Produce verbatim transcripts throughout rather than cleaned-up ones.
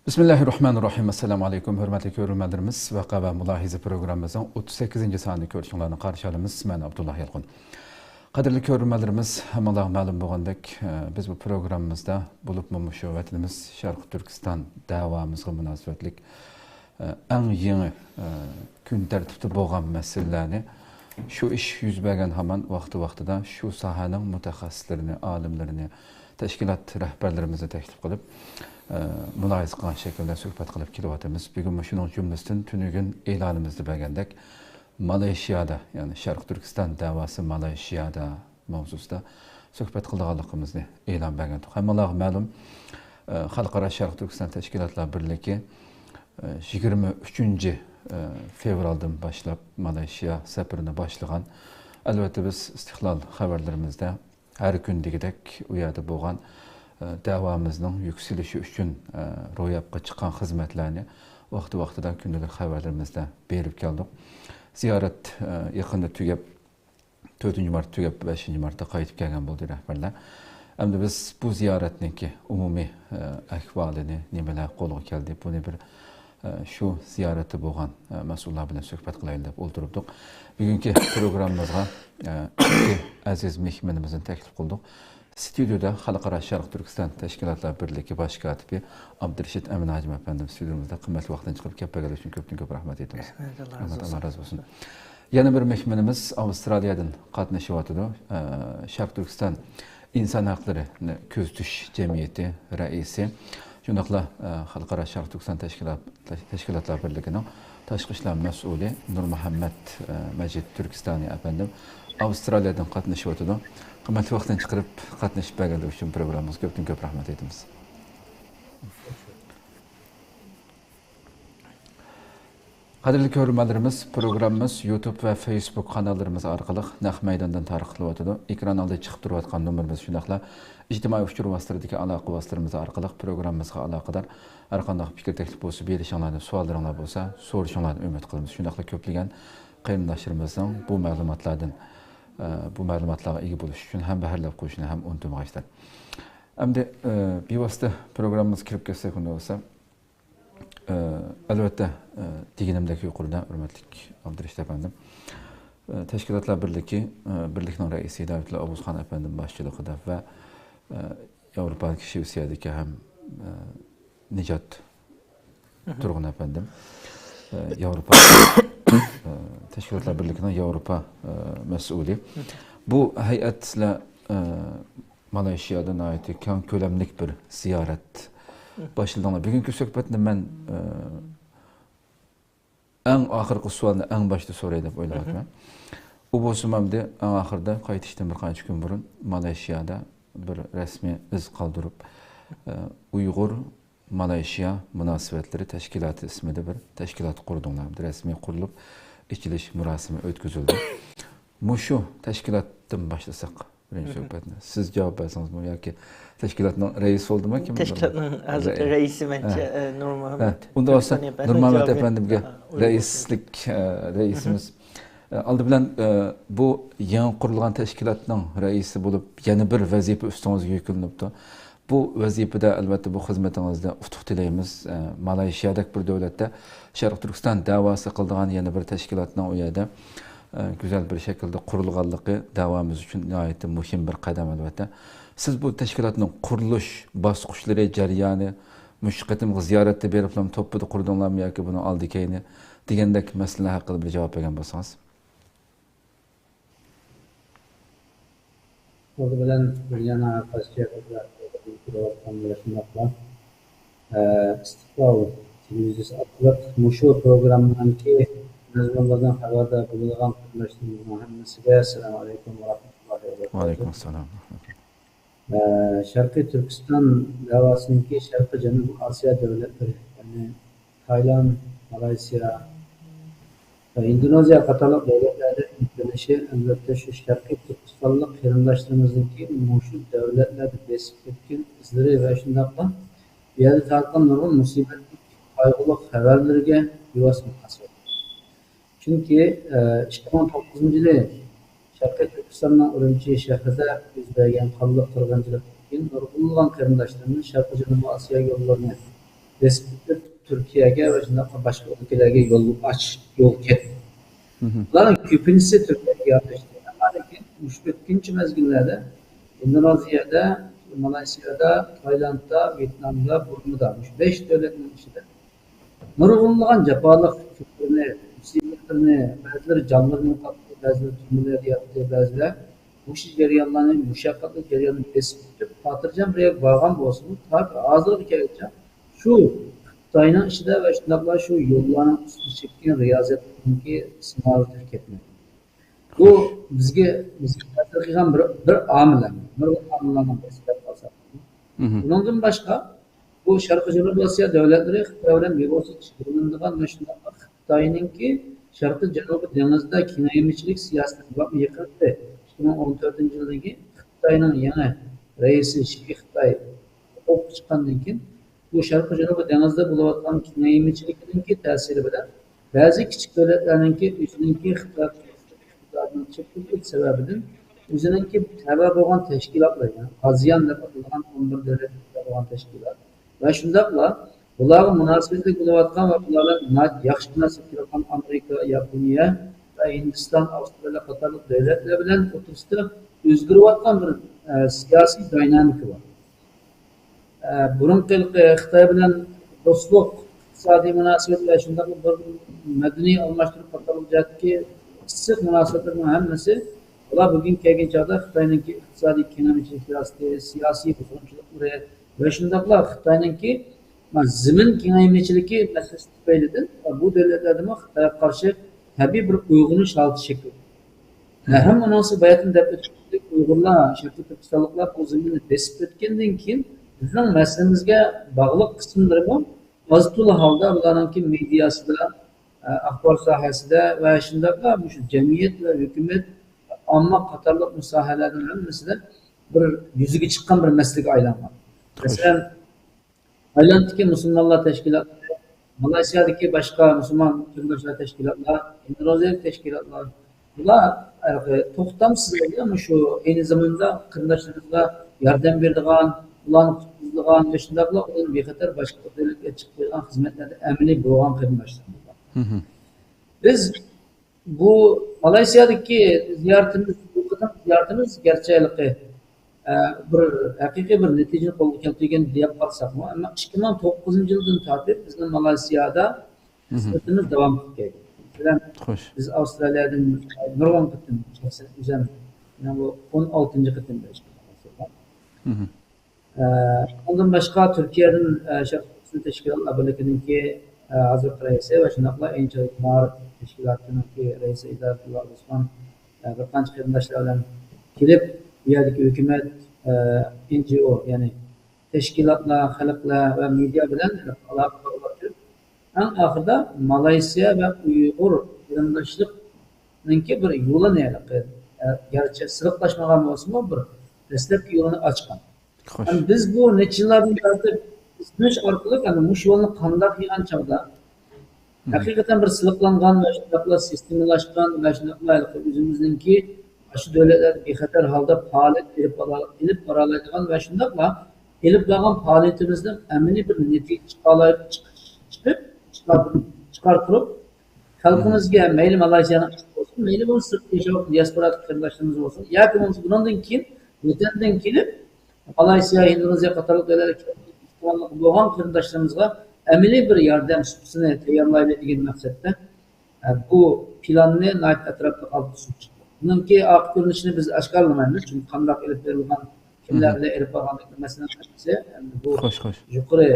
بىسمىللاھىررەھمانىررەھىم. ئەسسالامۇئەلەيكۇم، ھۆرمەتلىك كۆرۈرمەنلىرىمىز. ۋەقە ۋە مۇلاھىزە پروگراممىمىزنىڭ ئوتتۇز سەككىزىنچى سانىدا كۆرۈشۈڭلارنى قارشى ئالىمىز. مەن ئابدۇللا يالقۇن. قەدىرلىك كۆرۈرمەنلىرىمىز، ھەممىڭلارغا مەلۇم بولغاندەك، ئە، بىز بۇ پروگراممىمىزدا، بولۇپمۇ مۇشۇ ۋەتىنىمىز شەرقىي تۈركىستان دەۋامىزغا مۇناسىۋەتلىك، ئە، ئەڭ يېڭى، ئە، كۈن تەرتىپتە بولغان مەسىلىلەرنى، شۇ ئىش يۈز بەرگەن ھامان ۋاقتى-ۋاقتىدا شۇ ساھەنىڭ مۇتەخەسسىسلىرىنى، ئالىملىرىنى، تەشكىلات رەھبەرلىرىمىزنى تەكلىپ قىلىپ، ئە، مۇلاھىزە قىلغان شەكىلدە سۆھبەت قىلىپ كېلىۋاتىمىز. بۈگۈن مۇشۇنىڭ جۈملىسىدىن تۈنۈگۈن ئېلانىمىزدا بەرگەندەك، مالايشىيادا، يەنى شەرقىي تۈركىستان دەۋاسى مالايشىيادا ماۋزۇسىدا سۆھبەت قىلىدىغانلىقىمىزنى ئېلان بەرگەنتۇق. ھەممىڭلارغا مەلۇم، ئە، خەلقئارا شەرقىي تۈركىستان تەشكىلاتلار بىرلىكى، ئە، يىگىرمە ئۈچىنچى، ئە، فېۋرالدىن باشلاپ مالايشىيا سەپىرىنى باشلىغان. ئەلۋەتتە، بىز ئىستىقلال خەۋەرلىرىمىزدە ھەر كۈن دېگۈدەك ئۇ يەردە بولغان، ئە، دەۋامىزنىڭ يۈكسىلىشى ئۈچۈن، ئە، روياپقا چىققان خىزمەتلەرنى ۋاقتى-ۋاقتىدا كۈندىلىك خەۋەرلىرىمىزدە بېرىپ كەلدۇق. زىيارەت، ئە، يېقىندا تۈگەپ، تۆتىنچى مارت تۈگەپ، بەشىنچى مارتتا قايتىپ كەلگەن بولدى رەھبەرلەر. ئەمدى بىز بۇ زىيارەتنىڭكى ئومۇمىي، ئە، ئەھۋالىنى، نېمىلەر قولغا كەلدى، بۇنى بىر، ئە، شۇ زىيارەتتە بولغان، ئە، مەسئۇللار بىلەن سۆھبەت قىلايلى دەپ ئولتۇرۇپتۇق. بۈگۈنكى پروگراممىمىزغا، ئە، ئىككى ئەزىز مېھمىنىمىزنى تەكلىپ قىلدۇق. ستۇدىيودا خەلقئارا شەرقىي تۈركىستان تەشكىلاتلار بىرلىكى باش كاتىپى ئابدۇرېشىت ئەمىن ھاجىم ئەپەندىمىز ستۇدىيومىزدا قىممەتلىك ۋاقتىنى چىقىرىپ كەپ بەرگەنلىكى ئۈچۈن كۆپتىن كۆپ رەھمەت ئېيتىمىز. رەھمەت، ئاللا رەھمەت، رازى ئاللا بولسۇن. رازى بولسۇن. يەنە بىر مېھمىنىمىز ئاۋسترالىيەدىن قاتنىشىۋاتىدۇ. ئە، شەرقىي تۈركىستان ئىنسان ھەقلىرىنى كۆزىتىش جەمئىيىتى رەئىسى، شۇنداقلا، ئە، خەلقئارا شەرقىي تۈركىستان تەشكىلات-، تەشكىلاتلار بىرلىكىنىڭ تاشقى ئىشلار مەسئۇلى نۇرمۇھەممەت، ئە، مەجىت تۈركىستانى ئەپەندىم ئاۋسترالىيەدىن قاتنىشىۋاتىدۇ. قىممەتلىك ۋاقتىنى چىقىرىپ قاتنىشىپ بەرگەنلىكى ئۈچۈن پروگراممىمىزغا كۆپتىن كۆپ رەھمەت ئېيتىمىز. قەدىرلىك كۆرۈرمەنلىرىمىز، پروگراممىمىز يۇتۇب ۋە فېيسبۇك قاناللىرىمىز ئارقىلىق نەق مەيداندىن تارقىتىلىۋاتىدۇ. ئېكران ئالدىدا چىقىپ تۇرۇۋاتقان نومۇرىمىز، شۇنداقلا ئىجتىمائىي ئۇچۇر ۋاسىتىلىرىدىكى ئالاقە ۋاسىتىلىرىمىز ئارقىلىق پروگراممىمىزغا ئالاقىدار ھەرقانداق پىكىر تەكلىپ بولسا بېرىشىڭلارنى، سوئاللىرىڭلار بولسا سورىشىڭلارنى ئۈمىد قىلىمىز. شۇنداقلا كۆپلىگەن قېرىنداشلىرىمىزنىڭ بۇ مەلۇماتلاردىن، ئە، بۇ مەلۇماتلارغا ئىگە بولۇش ئۈچۈن ھەمبەھىرلەپ قويۇشىنى ھەم ئۇنتۇمىغايسىلەر. ئەمدى، ئە، بىۋاسىتە پروگراممىمىزغا كىرىپ كەتسەك ئۇنداق بولسا. ئە، ئەلۋەتتە، ئە، دېگىنىمدەك يۇقىرىدا ھۆرمەتلىك ئابدۇرېشىت ئەپەندىم، ئە، تەشكىلاتلار بىرلىكى، ئە، بىرلىكنىڭ رەئىسى ھىدايەتۇللا ئابۇزخان ئەپەندىم باشچىلىقىدا ۋە، ئە، ياۋروپادىكى شىۋېتسىيەدىكى ھەم، ئە، نىجات تۇرغۇن ئەپەندىم، ئە، ياۋروپا، ئە، تەشكىلاتلار بىرلىكىنىڭ ياۋروپا، ئە، مەسئۇلى. بۇ ھەيئەت سىلەر، ئە، مالايشىيادا ناھايىتى كەڭ كۆلەملىك بىر زىيارەت باشلىدىڭلار. بۈگۈنكى سۆھبەتنى مەن، ئە، ئەڭ ئاخىرقى سوئالنى ئەڭ باشتا سوراي دەپ ئويلاۋاتىمەن. ئۇ بولسىمۇ ئەمدى ئەڭ ئاخىرىدا قايتىشتىن بىر قانچە كۈن بۇرۇن مالايشىيادا بىر رەسمىي ئىز قالدۇرۇپ، ئە، ئۇيغۇر مالايشىيا مۇناسىۋەتلىرى تەشكىلاتى ئىسمىدا بىر تەشكىلات قۇردۇڭلار. رەسمىي قۇرۇلۇپ، ئېچىلىش مۇراسىمى ئۆتكۈزۈلدى. مۇشۇ تەشكىلاتتىن باشلىساق، بىرىنچى سۆھبەتنى. سىز جاۋاب بەرسىڭىزمۇ ياكى تەشكىلاتنىڭ رەئىسى بولدىمۇ، كىم؟ تەشكىلاتنىڭ ھازىرقى رەئىسى مەنچە، ئە، نۇرمۇھەممەت. ئۇندا بولسا نۇرمۇھەممەت ئەپەندىمگە رەئىسلىك، ئە، رەئىسىمىز. ئە، ئالدى بىلەن، ئە، بۇ يېڭى قۇرۇلغان تەشكىلاتنىڭ رەئىسى بولۇپ يەنە بىر ۋەزىپە ئۈستىڭىزگە يۈكلىنىپتۇ. بۇ ۋەزىپىدە، ئەلۋەتتە، بۇ خىزمىتىڭىزدە ئۇتۇق تىلەيمىز. ئە، مالايشىيادەك بىر دۆلەتتە شەرقىي تۈركىستان دەۋاسى قىلىدىغان يەنە بىر تەشكىلاتنىڭ ئۇ يەردە، ئە، گۈزەل بىر شەكىلدە قۇرۇلغانلىقى دەۋامىز ئۈچۈن ناھايىتى مۇھىم بىر قەدەم، ئەلۋەتتە. سىز بۇ تەشكىلاتنىڭ قۇرۇلۇش باسقۇچلىرى، جەريانى، مۇشۇ قېتىمقى زىيارەتتە بېرىپلا توپپىدا قۇردۇڭلارمۇ ياكى بۇنىڭ ئالدى كەينى دېگەندەك مەسىلىلەر ھەققىدە بىر جاۋاب بەرگەن بولسىڭىز. ئالدى بىلەن دۇنيانىڭ ھەر قايسى جايلىرىدا كۆرۈۋاتقان ۋە شۇنداقلا، ئە، ئىستىقلال تېلېۋىزىيەسى ئارقىلىق مۇشۇ پروگراممىنىڭكى مەزمۇنلىرىدىن خەۋەردار بولىدىغان قېرىنداشلىرىمىزنىڭ ھەممىسىگە ئەسسالامۇ ئەلەيكۇم ۋە رەھمەتۇللاھى ۋە بەرىكاتۇھ. ۋەئەلەيكۇم ئەسسالام. ئە، شەرقىي تۈركىستان دەۋاسىنىڭكى شەرقىي جەنۇبىي ئاسىيا دۆلەتلىرى، يەنى تايلاند، مالايسىيا ۋە ھىندونېزىيە قاتارلىق دۆلەتلەردە يۈكلىنىشى، ئەلۋەتتە، شۇ شەرقىي تۈركىستانلىق قېرىنداشلىرىمىزنىڭكى مۇشۇ دۆلەتلەردە بېسىپ ئۆتكەن ئىزلىرى ۋە شۇنداقلا بۇ يەردە تارتقان نۇرغۇن مۇسىبەتلىك، قايغۇلۇق خەۋەرلىرىگە بىۋاسىتە مۇناسىۋەتلىك. چۈنكى، ئە، ئىككى مىڭ توققۇزىنچى يىلى شەرقىي تۈركىستاننىڭ ئۈرۈمچى شەھىرىدە يۈز بەرگەن قانلىق قىرغىنچىلىقتىن كېيىن نۇرغۇنلىغان قېرىنداشلىرىمىز شەرقىي جەنۇبىي ئاسىيا يوللىرىنى بېسىپ ئۆتۈپ، تۈركىيەگە ۋە شۇنداقلا باشقا ئۆلكىلەرگە يول ئاچ، يول كەتتى. بۇلارنىڭ كۆپىنچىسى تۈركىيەگە ياردەشتى. ئەمما لېكىن مۇشۇ ئۆتكۈنچى مەزگىللەردە ئىندونېزىيەدە، مالايسىيادا، تايلاندتا، ۋيېتنامدا، بۇرمىدا، مۇشۇ بەش دۆلەتنىڭ ئىچىدە نۇرغۇنلىغان جاپالىق كۈنلىرىنى، مۇسىبەتلىرىنى، بەزىلىرى جانلىرىنى يوقاتتى، بەزىلىرى تۈرمىلەردە ياتتى، بەزىلەر مۇشۇ جەريانلارنى، مۇشەققەتلىك جەرياننى بېسىپ ئۆتۈپ، خاتىرجەم بىر يەرگە بارغان بولسىمۇ، تاكى ھازىرغا كەلگۈچە شۇ خىتاينىڭ ئىچىدە ۋە شۇنداقلا شۇ يوللارنىڭ ئۈستىدە چەككەن رىيازەتنىڭكى سىناۋىدىن كەتمىدى. بۇ بىزگە، بىزگە تەسىر قىلغان بىر، بىر ئامىل، بىر ئامىللارنىڭ بىرسى دەپ قالساق. بۇنىڭدىن باشقا، بۇ شەرقىي جەنۇبىي ئاسىيا دۆلەتلىرى خىتاي بىلەن بىۋاسىتە شۇغۇللىنىدىغان ۋە شۇنداقلا خىتاينىڭكى شەرقىي جەنۇبىي دېڭىزدا كېڭەيمىچىلىك سىياسىتىنى بەكمۇ يېقىنلىتتى. ئىككى مىڭ ئون تۆتىنچى يىلدىكى خىتاينىڭ يېڭى رەئىسى شى خىتاي قولتۇققا چىققاندىن كېيىن، بۇ شەرقىي جەنۇبىي دېڭىزدا بولۇۋاتقان كېڭەيمىچىلىكىنىڭكى تەسىرى بىلەن بەزى كىچىك دۆلەتلەرنىڭكى ئۆزىنىڭكى خىتاي ئىقتىدارىنىڭ چەكلىكلىكى سەۋەبىدىن ئۆزىنىڭكى تەۋە بولغان تەشكىلاتلار، يەنى ئازىيان دەپ ئاتىلىدىغان ئون بىر دۆلەتكە تەۋە بولغان تەشكىلات ۋە شۇنداقلا بۇلارغا مۇناسىۋەتلىك بولۇۋاتقان ۋە بۇلار بىلەن ناھايىتى ياخشى مۇناسىۋەتكە كېلىۋاتقان ئامېرىكا، ياپونىيە ۋە ھىندىستان، ئاۋسترالىيە قاتارلىق دۆلەتلەر بىلەن ئوتتۇرىسىدا ئۆزگىرىۋاتقان بىر، ئە، سىياسىي دىنامىكا بار. ئە، بۇرۇنقى ھېلىقى خىتاي بىلەن دوستلۇق، ئىقتىسادىي مۇناسىۋەت ۋە شۇنداقلا بىر مەدەنىي ئالماشتۇرۇش قاتارلىق جەھەتتىكى ئىسسىق مۇناسىۋەتلەرنىڭ ھەممىسى، ئۇلار بۈگۈنگە كەلگەن چاغدا خىتاينىڭكى ئىقتىسادىي كېڭەيمىچىلىك سىياسىتى، سىياسىي بۇزغۇنچىلىقلىرى ۋە شۇنداقلا خىتاينىڭكى، ما، زېمىن كېڭەيمىچىلىكى مەسىلىسى تۈپەيلىدىن، بۇ دۆلەتلەردىمۇ خىتايغا قارشى تەبىئىي بىر ئويغىنىش ھالىتى شەكىللەندى. ھەم ئۇنىڭسى باياتىن دەپ ئۆتكەندەك، ئۇيغۇرلار، شەرقىي تۈركىستانلىقلار بۇ زېمىننى بېسىپ ئۆتكەندىن كېيىن، بىزنىڭ مەسىلىمىزگە باغلىق قىسىملىرىمۇ ئاز-تولا ھالدا بۇلارنىڭكى مېدىياسىدا، ئە، ئاخبار ساھەسىدە ۋە شۇنداقلا مۇشۇ جەمئىيەت ۋە ھۆكۈمەت، ئامما قاتارلىق بۇ ساھەلەرنىڭ ھەممىسىدە بىر يۈزىگە چىققان بىر مەسىلىگە ئايلانغان. مەسىلەن، تايلاندتىكى مۇسۇلمانلار تەشكىلاتلىرى، مالايسىيادىكى باشقا مۇسۇلمان قېرىنداشلار تەشكىلاتلار، ئىندونېزىيەدىكى تەشكىلاتلار، بۇلار ھېلىقى توختامسىز ھالدا مۇشۇ ئەينى زاماندا قېرىنداشلىرىمىزغا ياردەم بېرىدىغان، ئۇلارنى قۇتقۇزىدىغان ۋە شۇنداقلا ئۇلارنى بىخەتەر باشقا دۆلەتكە چىقىپ بېرىدىغان خىزمەتلەردە ئەمەلىي بولغان قېرىنداشلىرىمىز بار. بىز بۇ مالايسىيادىكى زىيارىتىمىز، بۇ قېتىم زىيارىتىمىز گەرچە ھېلىقى، ئە، بىر ھەقىقىي بىر نەتىجىنى قولغا كەلتۈرگەن دەپ قارىساقمۇ، ئەمما ئىككى مىڭ توققۇزىنچى يىلدىن تارتىپ بىزنىڭ مالايسىيادا خىزمىتىمىز داۋام قىلىپ كەلگەن. مەسىلەن، بىز ئاۋسترالىيەدىن نۇرغۇن قېتىم شەخسەن ئۆزۈم، مېنىڭ بۇ ئون ئالتىنچى قېتىم بېرىشىم. ئە، ئۇنىڭدىن باشقا تۈركىيەدىن، ئە، شەرقىي تۈركىستان تەشكىلاتلار بىرلىكىنىڭكى، ئە، ھازىرقى رەئىسى ۋە شۇنداقلا ئېڭ چوڭ مائارىپ تەشكىلاتىنىڭكى رەئىسى ئىدارىتۇللا ئوسمان، ئە، بىر قانچە قېرىنداشلار بىلەن كېلىپ، بۇ يەردىكى ھۆكۈمەت، ئە، ئېن جى ئو، يەنى تەشكىلاتلار، خەلقلەر ۋە مېدىيا بىلەن ئالاقە قىلىۋاتىدۇ. ئەڭ ئاخىرىدا مالايسىيا ۋە ئۇيغۇر قېرىنداشلىقنىڭكى بىر يولىنى، ئە، گەرچە سىلىقلاشمىغان بولسىمۇ، بىر دەسلەپكى يولىنى ئاچقان. ھەم بىز بۇ نەچچە يىللاردىن تارتىپ ئىزدىنىش ئارقىلىق، ئەنە مۇشۇ يولنى قانداق قىلغان چاغدا، ھەقىقەتەن بىر سىلىقلانغان ۋە شۇنداقلا سىستېمىلاشقان ۋە شۇنداقلا ھېلىقى ئۆزىمىزنىڭكى شۇ دۆلەتلەردە بىخەتەر ھالدا پائالىيەت ئېلىپ بارالايدىغان ۋە شۇنداقلا ئېلىپ بارغان پائالىيىتىمىزدىن ئەمەلىي بىر نەتىجە چىقالاي-، چىق-، چىقىپ، چىقار-، چىقارتۇرۇپ، خەلقىمىزگە، مەيلى مالايسىيانىڭ ئىچىدە بولسۇن، مەيلى بولمىسا سىرتتا ياشاۋاتقان دىياسپورا قېرىنداشلىرىمىز بولسۇن، ياكى بولمىسا بۇنىڭدىن كېيىن ۋەتەندىن كېلىپ، مالايسىيا، ئىندونېزىيە قاتارلىق دۆلەتلەرگە كېلىپ ئېھتىماللىقى بولغان قېرىنداشلىرىمىزغا ئەمەلىي بىر ياردەم سۇپىسىنى تەييارلايلى دېگەن مەقسەتتە، ئە، بۇ پىلاننى ناھايىتى ئەتراپلىق ئالدىن سۇنۇپ چىقتۇق. بۇنىڭكى ئارقا كۆرۈنۈشىنى بىز ئاشكارىلىمايمىز، چۈنكى قانداق ئېلىپ بېرىلغان، كىملەر بىلەن ئېلىپ بارغانلىقى مەسىلىنىڭ ھەممىسى، ئەمدى بۇ يۇقىرى،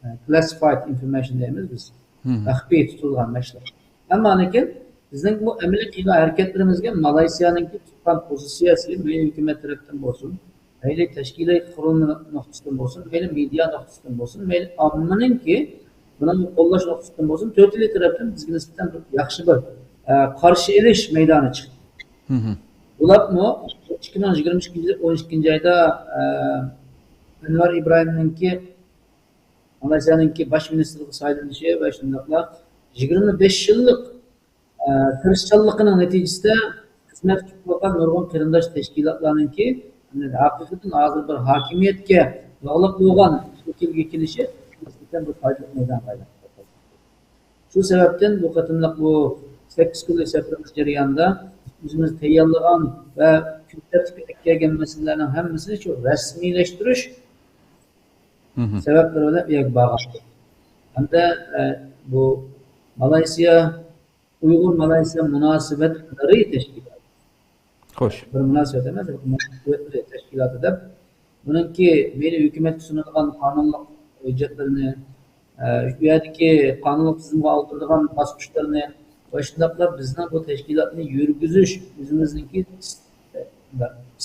ئە، classified information دەيمىز بىز. مەخپىي تۇتۇلغان مەشرەپ. ئەمما لېكىن بىزنىڭ بۇ ئەمەلىي قىلغان ھەرىكەتلىرىمىزگە مالايسىيانىڭكى تۇتقان پوزىتسىيەسى، مەيلى ھۆكۈمەت تەرەپتىن بولسۇن، مەيلى تەشكىلىي قۇرۇلما نۇقتىسىدىن بولسۇن، مەيلى مېدىيا نۇقتىسىدىن بولسۇن، مەيلى ئاممىنىڭكى بۇنى قوللاش نۇقتىسىدىن بولسۇن، تۆتىلى تەرەپتىن بىزگە نىسبەتەن بىر ياخشى بىر، ئە، قارشى ئېلىش مەيدانى چىقتى. بولۇپمۇ ئىككى مىڭ يىگىرمە ئىككىنچى يىل ئون ئىككىنچى ئايدا، ئە، ئەنۋەر ئىبراھىمنىڭكى مالايسىيانىڭكى باش مىنىستىرغا سايلىنىشى ۋە شۇنداقلا يىگىرمە بەش يىللىق، ئە، تىرىشچانلىقىنىڭ نەتىجىسىدە خىزمەتكە كېلىۋاتقان نۇرغۇن قېرىنداش تەشكىلاتلارنىڭكى ھەقىقەتەن ھازىر بىر ھاكىمىيەتكە باغلىق بولغان شەكىلگە كېلىشى بىر پايدىلىق مەيدانغا ئايلاندى. شۇ سەۋەبتىن بۇ قېتىملىق بۇ سەككىز كۈنلۈك سەپىرىمىز جەريانىدا ئۆزىمىز تەييارلىغان ۋە كۈن تەرتىپكە ئەكەلگەن مەسىلىلەرنىڭ ھەممىسىنى شۇ رەسمىيلەشتۈرۈش سەۋەبلىرى بىلەن ئۇ يەرگە بارغان. ھەمدە، ئە، بۇ مالايسىيا، ئۇيغۇر مالايسىيا مۇناسىۋەتلىرى تەشكىلاتى. خوش. بىر مۇناسىۋەت ئەمەس، بىر مۇناسىۋەتلىرى تەشكىلاتى دەپ، بۇنىڭكى مەيلى ھۆكۈمەتكە سۇنىدىغان قانۇنلۇق ھۆججەتلىرىنى، ئە، ئۇ يەردىكى قانۇنلۇق تۈزۈمگە ئالدۇرىدىغان باسقۇچلىرىنى ۋە شۇنداقلا بىزنىڭ بۇ تەشكىلاتنى يۈرگۈزۈش، ئۆزىمىزنىڭكى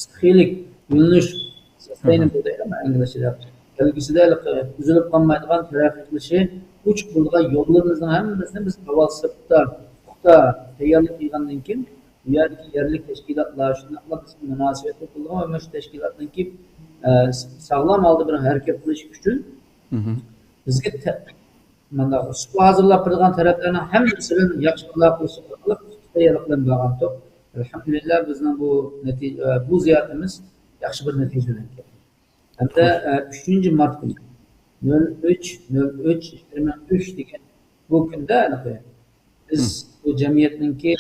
سىخىيلىك يۆنىلىش، سەستەينىبىل دەيدۇ ئىنگلىزچىدە. كەلگۈسىدە ئۈزۈلۈپ قالمايدىغان تەرەققىي قىلىشى ئوچۇق بولىدىغان يوللىرىمىزنىڭ ھەممىسىنى بىز ئاۋۋال سىرتتا پۇختا تەييارلىق قىلغاندىن كېيىن، بۇ يەردىكى يەرلىك تەشكىلاتلار، شۇنداقلا بىزگە مۇناسىۋەتلىك بولغان ۋە مۇشۇ تەشكىلاتنىڭكى، ئە، ساغلام ھالدا بىر ھەرىكەت قىلىشى ئۈچۈن بىزگە تە-، مانا سۇپا ھازىرلاپ بېرىدىغان تەرەپلەرنىڭ ھەممىسى بىلەن ياخشى ئالاقىلىشىش ئارقىلىق تەييارلىق بىلەن بارغانتۇق. ئەلھەمدۇلىللا، بىزنىڭ بۇ نەتىجە، بۇ زىيارىتىمىز ياخشى بىر نەتىجە بىلەن كەلدى. ھەمدە، ئە، ئۈچىنچى مارت كۈنى، نۆل ئۈچ نۆل ئۈچ يىگىرمە ئۈچ دېگەن بۇ كۈندە ھېلىقى بىز بۇ جەمئىيەتنىڭكى،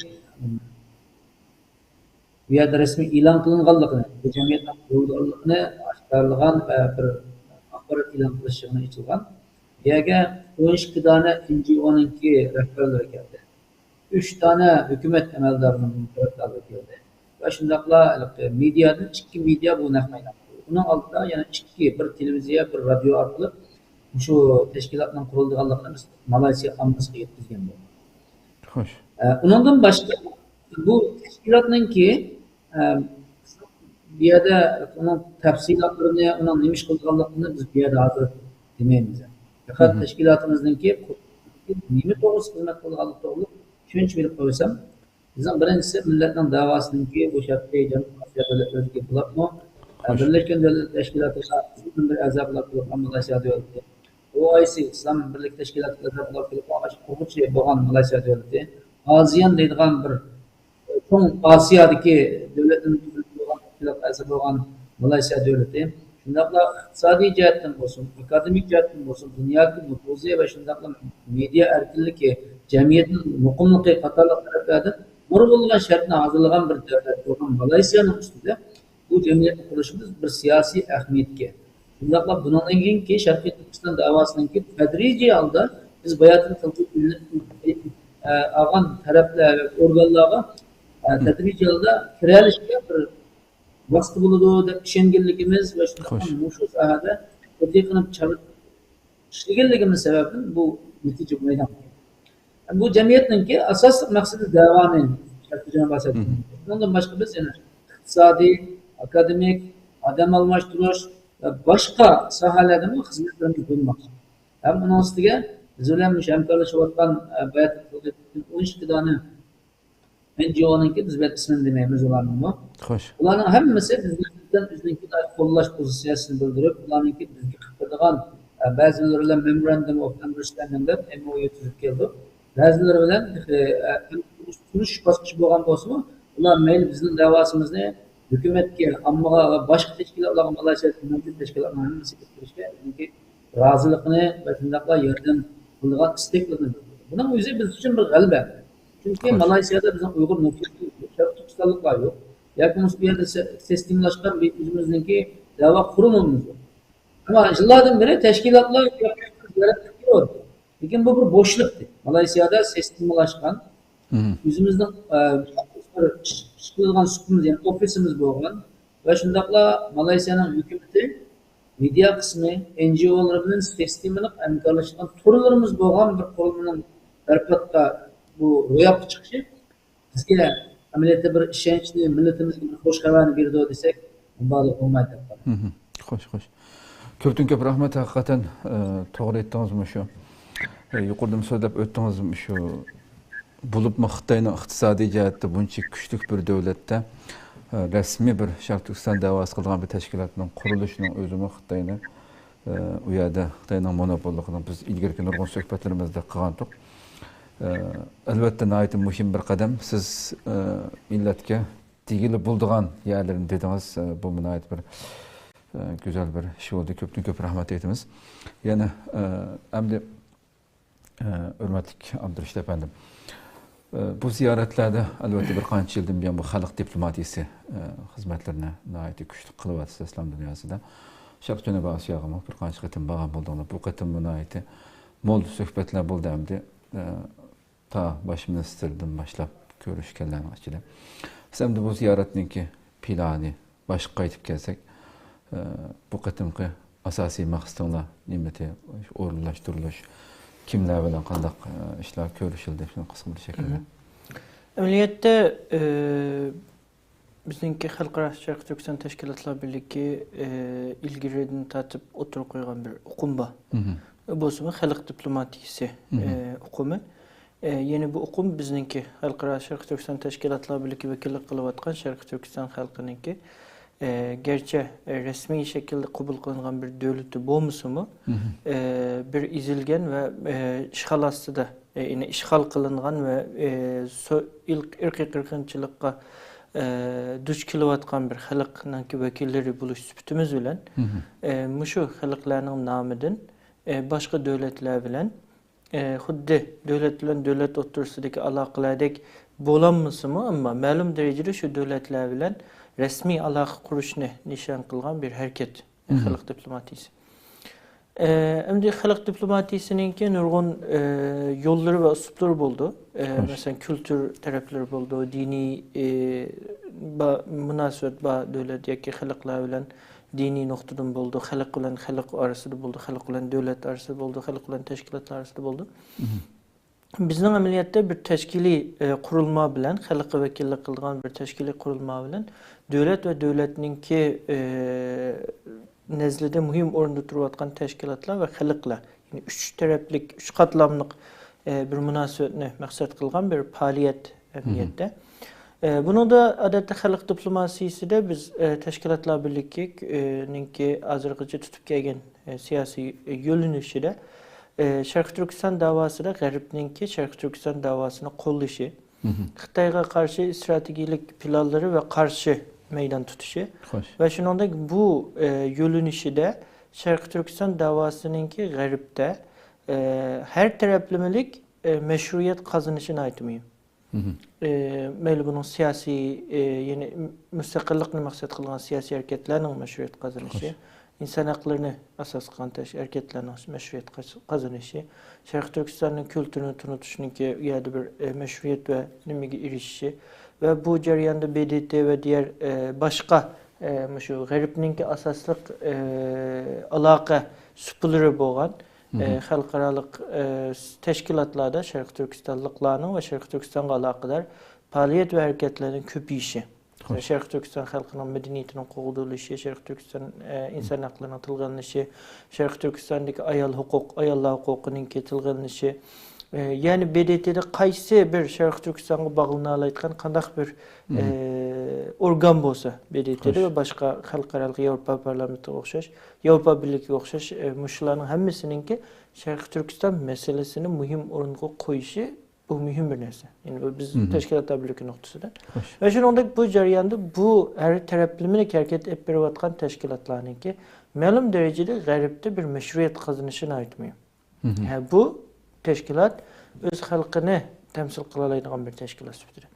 بۇ يەردە رەسمىي ئېلان قىلىنغانلىقىنى، بۇ جەمئىيەتنىڭ قۇرۇلغانلىقىنى ئاشكارىلىغان ۋە بىر ئاخبارات ئېلان قىلىش يىغىنى ئېچىلغان. بۇ يەرگە ئون ئىككى دانە ئېن جى ئونىڭكى رەھبەرلىرى كەلدى. ئۈچ دانە ھۆكۈمەت ئەمەلدارلىرىنىڭ رەھبەرلىرى كەلدى. ۋە شۇنداقلا ھېلىقى مېدىيادىن ئىككى مېدىيا بۇ نەق مەيدانغا كەلدى. ئۇنىڭ ئالدىدا يەنە ئىككى، بىر تېلېۋىزىيە، بىر رادىيو ئارقىلىق مۇشۇ تەشكىلاتنىڭ قۇرۇلىدىغانلىقىنى بىز مالايسىيا ئاممىسىغا يەتكۈزگەن بولدۇق. خوش. ئە، ئۇنىڭدىن باشقا بۇ تەشكىلاتنىڭكى، ئە، بۇ يەردە ئۇنىڭ تەپسىلاتلىرىنى، ئۇنىڭ نېمە ئىش قىلىدىغانلىقىنى بىز بۇ يەردە ھازىر دېمەيمىز. پەقەت تەشكىلاتىمىزنىڭكى نېمە توغرىسىدا خىزمەت قىلىدىغانلىقى توغرىلىق چۈشەنچە بېرىپ قويسام، بىزنىڭ بىرىنچىسى مىللەتنىڭ دەۋاسىنىڭكى بۇ شەرقىي جەنۇبىي ئاسىيا دۆلەتلىرىدىكى بولۇپمۇ، خوش. بىرلەشكەن دۆلەتلەر تەشكىلاتىغا بىر ئەزا بولۇپ تۇرغان مالايسىيا دۆلىتى، ئو ئاي سى ئىسلام بىرلىكى تەشكىلاتىغا ئەزا بولۇپ تۇرغان، ئوقۇغۇچى بولغان مالايسىيا دۆلىتى، ئازىيان دەيدىغان بىر چوڭ ئاسىيادىكى دۆلەتلەرنىڭ بىرى بولغان، تەشكىلاتقا ئەزا بولغان مالايسىيا دۆلىتى، شۇنداقلا ئىقتىسادىي جەھەتتىن بولسۇن، ئاكادېمىك جەھەتتىن بولسۇن، دۇنيادىكى نوپۇزى ۋە شۇنداقلا مېدىيا ئەركىنلىكى، جەمئىيەتنىڭ مۇقىملىقى قاتارلىق تەرەپلەردىن نۇرغۇنلىغان شەرتنى ھازىرلىغان بىر دۆلەت بولغان مالايسىيانىڭ ئۈستىدە بۇ جەمئىيەتنى قۇرۇشىمىز بىر سىياسىي ئەھمىيەتكە. شۇنداقلا بۇنىڭدىن كېيىنكى شەرقىي تۈركىستان دەۋاسىنىڭكى تەدرىجىي ھالدا بىز باياتىن تىلغا ئېلىپ، ئە، ئالغان تەرەپلەر ۋە ئورگانلارغا، ئە، تەدرىجىي ھالدا كىرەلىشكە بىر ۋاسىتە بولىدۇ دەپ ئىشەنگەنلىكىمىز ۋە شۇنداقلا مۇشۇ ساھەدە جىددىي قىلىپ چال-، ئىشلىگەنلىكىمىز سەۋەبىدىن بۇ نەتىجە مەيدانغا كەلدى. بۇ جەمئىيەتنىڭكى ئاساسلىق مەقسىتى دەۋانى شەرقىي جەنۇب ئاسىيا. ئۇنىڭدىن باشقا بىز يەنە ئىقتىسادىي، ئاكادېمىك، ئادەم ئالماشتۇرۇش ۋە باشقا ساھەلەردىمۇ خىزمەتلىرىمىز بولماقتا. ھەم ئۇنىڭ ئۈستىگە بىز بىلەن مۇشۇ ھەمكارلىشىۋاتقان، ئە، باياتىن تىلغا ئېلىپ ئۆتكەن ئون ئىككى دانە ئېن جى ئونىڭكى بىز بىلەن ئىسمىنى دېمەيمىز ئۇلارنىڭمۇ. خوش. ئۇلارنىڭ ھەممىسى بىزنىڭ ئۆزىنىڭكى قوللاش پوزىتسىيەسىنى بىلدۈرۈپ، ئۇلارنىڭكى بىزگە قىلىپ بېرىدىغان، ئە، بەزىلىرى بىلەن مېموراندۇم ئوف ئەندېرستاندىنگ دەپ ئېم ئو يۇ تۈزۈپ كەلدۇق. بەزىلىرى بىلەن، ئە، تونۇش باسقۇچى بولغان بولسىمۇ، ئۇلار مەيلى بىزنىڭ دەۋاسىمىزنى ھۆكۈمەتكە، ئاممىغا ۋە باشقا تەشكىلاتلارغا، مالايسىيەدىكى مەۋجۇت تەشكىلاتلارنىڭ ھەممىسىگە كىرىشكە بىزنىڭكى رازىلىقىنى ۋە شۇنداقلا ياردەم قىلىدىغان ئىستەكلىرىنى بىلدۈردى. بۇنىڭ ئۆزى بىز ئۈچۈن بىر غەلىبە. چۈنكى مالايسىيەدە بىزنىڭ ئۇيغۇر نوپۇسى يوق، شەرقىي تۈركىستانلىقلار يوق. ياكى بولمىسا بۇ يەردە سە-، سىستېمىلاشقان بىر ئۆزىمىزنىڭكى دەۋا قۇرۇمىمىز يوق. ئەمما يىللاردىن بېرى تەشكىلاتلار يارىتىپ كېلىۋاتىدۇ. لېكىن بۇ بىر بوشلۇق. مالايسىيەدە سىستېمىلاشقان، ئۆزىمىزنىڭ، ئە، بىر ئىش، ئىش قىلىدىغان سۇپىمىز، يەنى ئوفىسىمىز بولغان ۋە شۇنداقلا مالايسىيەنىڭ ھۆكۈمىتى مېدىيا قىسمى، ئېن جى ئولار بىلەن سىستېمىلىق ھەمكارلىشىدىغان تورلىرىمىز بولغان بىر قۇرۇلمىنىڭ بەرپاتقا، بۇ روياپقا چىقىشى بىزگە ئەمەلىيەتتە بىر ئىشەنچنى، مىللىتىمىزگە بىر خۇش خەۋەرنى بېرىدۇ دېسەك، مۇبالىغە بولمايدۇ دەپ قارايمەن. خوش، خوش. كۆپتىن كۆپ رەھمەت، ھەقىقەتەن، ئە، توغرا ئېيتتىڭىز مۇشۇ. ئە، يۇقىرىدىمۇ سۆزلەپ ئۆتتىڭىز مۇشۇ. بولۇپمۇ خىتاينىڭ ئىقتىسادىي جەھەتتە بۇنچە كۈچلۈك بىر دۆلەتتە، ئە، رەسمىي بىر شەرقىي تۈركىستان دەۋاسى قىلىدىغان بىر تەشكىلاتنىڭ قۇرۇلۇشىنىڭ ئۆزىمۇ خىتاينى، ئە، ئۇ يەردە خىتاينىڭ مونوپوللۇقىنىڭ بىز ئىلگىرىكى نۇرغۇن سۆھبەتلىرىمىزدە قىلغانتۇق. ئە، ئەلۋەتتە، ناھايىتى مۇھىم بىر قەدەم. سىز، ئە، مىللەتكە دېگىلى بولىدىغان يەرلىرىنى دېدىڭىز. ئە، بۇ ناھايىتى بىر ئە، گۈزەل بىر ئىش بولدى. كۆپتىن كۆپ رەھمەت ئېيتىمىز. يەنە، ئە، ئەمدى، ئە، ھۆرمەتلىك ئابدۇرېشىت ئەپەندىم، ئە، بۇ زىيارەتلەردە ئەلۋەتتە بىر قانچە يىلدىن بۇيان بۇ خەلق دىپلوماتىيىسى، ئە، خىزمەتلىرىنى ناھايىتى كۈچلۈك قىلىۋاتىسىز ئىسلام دۇنياسىدا. شەرقىي جەنۇبىي ئاسىياغىمۇ بىر قانچە قېتىم بارغان بولدۇڭلار. بۇ قېتىممۇ ناھايىتى مول سۆھبەتلەر بولدى ئەمدى. ئە، تا باش مىنىستىردىن باشلاپ كۆرۈشكەنلەرنىڭ ئىچىدە. بىز ئەمدى بۇ زىيارەتنىڭكى پىلانى، باشقا قايتىپ كەلسەك، ئە، بۇ قېتىمقى ئاساسىي مەقسىتىڭلار نېمىدى؟ ئورۇنلاشتۇرۇلۇش، كىملەر بىلەن قانداق، ئە، ئىشلار كۆرۈشۈلدى؟ شۇنى قىسقا بىر شەكىلدە. مم. ئەمەلىيەتتە، ئە، بىزنىڭكى خەلقئارا شەرقىي تۈركىستان تەشكىلاتلار بىرلىكى، ئە، ئىلگىرىدىن تارتىپ ئوتتۇرىغا قويغان بىر ئۇقۇم بار. مم. بولسىمۇ خەلق دىپلوماتىيىسى، مم. ئە، ئۇقۇمى. ئە، يەنى بۇ ئۇقۇم بىزنىڭكى خەلقئارا شەرقىي تۈركىستان تەشكىلاتلار بىرلىكى ۋەكىللىك قىلىۋاتقان شەرقىي تۈركىستان خەلقىنىڭكى، ئە، گەرچە، ئە، رەسمىي شەكىلدە قوبۇل قىلىنغان بىر دۆلىتى بولمىسىمۇ، مم. ئە، بىر ئېزىلگەن ۋە، ئە، ئىشغال ئاستىدا، ئە، يەنى ئىشغال قىلىنغان ۋە، ئە، سو-، ئىلق-، ئىرقىي قىرغىنچىلىققا، ئە، دۇچ كېلىۋاتقان بىر خەلقنىڭكى ۋەكىللىرى بولۇش سۈپىتىمىز بىلەن، مم. ئە، مۇشۇ خەلقلەرنىڭ نامىدىن، ئە، باشقا دۆلەتلەر بىلەن ئە، خۇددى دۆلەت بىلەن دۆلەت ئوتتۇرىسىدىكى ئالاقىلەردەك بولالمىسىمۇ، ئەمما مەلۇم دەرىجىدە شۇ دۆلەتلەر بىلەن رەسمىي ئالاقە قۇرۇشنى نىشان قىلغان بىر ھەرىكەت، مم. خەلق دىپلوماتىيىسى. ئە، ئەمدى خەلق دىپلوماتىيىسىنىڭكى نۇرغۇن، ئە، يوللىرى ۋە ئۇسلۇبلىرى بولىدۇ. ئە، خوش. مەسىلەن، كۈلتۈر تەرەپلىرى بولىدۇ، دىنىي، ئە، با-، مۇناسىۋەت بار دۆلەت ياكى خەلقلەر بىلەن دىنىي نۇقتىدىن بولىدۇ، خەلق بىلەن خەلق ئارىسىدا بولىدۇ، خەلق بىلەن دۆلەت ئارىسىدا بولىدۇ، خەلق بىلەن تەشكىلاتلار ئارىسىدا بولىدۇ. مم. بىزنىڭ ئەمەلىيەتتە بىر تەشكىلىي، ئە، قۇرۇلما بىلەن، خەلققە ۋەكىللىك قىلىدىغان بىر تەشكىلىي قۇرۇلما بىلەن دۆلەت ۋە دۆلەتنىڭكى، ئە، نەزىرىدە مۇھىم ئورۇندا تۇرۇۋاتقان تەشكىلاتلار ۋە خەلقلەر، يەنى ئۈچ تەرەپلىك، ئۈچ قاتلاملىق، ئە، بىر مۇناسىۋەتنى مەقسەت قىلغان بىر پائالىيەت ئەمەلىيەتتە. ئە، بۇنىڭدا ئادەتتە خەلق دىپلوماتىيىسىدە بىز، ئە، تەشكىلاتلار بىرلىكى، ئە، نىڭكى ھازىرغىچە تۇتۇپ كەلگەن، ئە، سىياسىي يۆنىلىشىدە، ئە، شەرقىي تۈركىستان داۋاسىدا غەربنىڭكى شەرقىي تۈركىستان داۋاسىنى قوللىشى، مم. خىتايغا قارشى ئىستراتېگىيەلىك پىلانلىرى ۋە قارشى مەيدان تۇتۇشى خوش. ۋە شۇنىڭدەك بۇ، ئە، يۆنىلىشىدە شەرقىي تۈركىستان داۋاسىنىڭكى غەربتە، ئە، ھەر تەرەپلىمىلىك، ئە، مەشرۇئىيەت قازىنىشى ناھايىتى مۇھىم. مم. ئە، مەيلى بۇنىڭ سىياسىي، ئە، يەنى مۇستەقىللىقنى مەقسەت قىلغان سىياسىي ھەرىكەتلەرنىڭ مەشرۇئىيەت قازىنىشى، خوش. ئىنسان ھەقلىرىنى ئاساس قىلغان تەش-، ھەرىكەتلەرنىڭ مەشرۇئىيەت قاز-، قازىنىشى، شەرقىي تۈركىستاننىڭ كۈلتۈرىنى تونۇتۇشنىڭكى ئۇ يەردە بىر، ئە، مەشرۇئىيەت ۋە نېمىگە ئېرىشىشى ۋە بۇ جەرياندا ب د ت ۋە دىيەر، ئە، باشقا، ئە، مۇشۇ غەربنىڭكى ئاساسلىق، ئە، ئالاقە سۇپىلىرى بولغان، ئە، مم. خەلقئارالىق، ئە، تەشكىلاتلاردا شەرقىي تۈركىستانلىقلارنىڭ ۋە شەرقىي تۈركىستانغا ئالاقىدار پائالىيەت ۋە ھەرىكەتلەرنىڭ كۆپىيىشى. خوش. شەرقىي تۈركىستان خەلقىنىڭ مەدەنىيىتىنىڭ قوغدىلىشى، شەرقىي تۈركىستان، ئە، ئىنسان ھەقلىرىنىڭ تىلغا ئېلىنىشى، شەرقىي تۈركىستاندىكى ئايال ھوقۇق، ئاياللار ھوقۇقىنىڭكى تىلغا ئېلىنىشى، ئە، يەنى ب د ت دا قايسى بىر شەرقىي تۈركىستانغا باغلىنالايدىغان قانداق بىر، مم. ئە، ئورگان بولسا، ب د ت دا خوش. ۋە باشقا خەلقئارالىق ياۋروپا پارلامېنتىغا ئوخشاش، ياۋروپا بىرلىكىگە ئوخشاش، ئە، مۇشۇلارنىڭ ھەممىسىنىڭكى شەرقىي تۈركىستان مەسىلىسىنى مۇھىم ئورۇنغا قويۇشى بۇ مۇھىم بىر نەرسە. يەنى بۇ بىز مم. تەشكىلاتلار بىرلىكى نۇقتىسىدىن. خوش. ۋە شۇنىڭدەك بۇ جەرياندا بۇ ھەر تەرەپلىمىلىك ھەرىكەت ئېلىپ بېرىۋاتقان تەشكىلاتلارنىڭكى مەلۇم دەرىجىدە غەربتە بىر مەشرۇئىيەت قازىنىشى ناھايىتى مۇھىم. مم. ھە، بۇ تەشكىلات ئۆز خەلقىنى تەمسىل قىلالايدىغان بىر تەشكىلات سۈپىتىدە.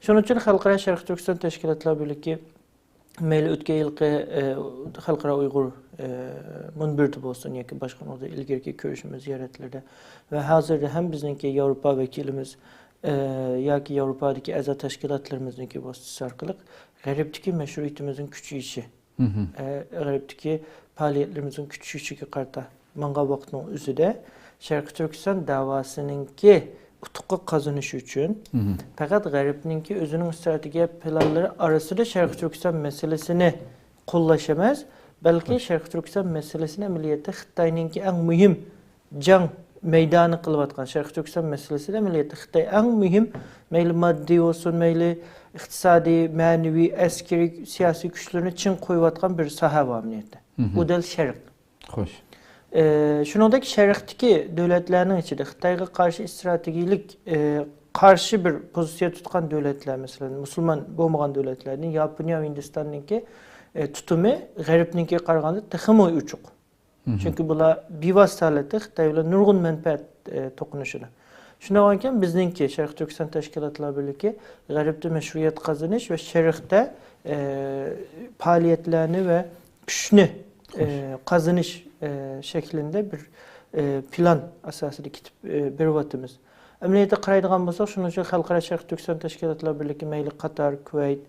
شۇنىڭ ئۈچۈن خەلقئارا شەرقىي تۈركىستان تەشكىلاتلار بىرلىكى مەيلى ئۆتكەن يىلقى، ئە، خەلقئارا ئۇيغۇر، ئە، مۇنبىرىدە بولسۇن ياكى باشقا ئۇنىڭدىن ئىلگىرىكى كۆرۈشمە زىيارەتلىرىدە ۋە ھازىردا ھەم بىزنىڭكى ياۋروپا ۋەكىلىمىز، ئە، ياكى ياۋروپادىكى ئەزا تەشكىلاتلىرىمىزنىڭكى ۋاسىتىسى ئارقىلىق غەربتىكى مەشرۇئىيىتىمىزنىڭ كۈچىيىشى، مم. ئە، غەربتىكى پائالىيەتلىرىمىزنىڭ كۈچىيىشىگە قارىتا ماڭغان ۋاقىتنىڭ ئۆزىدە شەرقىي تۈركىستان داۋاسىنىڭكى ئۇتۇققا قازىنىشى ئۈچۈن مم. پەقەت غەربنىڭكى ئۆزىنىڭ ئىستراتېگىيە پىلانلىرى ئارىسىدا شەرقىي تۈركىستان مەسىلىسىنى قوللاش ئەمەس، بەلكى خوش. شەرقىي تۈركىستان مەسىلىسىنى ئەمەلىيەتتە خىتاينىڭكى ئەڭ مۇھىم جەڭ مەيدانى قىلىۋاتقان شەرقىي تۈركىستان مەسىلىسىدە ئەمەلىيەتتە خىتاي ئەڭ مۇھىم، مەيلى ماددىي بولسۇن، مەيلى ئىقتىسادىي، مەنىۋى، ئەسكىرىي، سىياسىي كۈچلىرىنى چىڭ قويۇۋاتقان بىر ساھە بار ئەمەلىيەتتە. مم. ئۇ دەل شەرق. خوش. ئە، شۇنىڭدەك شەرقتىكى دۆلەتلەرنىڭ ئىچىدە خىتايغا قارشى ئىستراتېگىيەلىك، ئە، قارشى بىر پوزىتسىيە تۇتقان دۆلەتلەر، مەسىلەن، مۇسۇلمان بولمىغان دۆلەتلەردىن ياپونىيە ۋە ھىندىستاننىڭكى ئە، تۇتۇمى غەربنىڭكىگە قارىغاندا تېخىمۇ ئوچۇق. مھم. چۈنكى بۇلار بىۋاسىتە ھالەتتە خىتاي بىلەن نۇرغۇن مەنپەئەت، ئە، توقۇنۇشىدۇ. شۇنداق بولغانىكەن، بىزنىڭكى شەرقىي تۈركىستان تەشكىلاتلار بىرلىكى غەربتە مەشرۇئىيەت قازىنىش ۋە شەرقتە، ئە، پائالىيەتلەرنى ۋە كۈچنى، خوش. ئە، قازىنىش، ئە، شەكلىندە بىر، ئە، پىلان ئاساسىدا كېتىپ، ئە، بېرىۋاتىمىز. ئەمەلىيەتتە قارايدىغان بولساق، شۇنىڭ ئۈچۈن خەلقئارا شەرقىي تۈركىستان تەشكىلاتلار بىرلىكى، مەيلى قاتار، كۇۋەيت،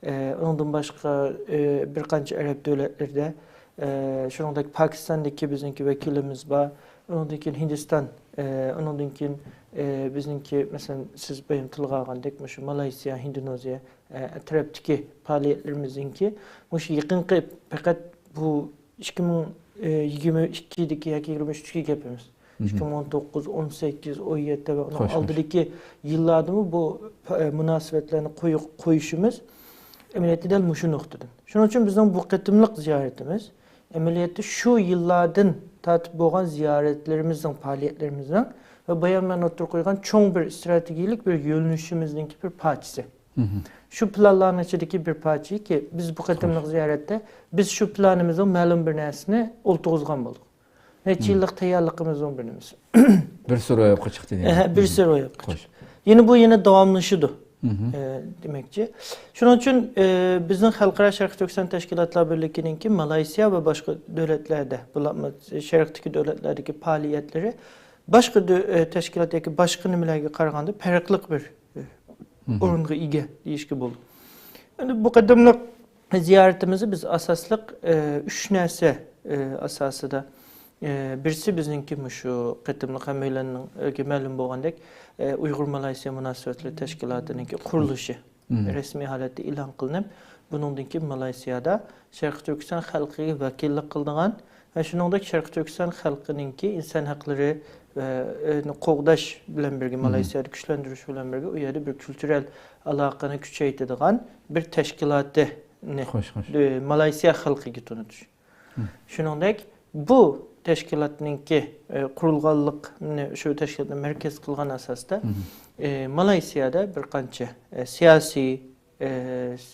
ئە، ئۇنىڭدىن باشقا، ئە، بىر قانچە ئەرەب دۆلەتلىرىدە، ئە، شۇنىڭدەك پاكىستاندىكى بىزنىڭكى ۋەكىلىمىز بار. ئۇنىڭدىن كېيىن ھىندىستان، ئە، ئۇنىڭدىن كېيىن، ئە، بىزنىڭكى، مەسىلەن، سىز بايام تىلغا ئالغاندەك، مۇشۇ مالايسىيا، ھىندونېزىيە، ئە، ئەتراپتىكى پائالىيەتلىرىمىزنىڭكى مۇشۇ يېقىنقى پەقەت بۇ ئىككى مىڭ يىگىرمە ئىككىدىكى ياكى يىگىرمە ئۈچتىكى گېپىمىز. مھم. ئىككى مىڭ ئون توققۇز، ئون سەككىز، ئون يەتتە ۋە ئۇنىڭ خوش، خوش. ئالدىدىكى يىللاردىمۇ بۇ، ئە، مۇناسىۋەتلەرنى قويۇق-، قويۇشىمىز ئەمەلىيەتتە دەل مۇشۇ نۇقتىدىن. شۇنىڭ ئۈچۈن بىزنىڭ بۇ قېتىملىق زىيارىتىمىز ئەمەلىيەتتە شۇ يىللاردىن تارتىپ بولغان زىيارەتلىرىمىزنىڭ، پائالىيەتلىرىمىزنىڭ ۋە بايام مەن ئوتتۇرىغا قويغان چوڭ بىر ئىستراتېگىيەلىك بىر يۆنىلىشىمىزنىڭكى بىر پارچىسى. مھم. شۇ پىلانلارنىڭ ئىچىدىكى بىر پارچىكى، بىز بۇ قېتىملىق خوش. زىيارەتتە، بىز شۇ پىلانىمىزنىڭ مەلۇم بىر نەرسىنى ئولتۇرغۇزغان بولدۇق. نەچچە مم. يىللىق تەييارلىقىمىزنىڭ بىر نېمىسى. بىر سۈر روياپقا چىقتى دېمەك. ئەھە، بىر مم. سۈر روياپقا خوش. چىقتى. يەنە بۇ يەنە داۋاملىشىدۇ، مم. ئە، دېمەكچى. شۇنىڭ ئۈچۈن، ئە، بىزنىڭ خەلقئارا شەرقىي تۈركىستان تەشكىلاتلار بىرلىكىنىڭكى مالايسىيا ۋە باشقا دۆلەتلەردە، بۇلارمۇ شەرقتىكى دۆلەتلەردىكى پائالىيەتلىرى باشقا دۆ-، ئە، تەشكىلات ياكى باشقا نېمىلەرگە قارىغاندا پەرقلىق بىر، ئە، مم. ئورۇنغا ئىگە دېيىشكە بولىدۇ. ئەمدى بۇ قېتىملىق زىيارىتىمىزدە بىز ئاساسلىق، ئە، ئۈچ نەرسە، ئە، ئاساسىدا، ئە، بىرسى بىزنىڭكى مۇشۇ قېتىملىق ھەممەيلەننىڭ مەلۇم بولغاندەك، ئە، ئۇيغۇر مالايسىيا مۇناسىۋەتلىرى تەشكىلاتىنىڭكى قۇرۇلۇشى مم. رەسمىي ھالەتتە ئېلان قىلىنىپ، بۇنىڭدىن كېيىن مالايسىيادا شەرقىي تۈركىستان خەلقىگە ۋەكىللىك قىلىدىغان ۋە شۇنىڭدەك شەرقىي تۈركىستان خەلقىنىڭكى ئىنسان ھەقلىرى ۋە، ئە، نى قوغداش بىلەن بىرگە، مم. مالايسىيادا كۈچلەندۈرۈش بىلەن بىرگە، ئۇ يەردە بىر كۈلتۈرەل ئالاقىنى كۈچەيتىدىغان بىر تەشكىلاتنى، خوش، خوش. ئە، مالايسىيا خەلقىگە تونۇتۇش. مم. شۇنىڭدەك بۇ تەشكىلاتنىڭكى، ئە، قۇرۇلغانلىقىنى، شۇ تەشكىلاتنى مەركەز قىلغان ئاساستا، مم. ئە، مالايسىيادا بىر قانچە، ئە، سىياسىي، ئە،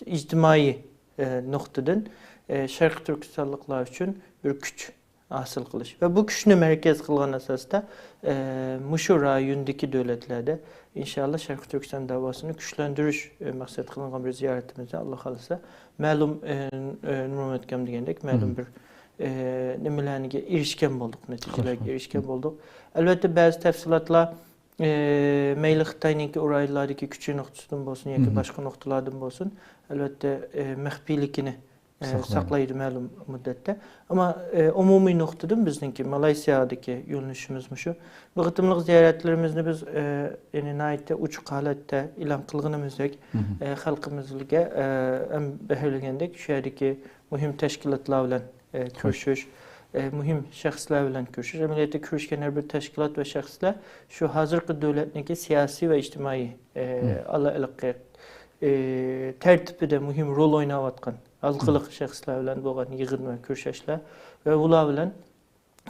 ئىجتىمائىي، ئە، نۇقتىدىن، ئە، شەرقىي تۈركىستانلىقلار ئۈچۈن بىر كۈچ ھاسىل قىلىش ۋە بۇ كۈچنى مەركەز قىلغان ئاساستا، ئە، مۇشۇ رايوندىكى دۆلەتلەردە ئىنشاللا شەرقىي تۈركىستان داۋاسىنى كۈچلەندۈرۈش، ئە، مەقسەت قىلىنغان بىر زىيارىتىمىزدە، ئاللا خالىسا، مەلۇم، ئە، ئە، نۇرمۇھەممەت ئاكام دېگەندەك، مەلۇم مم. بىر، ئە، نېمىلەرگە ئېرىشكەن بولدۇق، نەتىجىلەرگە خوش، خوش. ئېرىشكەن بولدۇق. ئەلۋەتتە، بەزى تەپسىلاتلار، ئە، مەيلى خىتاينىڭكى ئۇ رايونلاردىكى كۈچى نۇقتىسىدىن بولسۇن ياكى مم. باشقا نۇقتىلاردىن بولسۇن، ئەلۋەتتە، ئە، مەخپىيلىكىنى ئە، ساقلايدۇ. ساقلايدۇ مەلۇم مۇددەتتە. ئەمما، ئە، ئومۇمىي نۇقتىدىن بىزنىڭكى مالايسىيادىكى يۆنىلىشىمىز مۇشۇ. بۇ قېتىملىق زىيارەتلىرىمىزنى بىز، ئە، يەنى ناھايىتى ئوچۇق ھالەتتە ئېلان قىلغىنىمىزدەك، مم. ئە، خەلقىمىزگە، ئە، ھەم بەھرىلىگەندەك شۇ يەردىكى مۇھىم تەشكىلاتلار بىلەن، ئە، خوش. كۆرۈشۈش، ئە، مۇھىم شەخسلەر بىلەن كۆرۈشۈش. ئەمەلىيەتتە كۆرۈشكەن ھەر بىر تەشكىلات ۋە شەخسلەر شۇ ھازىرقى دۆلەتنىڭكى سىياسىي ۋە ئىجتىمائىي، ئە، مم. ئالا ئىلقى، ئە، تەرتىپىدە مۇھىم رول ئويناۋاتقان ھالقىلىق شەخسلەر بىلەن بولغان يىغىن ۋە كۆرۈشۈشلەر ۋە ئۇلار بىلەن،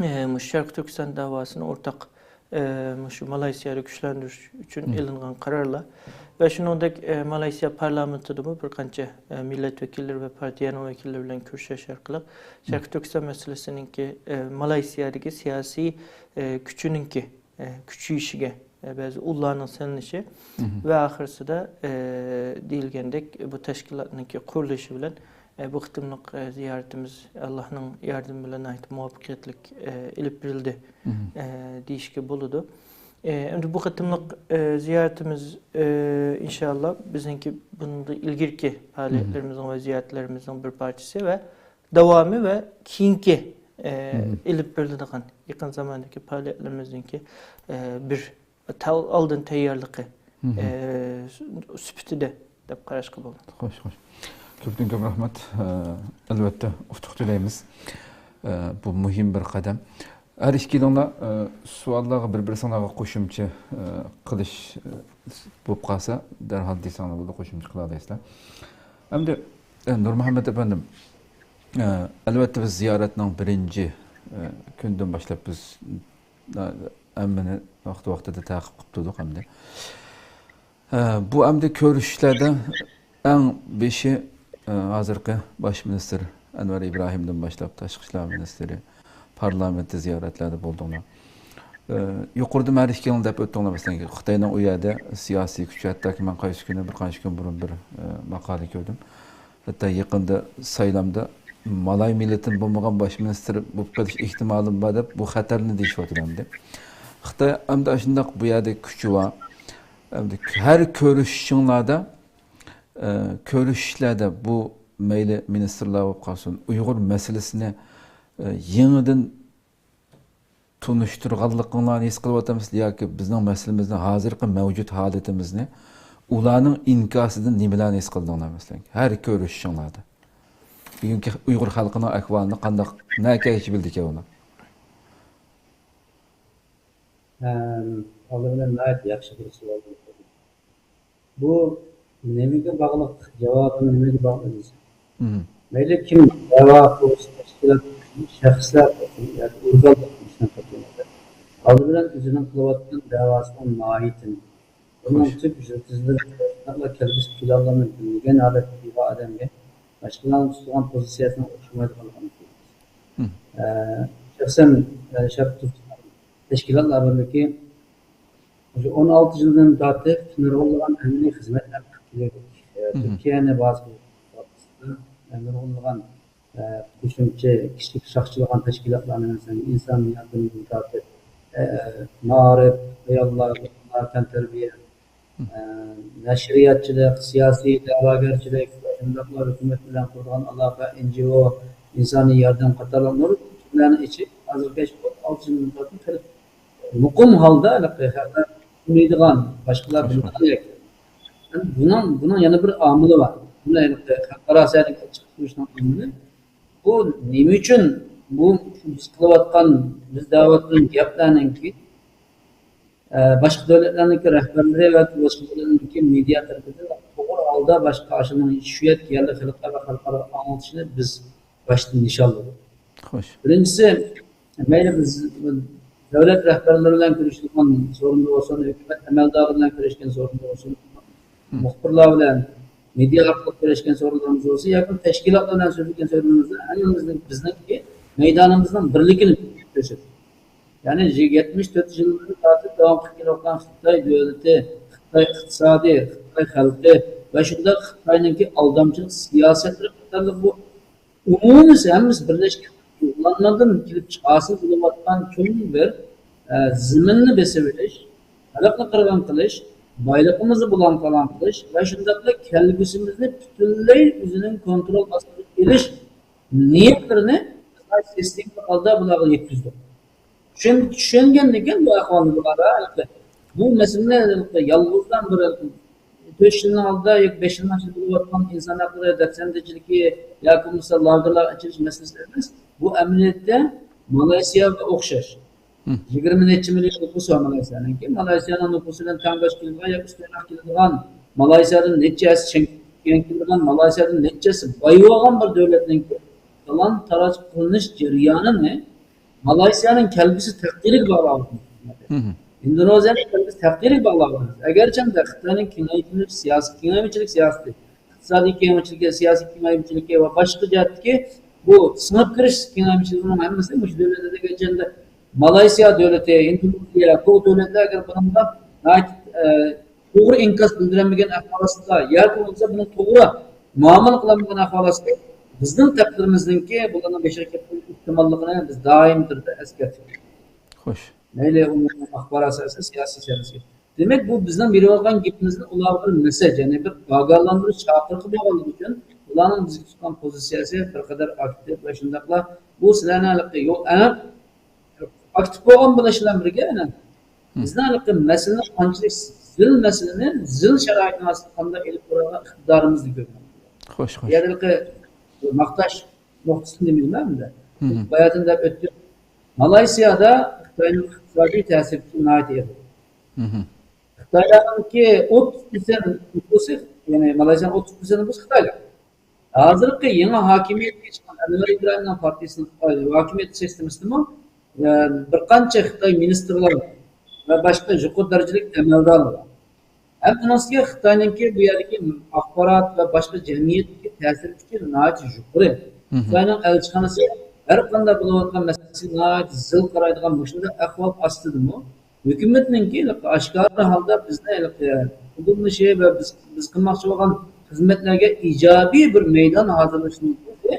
ئە، مۇشۇ شەرقىي تۈركىستان داۋاسىنى ئورتاق، ئە، مۇشۇ مالايسىيادا كۈچلەندۈرۈش ئۈچۈن مم. ئېلىنغان قارارلار ۋە شۇنىڭدەك، ئە، مالايسىيا پارلامېنتىدىمۇ بىر قانچە، ئە، مىللەت ۋەكىللىرى ۋە پارتىيەنىڭ ۋەكىللىرى بىلەن كۆرۈشۈش ئارقىلىق مم. شەرقىي تۈركىستان مەسىلىسىنىڭكى، ئە، مالايسىيادىكى سىياسىي، ئە، كۈچىنىڭكى ئە، كۈچىيىشىگە، ئە، بەزى ئۇللارنىڭ سېلىنىشى مم. ۋە ئاخىرسىدا، ئە، دېيىلگەندەك، بۇ تەشكىلاتنىڭكى قۇرۇلۇشى بىلەن، ئە، بۇ قېتىملىق، ئە، زىيارىتىمىز ئاللانىڭ ياردىمى بىلەن ناھايىتى مۇۋەپپەقىيەتلىك، ئە، ئېلىپ بېرىلدى، مم. ئە، دېيىشكە بولىدۇ. ئە، ئەمدى بۇ قېتىملىق، ئە، زىيارىتىمىز، ئە، ئىنشائاللا بىزنىڭكى بۇندىن ئىلگىرىكى مم. پائالىيەتلىرىمىزنىڭ ۋە زىيارەتلىرىمىزنىڭ بىر پارچىسى ۋە داۋامى ۋە كېيىنكى، ئە، مم. ئېلىپ بېرىلىدىغان يېقىن زاماندىكى پائالىيەتلىرىمىزنىڭكى، ئە، بىر تاۋ-، ئالدىن تەييارلىقى، مم. ئە، سۈ-، سۈپىتىدە دەپ قاراشقا بولىدۇ. خوش، خوش. كۆپتىن كۆپ رەھمەت. ئە، ئەلۋەتتە، ئۇتۇق تىلەيمىز. ئە، بۇ مۇھىم بىر قەدەم. ھەر ئىككىلىڭلار، ئە، سوئاللارغا بىر-بىرسىڭلارغا قوشۇمچە، ئە، قىلىش، ئە، بولۇپ قالسا، دەرھال دېسەڭلار بولىدۇ، قوشۇمچە قىلالايسىلەر. ئەمدى، ئە، نۇرمۇھەممەت ئەپەندىم، ئە، ئەلۋەتتە، بىز زىيارەتنىڭ بىرىنچى، ئە، كۈنىدىن باشلاپ بىز ھەممىنى ۋاقتى-ۋاقتىدا تەقىب قىلىپ تۇردۇق ئەمدى. ئە، بۇ ئەمدى كۆرۈشۈشلەردە ئەڭ بېشى ئە، ھازىرقى باش مىنىستىر ئەنۋەر ئىبراھىمدىن باشلاپ، تاشقى ئىشلار مىنىستىرى، پارلامېنتتا زىيارەتلەردە بولدۇڭلار. ئە، يۇقىرىدا مەن ئىككىڭلار دەپ ئۆتتۈڭلار، مەسىلەن، خىتاينىڭ ئۇ يەردە سىياسىي كۈچى، ھەتتاكى مەن قايسى كۈنى، بىر قانچە كۈن بۇرۇن بىر، ئە، ماقالە كۆردۈم. ھەتتا يېقىندا سايلامدا مالاي مىللىتىدىن بولمىغان باش مىنىستىر بولۇپ قېلىش ئېھتىمالىم بار دەپ، بۇ خەتەرنى دېيىشىۋاتىدۇ ئەمدى. خىتاي ئەمدى ئاشۇنداق بۇ يەردە كۈچى بار. ئەمدى ھەر كۆرۈشۈشۈڭلاردا، ئە، كۆرۈشۈشلەردە بۇ مەيلى مىنىستىرلار بولۇپ قالسۇن، ئۇيغۇر مەسىلىسىنى، ئە، يېڭىدىن تونۇشتۇرغانلىقىڭلارنى ھېس قىلىۋاتامسىلەر ياكى بىزنىڭ مەسىلىمىزنىڭ ھازىرقى مەۋجۇت ھالىتىمىزنى ئۇلارنىڭ ئىنكاسىدىن نېمىلەرنى ھېس قىلدىڭلار مەسىلەن؟ ھەر كۆرۈشۈشۈڭلاردا. بۈگۈنكى ئۇيغۇر خەلقىنىڭ ئەھۋالىنى قانداق، نەگىچە بىلدىكەن ئۇلار؟ ئەم، ئالدى بىلەن ناھايىتى ياخشى بىر سوئال. بۇ نېمىگە باغلىق؟ جاۋابىنى نېمىگە باغلىدىڭىز؟ مەيلى كىم دەۋا قىلسا، تەشكىلات، شەخسلەر، ياكى ئورگانلار، ئالدى بىلەن ئۆزىنىڭ قىلىۋاتقان دەۋاسىنىڭ ماھىيىتىنى، ئۇنىڭ تۈپ يىلتىزلىرى، شۇنداقلا كەلگۈسى پىلانلىرىنى بىلمىگەن ھالەتتە بىۋاسىتە ئادەمگە باشقىلارنىڭ تۇتىدىغان پوزىتسىيەسىنىڭ ئوخشىمايدىغانلىقىنى كۆرىمىز. ئە، شەخسەن، ئە، شەرقىي تۈركىستان تەشكىلاتلار بىرلىكى مۇشۇ ئون ئالتە يىلدىن تارتىپ نۇرغۇنلىغان ئەمەلىي خىزمەتلەر قىلىپ كېلىپ، ئە، تۈركىيەنى بازا قىلىپ، ئە، نۇرغۇنلىغان، ئە، قوشۇمچە كىشىلىك ساقچىلىغان تەشكىلاتلارنى، مەسىلەن، ئىنسان ياردىمىدىن تارتىپ، ئە، مائارىپ، ئاياللار، بالىلار، تەنتەربىيە، ئە، نەشرىياتچىلىق، سىياسىي دەۋاگەرچىلىك، شۇنداقلا ھۆكۈمەت بىلەن قۇرىدىغان ئالاقە، ئېن جى ئو، ئىنسانىي ياردەم قاتارلىق نۇرغۇن تۈرلەرنى ئېچىپ، ھازىرغىچە ئون ئالتە يىلدىن تارتىپ خېلى مۇقىم ھالدا ھېلىقى خەلقلەر تونۇيدىغان، باشقىلار بىلىدىغان يەكۈن. بۇنىڭ، بۇنىڭ يەنە بىر ئامىلى بار. بۇنى ھېلىقى خەلقئارا سەھنىگە چىقىپ تۇرۇشنىڭ ئامىلى، بۇ نېمە ئۈچۈن بۇ بىز قىلىۋاتقان، بىز دەۋاتقان گەپلەرنىڭكى، ئە، باشقا دۆلەتلەرنىڭكى رەھبەرلىرى ۋە باشقا دۆلەتلەرنىڭكى مېدىيا تەرىپىدىن توغرا ھالدا باشقا ئاشۇنىڭ شۇ يەردىكى يەرلىك خەلقلەر ۋە خەلقئارا ئاڭلىتىشنى بىز باشتىن نىشانلىدۇق. خوش. بىرىنچىسى، مەيلى بىز دۆلەت رەھبەرلىرى بىلەن كۆرۈشىدىغان سورۇندا بولسۇن، ھۆكۈمەت ئەمەلدارى بىلەن كۆرۈشكەن سورۇندا بولسۇن، مۇخبىرلار بىلەن مېدىيا ئارقىلىق كۆرۈشكەن سورۇنلىرىمىز بولسۇن ياكى تەشكىلاتلار بىلەن سۆزلىگەن سۆزلىرىمىزدە ھەممىمىزنىڭ، بىزنىڭكى مەيدانىمىزنىڭ بىرلىكىنى كۆرسىتىدۇ. يەنى يەتمىش تۆت يىلدىن تارتىپ داۋام قىلىپ كېلىۋاتقان خىتاي دۆلىتى، خىتاي ئىقتىسادى، خىتاي خەلقى ۋە شۇنداق خىتاينىڭكى ئالدامچىلىق سىياسەتلىرى قاتارلىق بۇ ئومۇمىي ھەممىسى بىرلەشكەن ئۇلارنىڭدىن كېلىپ چىق-، ھاسىل بولۇۋاتقان چوڭ بىر، ئە، زېمىننى بېسىۋېلىش، خەلقنى قىرغىن قىلىش، بايلىقىمىزنى بۇلاڭ-تالاڭ قىلىش ۋە شۇنداقلا كەلگۈسىمىزنى پۈتۈنلەي ئۆزىنىڭ كونترول ئاستىغا ئېلىش نىيەتلىرىنى بىز سىستېمىلىق ھالدا بۇلارغا يەتكۈزدۇق. چۈشەن-، چۈشەنگەندىن كېيىن بۇ ئەھۋالنى بۇلارغا، بۇ مەسىلىنى يالغۇزدىن بىر تۆت يىلنىڭ ئالدىدا ياكى بەش يىلنىڭ ئىچىدە بولۇۋاتقان ئىنسان ھەقلىرى دەپسەندىچىلىكى ياكى بولمىسا لاگېرلارغا ئېچىلىش مەسىلىسى ئەمەس. بۇ ئەمەلىيەتتە مالايسىياغا ئوخشاش. يىگىرمە نەچچە مىليون نوپۇسى بار مالايسىيانىڭكى. مالايسىيانىڭ نوپۇسى بىلەن تەڭ باش كېلىدىغان ياكى ئۈستۈنرەك كېلىدىغان، مالايسىيادىن نەچچە ھەسسە چەڭ كېلىدىغان، مالايسىيادىن نەچچە ھەسسە بايىۋالغان بىر دۆلەتنىڭكى تالان-تاراج قىلىنىش جەريانىنى مالايسىيانىڭ كەلگۈسى تەقدىرىگە باغلاۋاتىمىز. ئىندونېزىيەنىڭ كەلگۈسى تەقدىرىگە باغلاۋاتىمىز. ئەگەرچەندە خىتاينىڭ كېڭەيتىلىش سىياسىتى، كېڭەيمىچىلىك سىياسىتى، ئىقتىسادىي كېڭەيمىچىلىكى، سىياسىي كېڭەيمىچىلىكى ۋە باشقا جەھەتتىكى بۇ سىڭىپ كىرىش كېڭەيمىچىلىكىنىڭ ھەممىسى مۇشۇ دۆلەتلەردە ئەگەرچەندە مالايسىيا دۆلىتى، ئىندونېزىيە، بۇ دۆلەتلەر ئەگەر بۇنىڭغا ناھايىتى، ئە، توغرا ئىنكاس بىلدۈرەلمىگەن ئەھۋال ئاستىدا ياكى بولمىسا بۇنىڭ توغرا مۇئامىلە قىلالمىغان ئەھۋال ئاستىدا بىزنىڭ تەقدىرىمىزنىڭكى بۇلارنىڭ بېشىغا كېلىپ قېلىش ئېھتىماللىقىنى بىز دائىم تۈردە ئەسكەرتىپ كېلىمىز. خوش. مەيلى ئۇ ئاخبارات سەھنىسى، سىياسىي سەھنىسى. دېمەك، بۇ بىزنىڭ بېرىۋالغان گېپىمىزنى ئۇلارغا بىر مەسەج، يەنى بىر ئاگاھلاندۇرۇش چاقىرىقى بولغانلىقى ئۈچۈن ئۇلارنىڭ بىزگە تۇتقان پوزىتسىيەسى بىر قەدەر ئاكتىپ ۋە شۇنداقلا بۇ سىلەرنىڭ ھېلىقى يول ئېنىق ئاكتىپ بولغان بولۇش بىلەن بىرگە، ئەنە، بىزنىڭ ھېلىقى مەسىلىنى قانچىلىك زىل مەسىلىنى زىل شارائىتنىڭ ئاستىدا قانداق ئېلىپ بارغان ئىقتىدارىمىزنى كۆرگەن. خوش، خوش. بۇ يەردە ھېلىقى ماختاش نۇقتىسىنى دېمەيمەن ئەمدى. باياتىن دەپ ئۆتتۈم. مالايسىيادا خىتاينىڭ ئىقتىسادىي تەسىر كۈچى ناھايىتى ئېغىر. خىتايلارنىڭكى ئوتتۇز پىرسەنت نوپۇسى، يەنى مالايسىيانىڭ ئوتتۇز پىرسەنت نوپۇسى خىتايلار. ھازىرقى يېڭى ھاكىمىيەتكە چىققان ئەنۋەر ئىبراھىمنىڭ پارتىيىسىنىڭ، ئاي، ھاكىمىيەت سىستېمىسىدىمۇ، ئە، بىر قانچە خىتاي مىنىستىرلار ۋە باشقا يۇقىرى دەرىجىلىك ئەمەلدارلار بار. ھەم ئۇنىڭ ئۈستىگە خىتاينىڭكى بۇ يەردىكى ئاخبارات ۋە باشقا جەمئىيەتتىكى تەسىر كۈچى ناھايىتى يۇقىرى. خىتاينىڭ ئەلچىخانىسى ھەر قانداق بولۇۋاتقان مەسىلىگە ناھايىتى زىل قارايدىغان مۇشۇنداق ئەھۋال ئاستىدىمۇ، ھۆكۈمەتنىڭكى ئاشكارا ھالدا بىزنى قوللىشى ۋە بىز، بىز قىلماقچى بولغان خىزمەتلەرگە ئىجابىي بىر مەيدان ھازىرلىشىنىڭكى،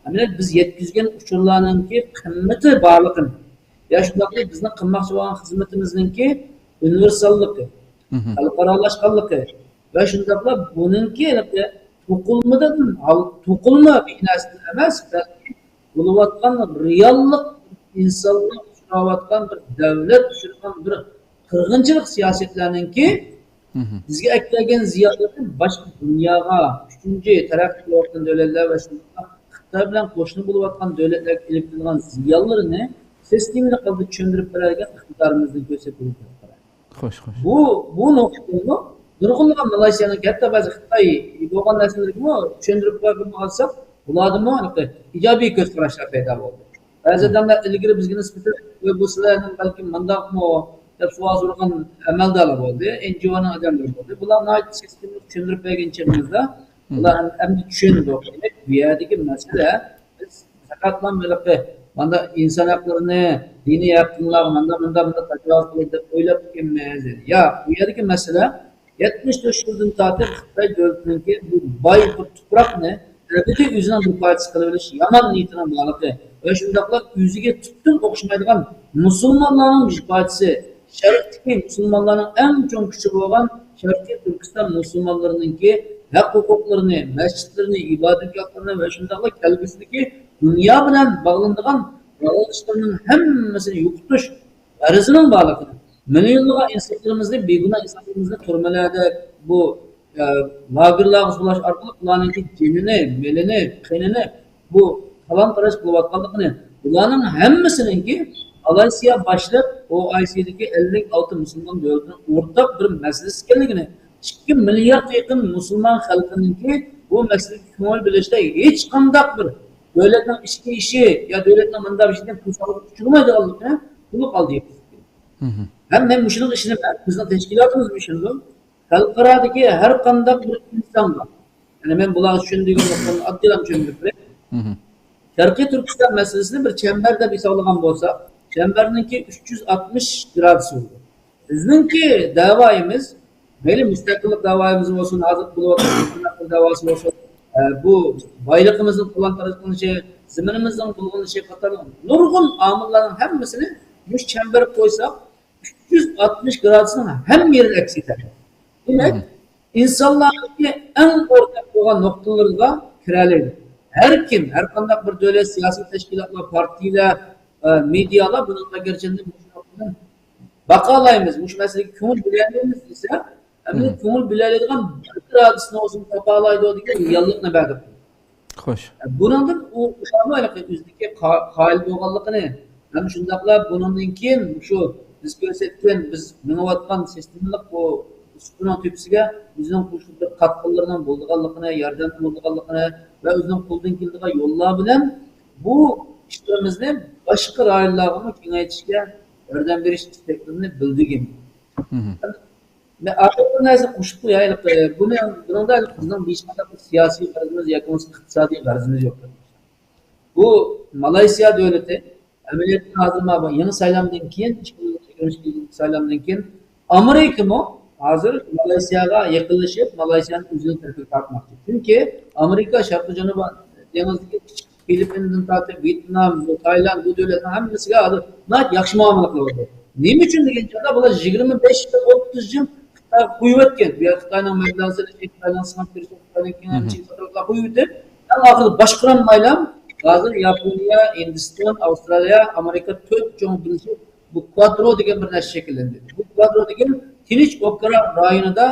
ئەمەلىيەتتە بىز يەتكۈزگەن ئۇچۇرلارنىڭكى قىممىتى بارلىقىنى، يا شۇنداقلا بىزنىڭ قىلماقچى بولغان خىزمىتىمىزنىڭكى ئۇنىۋېرساللىقى، خەلقئارالاشقانلىقى ۋە شۇنداقلا بۇنىڭكى توقۇلمىدىن، توقۇلما بىناسىدىن ئەمەس، بەلكى بولۇۋاتقان رېئاللىق، ئىنسانلار ئۇچراۋاتقان بىر دەۋلەت ئۇچرىغان بىر قىرغىنچىلىق سىياسەتلەرنىڭكى بىزگە ئەكەلگەن زىيانلىرى باشقا دۇنياغا، ئۈچىنچى تەرەققىي قىلىۋاتقان دۆلەتلەر ۋە شۇنداقلا خىتاي بىلەن قوشنا بولۇۋاتقان دۆلەتلەرگە ئېلىپ كېلىدىغان زىيانلىرىنى سىستېمىلىق ھالدا چۈشەندۈرۈپ بېرەلىگەن ئىقتىدارىمىزنى كۆرسەتكىلى كېلىپ قارايمىز. خوش، خوش. بۇ، بۇ نۇقتىدىمۇ نۇرغۇنلىغان مالايسىيانىڭ، ھەتتا بەزى خىتاي بولغان نەرسىلىرىگىمۇ چۈشەندۈرۈپ بەرگىلى بولساق، بۇلاردىمۇ ئىجابىي كۆز قاراشلار پەيدا بولدى. بەزى ئادەملەر ئىلگىرى بىزگە نىسبەتەن، «ۋاي، بۇ سىلەرنىڭ بەلكىم مانداقمۇ؟» دەپ سوئال سورىغان ئەمەلدارلار بولدى، ئېن جى ئونىڭ ئادەملىرى بولدى. بۇلار ناھايىتى سىستېمىلىق چۈشەندۈرۈپ بەرگەن چېغىمىزدا، بۇلار ئەمدى چۈشەندۇق. دېمەك، بۇ يەردىكى مەسىلە، بىز پەقەتلا ھېلىقى مانا ئىنسان ھەقلىرىنى، دىنىي ھەقلەرگە مانا مۇنداق، مۇنداق تاجاۋۇز قىلدى دەپ ئويلاپتىكەنمىز. ياق، بۇ يەردىكى مەسىلە يەتمىش تۆت يىلدىن تارتىپ خىتاي دۆلىتىنىڭكى بۇ باي بىر تۇپراقنى ئەبەدىي ئۆزىنىڭ بىر پارچىسى قىلىۋېلىش يامان نىيىتىنىڭ بارلىقى ۋە شۇنداقلا ئۆزىگە تۈپتىن ئوخشىمايدىغان مۇسۇلمانلارنىڭ بىر پارچىسى، شەرقتىكى مۇسۇلمانلارنىڭ ئەڭ چوڭ كۈچى بولغان شەرقىي تۈركىستان مۇسۇلمانلىرىنىڭكى ھەق ھوقۇقلىرىنى، مەسچىتلىرىنى، ئىبادەتگاھلىرىنى ۋە شۇنداقلا كەلگۈسىدىكى دۇنيا بىلەن باغلىنىدىغان باغلىنىشلىرىنىڭ ھەممىسىنى يوقىتىش غەرىزىنىڭ بارلىقىنى، مىليونلىغان ئىنسانلىرىمىزنى، بىگۇناھ ئىنسانلىرىمىزنى تۈرمىلەردە بۇ، ئە، لاگېرلارغا سولاش ئارقىلىق ئۇلارنىڭكى جېنىنى، مېلىنى، قېنىنى بۇ تالان-تاراج قىلىۋاتقانلىقىنى، بۇلارنىڭ ھەممىسىنىڭكى مالايسىيا باشلىق ئو ئاي سىدىكى ئەللىك ئالتە مۇسۇلمان دۆلىتىنىڭ ئورتاق بىر مەسىلىسى ئىكەنلىكىنى، ئىككى مىلياردقا يېقىن مۇسۇلمان خەلقىنىڭكى بۇ مەسىلىگە كۆڭۈل بۆلۈشتە ھېچقانداق بىر دۆلەتنىڭ ئىچكى ئىشى يا دۆلەتنىڭ مۇنداق بىر ئىشىدىن پۇل سالغۇچى ئۇچرىمايدىغانلىقىنى تولۇق ئالدى يەتكۈزدى. ھەم مەن مۇشۇنىڭغا ئىشىنىمەن، بىزنىڭ تەشكىلاتىمىزمۇ ئىشىنىدۇ. خەلقئارادىكى ھەر قانداق بىر ئىنسانغا، يەنى مەن بۇلارغا چۈشەندۈرگەن نۇقتامنى ئاددىيلا چۈشەندۈرۈپ بېرەي. شەرقىي تۈركىستان مەسىلىسىنى بىر چەمبەر دەپ ھېسابلىغان بولساق، چەمبەرنىڭكى ئۈچ يۈز ئاتمىش گرادۇسى بولىدۇ. بىزنىڭكى دەۋايىمىز، مەيلى مۇستەقىللىق دەۋايىمىز بولسۇن، ھازىر بولۇۋاتقان مۇستەقىللىق دەۋاسى بولسۇن، ئە، بۇ بايلىقىمىزنىڭ تالان-تاراج قىلىنىشى، زېمىنىمىزنىڭ بۇلغىنىشى قاتارلىق نۇرغۇن ئامىللارنىڭ ھەممىسىنى مۇشۇ چەمبەرگە قويساق، ئۈچ يۈز ئاتمىش گرادۇسنىڭ ھەممە يېرىدە ئەكس ئېتەر. دېمەك، ئىنسانلارنىڭكى ئەڭ ئورتاق بولغان نۇقتىلىرىغا كىرەلەيدۇ. ھەر كىم، ھەر قانداق بىر دۆلەت، سىياسىي تەشكىلاتلار، پارتىيەلەر، ئە، مېدىيالار بۇنىڭغا گەرچە مۇشۇ نۇقتىدىن باقالايمىز، مۇشۇ مەسىلىگە كۆڭۈل بۆلەلەيمىز دېسە، ئەمدى كۆڭۈل بۆلەلەيدىغان بىر ئىرادىسىنى ئۆزىنى تاپالايدۇ دېگەن رېئاللىقنى بەردۇق. خوش. بۇنىڭدىن ئۇ، ئۇلارمۇ ھېلىقى ئۆزىدىكى قا-، قايىل بولغانلىقىنى ھەم شۇنداقلا بۇنىڭدىن كېيىن مۇشۇ بىز كۆرسەتكەن، بىز مېڭىۋاتقان سىستېمىلىق بۇ ئۇسكۇنىنىڭ تۆپىسىگە ئۆزىنىڭ قوشۇلۇپ بىر قاتقىلىرىنىڭ بولىدىغانلىقىنى، ياردەمنىڭ بولىدىغانلىقىنى ۋە ئۆزىنىڭ قولىدىن كېلىدىغان يوللار بىلەن بۇ ئىشلىرىمىزنى باشقا رايونلارغىمۇ كېڭەيتىشكە ياردەم بېرىش ئىستەكلىرىنى بىلدۈرگەن. مەن ئاخىرقى بىر نەرسە قوشۇپ قوياي. بۇنى، بۇنىڭدا بىزنىڭ ھېچقانداق سىياسىي غەرىزىمىز ياكى بولمىسا ئىقتىسادىي غەرىزىمىز يوق. بۇ مالايسىيا دۆلىتى ئەمەلىيەتتە ھازىر مانا بۇ يېڭى سايلامدىن كېيىن، ئىككى مىڭ يىگىرمە ئىككى يىل سايلامدىن كېيىن ئامېرىكىمۇ ھازىر مالايسىياغا يېقىنلىشىپ، مالايسىيانى ئۆزىنىڭ تەرىپىگە تارتماقچى. چۈنكى ئامېرىكا شەرقىي جەنۇبىي دېڭىزدىكى كىچىك فىلىپپىندىن تارتىپ ۋيېتنام، بۇ تايلاند، بۇ دۆلەتنىڭ ھەممىسىگە ھازىر ناھايىتى ياخشى مۇئامىلە قىلىۋاتىدۇ. نېمە ئۈچۈن دېگەن چاغدا بۇلار يىگىرمە بەش يىل، ئوتتۇز يىل خىتايغا قويۇۋەتكەن. بۇ يەردە خىتاينىڭ مەبلەغ سېلىشى، خىتاينىڭ سىڭىپ كىرىشى، خىتاينىڭ كېڭەيمىشى قاتارلىقلار قويۇۋېتىپ، ئەڭ ئاخىرىدا باشقۇرالمايلا ھازىر ياپونىيە، ھىندىستان، ئاۋسترالىيە، ئامېرىكا تۆت چوڭ بىرلىشىپ بۇ كۋادرو دېگەن بىر نەرسە شەكىللەندى. بۇ كۋادرو دېگەن تىنچ ئوكيان رايونىدا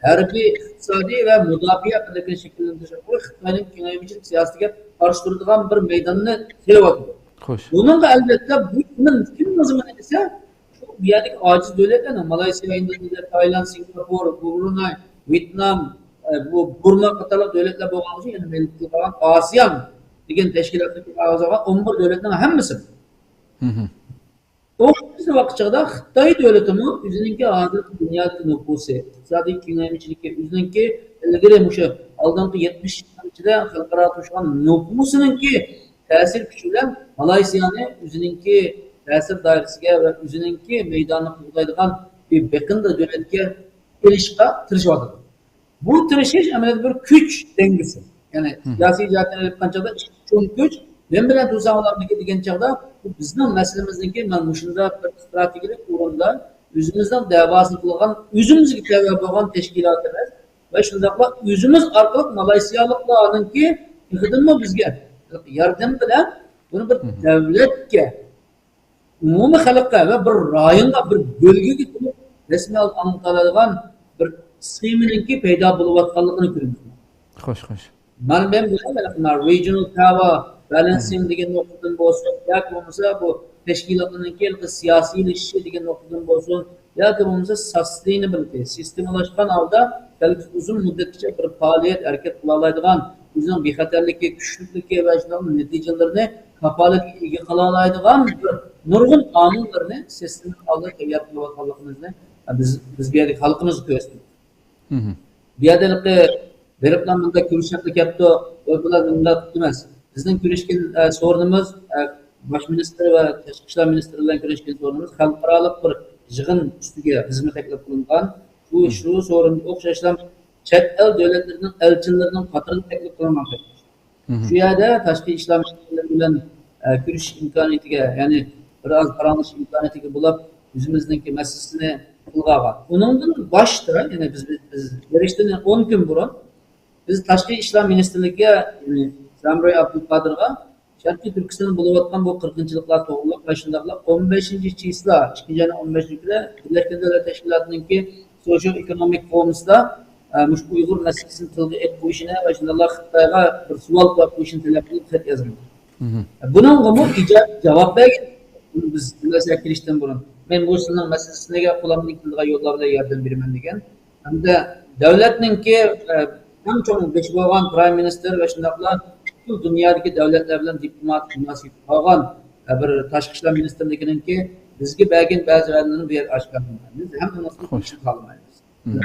ھەربىي، ئىقتىسادىي ۋە مۇداپىئە قىلىقىنى شەكىللەندۈرۈش ئارقىلىق خىتاينىڭ كېڭەيمىچىلىك سىياسىتىگە قارشى تۇرىدىغان بىر مەيداننى سېلىۋاتىدۇ. خوش. بۇنىڭغا ئەلۋەتتە بۇ كىم، كىم لازىم دېسە، شۇ بۇ يەردىكى ئاجىز دۆلەتلەرنىڭ، مالايسىيا، ئىندونېزىيە، تايلاند، سىنگاپور، برۇناي، ۋيېتنام، ئە، بۇ بۇرما قاتارلىق دۆلەتلەر بولغان ئۈچۈن يەنە مەلۇم قىلغان ئاسىيان دېگەن تەشكىلاتتىكى ئەزا بولغان ئون بىر دۆلەتنىڭ ھەممىسى. ئوخشاش ۋاقىت چېغىدا خىتاي دۆلىتىمۇ ئۆزىنىڭكى ھازىرقى دۇنيادىكى نوپۇسى، ئىقتىسادىي كېڭەيمىچىلىكى، ئۆزىنىڭكى ئىلگىرى مۇشۇ ئالدىنقى يەتمىش يىلدىن ئىچىدە خەلقئارا توشقان نوپۇسىنىڭكى تەسىر كۈچى بىلەن مالايسىيانى ئۆزىنىڭكى تەسىر دائىرىسىگە ۋە ئۆزىنىڭكى مەيدانىنى قوغدايدىغان بىر بېقىندىلىق دۆلەتكە ئېلىشقا تىرىشىۋاتىدۇ. بۇ تىرىشىش ئەمەلىيەتتە بىر كۈچ دەڭگىسى. يەنى سىياسىي جەھەتتىن ئېلىپ قان چاغدا ئىككى چوڭ كۈچ نېمە بىلەن تۇرساڭلار دېگەن چاغدا، بۇ بىزنىڭ مەسىلىمىزنىڭكى مانا مۇشۇنداق بىر ئىستراتېگىيەلىك ئورۇندا ئۆزىمىزنىڭ دەۋاسىنى قىلغان، ئۆزىمىزگە تەۋە بولغان تەشكىلاتىمىز ۋە شۇنداقلا ئۆزىمىز ئارقىلىق مالايسىيالىقلارنىڭكى تېخىدىنمۇ بىزگە ياردەم بىلەن بۇنى بىر دەۋلەتكە، ئومۇمىي خەلققە ۋە بىر رايونغا، بىر بۆلگىگە تولۇق رەسمىي ئاڭلىتالايدىغان بىر سخېمىنىڭكى پەيدا بولۇۋاتقانلىقىنى كۆرىمىز. خوش، خوش. مانا مەن بۇ رېجىنال پاۋا بالانسىنگ دېگەن نۇقتىدىن بولسۇن، ياكى بولمىسا بۇ تەشكىلاتلارنىڭكى سىياسىيلىشىشى دېگەن نۇقتىدىن بولسۇن، ياكى بولمىسا ساستېينابىلىتى، سىستېمىلاشقان ھالدا كەلگۈسى ئۇزۇن مۇددەتكىچە بىر پائالىيەت، ھەرىكەت قىلالايدىغان، ئۆزىنىڭ بىخەتەرلىكى، كۈچلۈكلۈكى ۋە شۇنداق نەتىجىلىرىنى كاپالەتكە ئىگە قىلالايدىغان بىر نۇرغۇن ئامىللارنى سىستېمىلىق ھالدا تەييار قىلىۋاتقانلىقىمىزنى بىز، بىز بۇ يەردىكى خەلقىمىزگە كۆرسىتىمىز. بۇ يەردە ھېلىقى بېرىپلا مۇنداق كۆرۈشۈپلا كەپتۇ، بۇلار مۇنداق ئەمەس. بىزنىڭ كۆرۈشكەن، ئە، سورۇنىمىز، ئە، باش مىنىستىر ۋە تاشقى ئىشلار مىنىستىرى بىلەن كۆرۈشكەن سورۇنىمىز خەلقئارالىق بىر يىغىن ئۈستىگە بىزمۇ تەكلىپ قىلىنغان. شۇ، شۇ سورۇندا ئوخشاشلا چەت ئەل دۆلەتلىرىنىڭ ئەلچىلىرىنىڭ قاتىرىدا تەكلىپ قىلىنغان. شۇ يەردە تاشقى ئىشلار مىنىستىرلىرى بىلەن، ئە، كۆرۈشۈش ئىمكانىيىتىگە، يەنى بىر ئاز پاراڭلىشىش ئىمكانىيىتىگە بولاپ، ئۆزىمىزنىڭكى مەسىلىسىنى تىلغا ئالغان. ئۇنىڭدىن باشتا، يەنى بىز، بىز، بىز بېرىشتىن ئون كۈن بۇرۇن بىز تاشقى ئىشلار مىنىستىرلىكىگە، يەنى زامرۇي ئابدۇلقادىرغا شەرقىي تۈركىستاندا بولۇۋاتقان بۇ قىرغىنچىلىقلار توغرىلىق ۋە شۇنداقلا ئون بەشىنچى چىسلا، ئىككىنچى ئاينىڭ ئون بەشىنچى كۈنى بىرلەشكەن دۆلەتلەر تەشكىلاتىنىڭكى سوشيو ئېكونومىك فورۇمىسىدا، ئە، مۇشۇ ئۇيغۇر مەسىلىسىنى تىلغا ئېلىپ قويۇشىنى ۋە شۇنداقلا خىتايغا بىر سوئال قويۇپ قويۇشىنى تەلەپ قىلىپ خەت يازغان. بۇنىڭغىمۇ ئىجابىي جاۋاب بەرگەن. بۇنى بىز بىلەرسىڭلار كېلىشتىن بۇرۇن. مەن بۇ سىلىنىڭ مەسىلىسىگە قولۇمدىن كېلىدىغان يوللار بىلەن ياردەم بېرىمەن دېگەن. ھەمدە دۆلەتنىڭكى، ئە، ئەڭ چوڭ بېشى بولغان پرايم مىنىستىر ۋە شۇنداقلا پۈتكۈل دۇنيادىكى دۆلەتلەر بىلەن دىپلوماتىك مۇناسىۋىتى بولغان، ئە، بىر تاشقى ئىشلار مىنىستىرلىكىنىڭكى بىزگە بەرگەن بەزى ۋەدىلىرىنى بۇ يەردە ئاشكارىلىمايمىز. ھەم ئۇنى خالىمايمىز.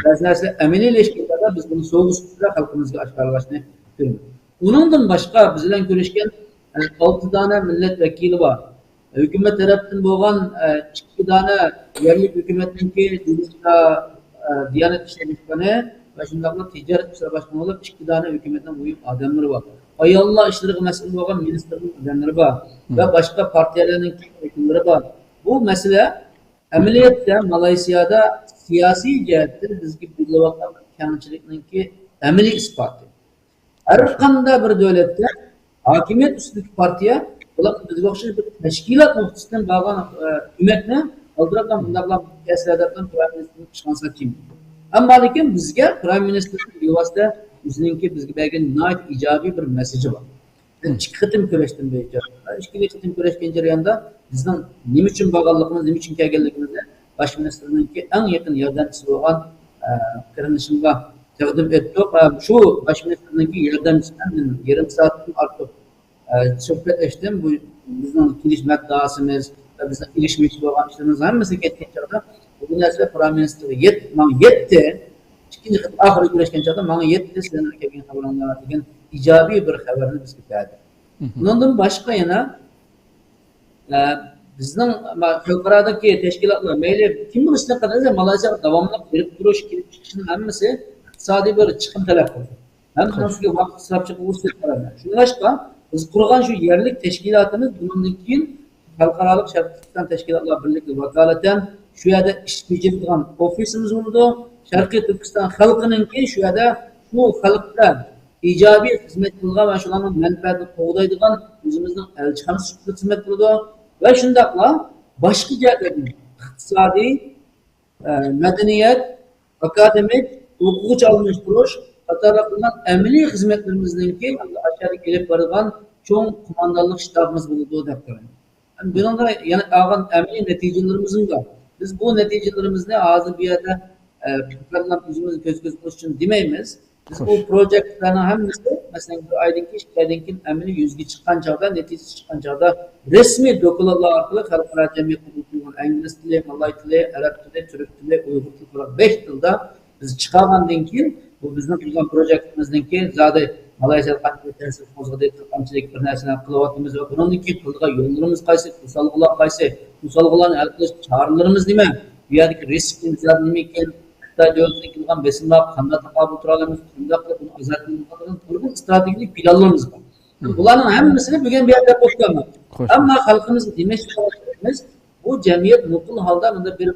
بەزى نەرسىلەر ئەمەلىيلەشكەندە بىز بۇنى سوۋغا سۈپىتىدە خەلقىمىزگە ئاشكارىلاشنى كۈتىمىز. ئۇنىڭدىن باشقا بىز بىلەن كۆرۈشكەن، ئە، ئالتە دانە مىللەت ۋەكىلى بار. ھۆكۈمەت تەرەپتىن بولغان، ئە، ئىككى دانە يەرلىك ھۆكۈمەتنىڭكى دېلوستا، ئە، دىيانەت ئىشلىرى باشقىنى ۋە شۇنداقلا تىجارەت ئىشلىرى باشقىنى بولۇپ، ئىككى دانە ھۆكۈمەتنىڭ مۇھىم ئادەملىرى بار. ئاياللار ئىشلىرىغا مەسئۇل بولغان مىنىستىرنىڭ ئادەملىرى بار ۋە باشقا پارتىيەلەرنىڭكى ۋەكىللىرى بار. بۇ مەسىلە ئەمەلىيەتتە مالايسىيادا سىياسىي جەھەتتىن بىزگە بېرىلىۋاتقان كەڭچىلىكنىڭكى ئەمەلىي ئىسپاتى. ھەر قانداق بىر دۆلەتتە ھاكىمىيەت ئۈستىدىكى پارتىيە بۇلار بىزگە ئوخشاش بىر تەشكىلات نۇقتىسىدىن بارغان، ئە، ئۆمەكنى ئالدىراپ مۇنداقلا مۇنداق ئەسلىدە پرايم مىنىستىرنى ئىشقان ساچىم. ئەمما لېكىن بىزگە پرايم مىنىستىرنىڭ بىۋاسىتە ئۆزىنىڭكى بىزگە بەرگەن ناھايىتى ئىجابىي بىر مەسىجى بار. ئىككى قېتىم كۆرۈشتۈم بۇ يەردە. ئىككى قېتىم كۆرۈشكەن جەرياندا بىزنىڭ نېمە ئۈچۈن بارغانلىقىمىز، نېمە ئۈچۈن كەلگەنلىكىمىزنى باش مىنىستىرنىڭكى ئەڭ يېقىن ياردەمچىسى بولغان، ئە، قېرىندىشىمغا تەقدىم ئەتتۇق. ئە، شۇ باش مىنىستىرنىڭكى ياردەمچىسى بىلەن مەن يېرىم سائەتتىن ئارتۇق، ئە، سۆھبەتلەشتىم. بۇ بىزنىڭ كېلىش مەدداسىمىز ۋە بىزنىڭ ئېلىشمەكچى بولغان ئىشلىرىمىز ھەممىسى كەتكەن چاغدا بۇ نەرسىلەر پرايم مىنىستىرغا يەت-، ماڭا يەتتى. ئىككىنچى قېتىم ئاخىرى كۆرۈشكەن چاغدا ماڭا يەتتى، سىلەرنىڭ كەلگەن خەۋىرىڭلار دېگەن ئىجابىي بىر خەۋەرنى بىزگە بەردى. ئۇنىڭدىن باشقا يەنە، ئە، بىزنىڭ ما-، خەلقئارادىكى تەشكىلاتلار مەيلى كىم بولۇشىدىن قەتئىينەزەر، مالايسىياغا داۋاملىق بېرىپ تۇرۇش، كېلىپ چىقىشنىڭ ھەممىسى ئىقتىسادىي بىر چىقىم تەلەپ قىلىدۇ. ھەم شۇنىڭ ئۈستىگە ۋاقىت ئىسراپچىلىقى بولۇشىدىن قەتئىينەزەر. شۇڭلاشقا بىز قۇرغان شۇ يەرلىك تەشكىلاتىمىز بۇنىڭدىن كېيىن خەلقئارالىق شەرقىي تۈركىستان تەشكىلاتلار بىرلىكىگە ۋاكالىتەن شۇ يەردە ئىش بېجىرىدىغان ئوفىسىمىز بولىدۇ. شەرقىي تۈركىستان خەلقىنىڭكى شۇ يەردە شۇ خەلققە ئىجابىي خىزمەت قىلىدىغان ۋە شۇلارنىڭ مەنپەئەتىنى قوغدايدىغان ئۆزىمىزنىڭ ئەلچىخانىسى سۈپىتىدە خىزمەت قىلىدۇ. ۋە شۇنداقلا باشقا جەھەتلەردىن ئىقتىسادىي، ئە، مەدەنىيەت، ئاكادېمىك، ئوقۇغۇچى ئالماشتۇرۇش قاتارلىق قىلغان ئەمەلىي خىزمەتلىرىمىزنىڭكى ئاشۇ يەردىكى ئېلىپ بارىدىغان چوڭ قوماندانلىق شتابىمىز بولىدۇ دەپ قارايمەن. بۇنىڭدا يەنە ئالغان ئەمەلىي نەتىجىلىرىمىزمۇ بار. بىز بۇ نەتىجىلىرىمىزنى ھازىر بۇ يەردە، ئە، پەقەتلا ئۆزىمىزنى كۆز-كۆز قىلىش ئۈچۈن دېمەيمىز. بىز بۇ پروجېكتلارنىڭ ھەممىسى، مەسىلەن، بىر ئايدىن كېيىن، ئىككى ئايدىن كېيىن ئەمەلىي يۈزگە چىققان چاغدا، نەتىجىسى چىققان چاغدا رەسمىي دوكلاتلار ئارقىلىق خەلقئارا جەمئىيەت قوبۇل قىلغان ئىنگلىز تىلى، مالاي تىلى، ئەرەب تىلى، تۈرك تىلى، ئۇيغۇر تىلى قاتارلىق بەش تىلدا بىز چىقارغاندىن كېيىن، بۇ بىزنىڭ قىلغان پروجېكتىمىزنىڭكى زادى مالايسىيادا قانچىلىك تەسىر قوزغىدى، قانچىلىك بىر نەرسىلەرنى قىلىۋاتىمىز ۋە بۇنىڭدىن كېيىن قىلىدىغان يوللىرىمىز قايسى، توسالغۇلار قايسى، توسالغۇلارنى ھەل قىلىش چارىلىرىمىز نېمە، بۇ يەردىكى رىسك ئىنتىزامى نېمىكىن، خىتاي دۆلىتىدىن كېلىدىغان بېسىملارغا قانداق تاقابىل تۇرالايمىز، قانداق قىلىپ بۇنى ئازايتىمىز، نۇرغۇن ئىستراتېگىيەلىك پىلانلىرىمىز بار. بۇلارنىڭ ھەممىسىنى بۈگۈن بۇ يەردە دەپ ئۆتۈۋاتىمەن. ئەمما خەلقىمىز دېمەكچى بولغان گېپىمىز، بۇ جەمئىيەت نوقۇل ھالدا مۇنداق بىر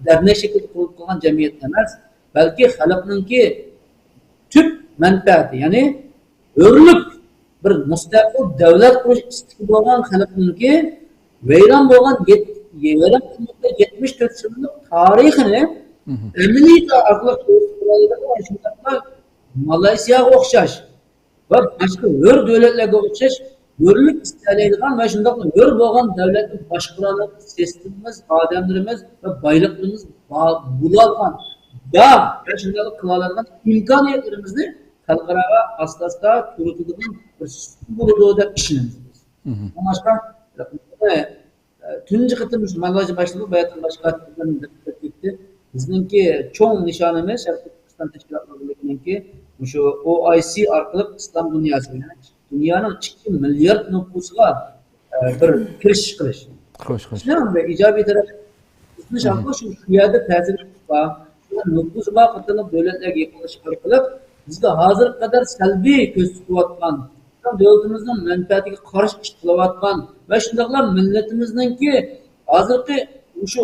دەرنەك شەكلىدە قۇرۇلۇپ قالغان جەمئىيەت ئەمەس، بەلكى خەلقنىڭكى تۈپ مەنپەئەتى، يەنى ھۆرلۈك بىر مۇستەقىل دۆلەت قۇرۇش ئىستىكى بولغان خەلقنىڭكى ۋەيران بولغان يەت-، ۋەيران قىلماقتا يەتمىش تۆت يىللىق تارىخىنى ئەمەلىيەت ئارقىلىق كۆرسىتىپ بېرەلەيدىغان، شۇنداقلا مالايسىياغا ئوخشاش ۋە باشقا ھۆر دۆلەتلەرگە ئوخشاش ھۆرلۈك ئىستەيدىغان ۋە شۇنداقلا ھۆر بولغان دۆلەتنى باشقۇرالىغان سىستېمىمىز، ئادەملىرىمىز ۋە بايلىقلىرىمىز با-، بولالىغان، بار ۋە شۇنداقلا قىلالايدىغان ئىمكانىيەتلىرىمىزنى خەلقئاراغا ئاستا-ئاستا تونۇتىدىغان بىر سۇپا بولىدۇ دەپ ئىشىنىمىز. شۇڭلاشقا، تۇنجى قېتىم مۇشۇ مالايسىيا باشلىقى باياتىن باشقا كەتتى. بىزنىڭكى چوڭ نىشانىمىز شەرقىي تۈركىستان تەشكىلاتلىرىنىڭكى مۇشۇ ئو ئاي سى ئارقىلىق ئىسلام دۇنياسى، يەنى دۇنيانىڭ ئىككى مىليارد نوپۇسىغا، ئە، بىر كىرىشىش قىلىش. خوش، خوش. شۇنىڭ بىر ئىجابىي تەرەپ، بىزنىڭ شۇ، شۇ يەردە تەسىر بار، شۇ نوپۇسى بار قاتارلىق دۆلەتلەرگە يېقىنلىشىش ئارقىلىق بىزگە ھازىرغا قەدەر سەلبىي كۆرسىتىۋاتقان، دۆلىتىمىزنىڭ مەنپەئەتىگە قارشى ئىش قىلىۋاتقان ۋە شۇنداقلا مىللىتىمىزنىڭكى ھازىرقى مۇشۇ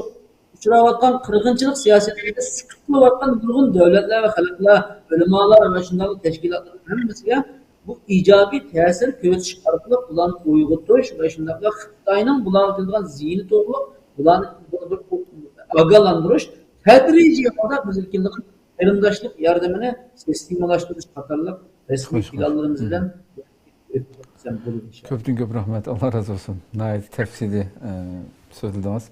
ئۇچراۋاتقان قىرغىنچىلىق سىياسىتىدە سىقىپ قېلىۋاتقان نۇرغۇن دۆلەتلەر ۋە خەلقلەر، ئۆلىمالار ۋە شۇنداقلا تەشكىلاتلارنىڭ ھەممىسىگە بۇ ئىجابىي تەسىر كۆرسىتىش ئارقىلىق بۇلارنى ئويغىتىش ۋە شۇنداقلا خىتاينىڭ بۇلارغا قىلىدىغان زىيىنى توغرۇلۇق بۇلارنى بىر، بىر ئاگاھلاندۇرۇش، تەدرىجىي ھالدا بىز كېلىدىغان قېرىنداشلىق ياردىمىنى سىستېمىلاشتۇرۇش قاتارلىق رەسمىي پىلانلىرىمىز بىلەن ئۆتكۈزسەم بولىدۇ ئىنشاللا. كۆپتىن كۆپ رەھمەت، ئاللا رازى بولسۇن. ناھايىتى تەپسىلىي، ئە، سۆزلىدىڭىز.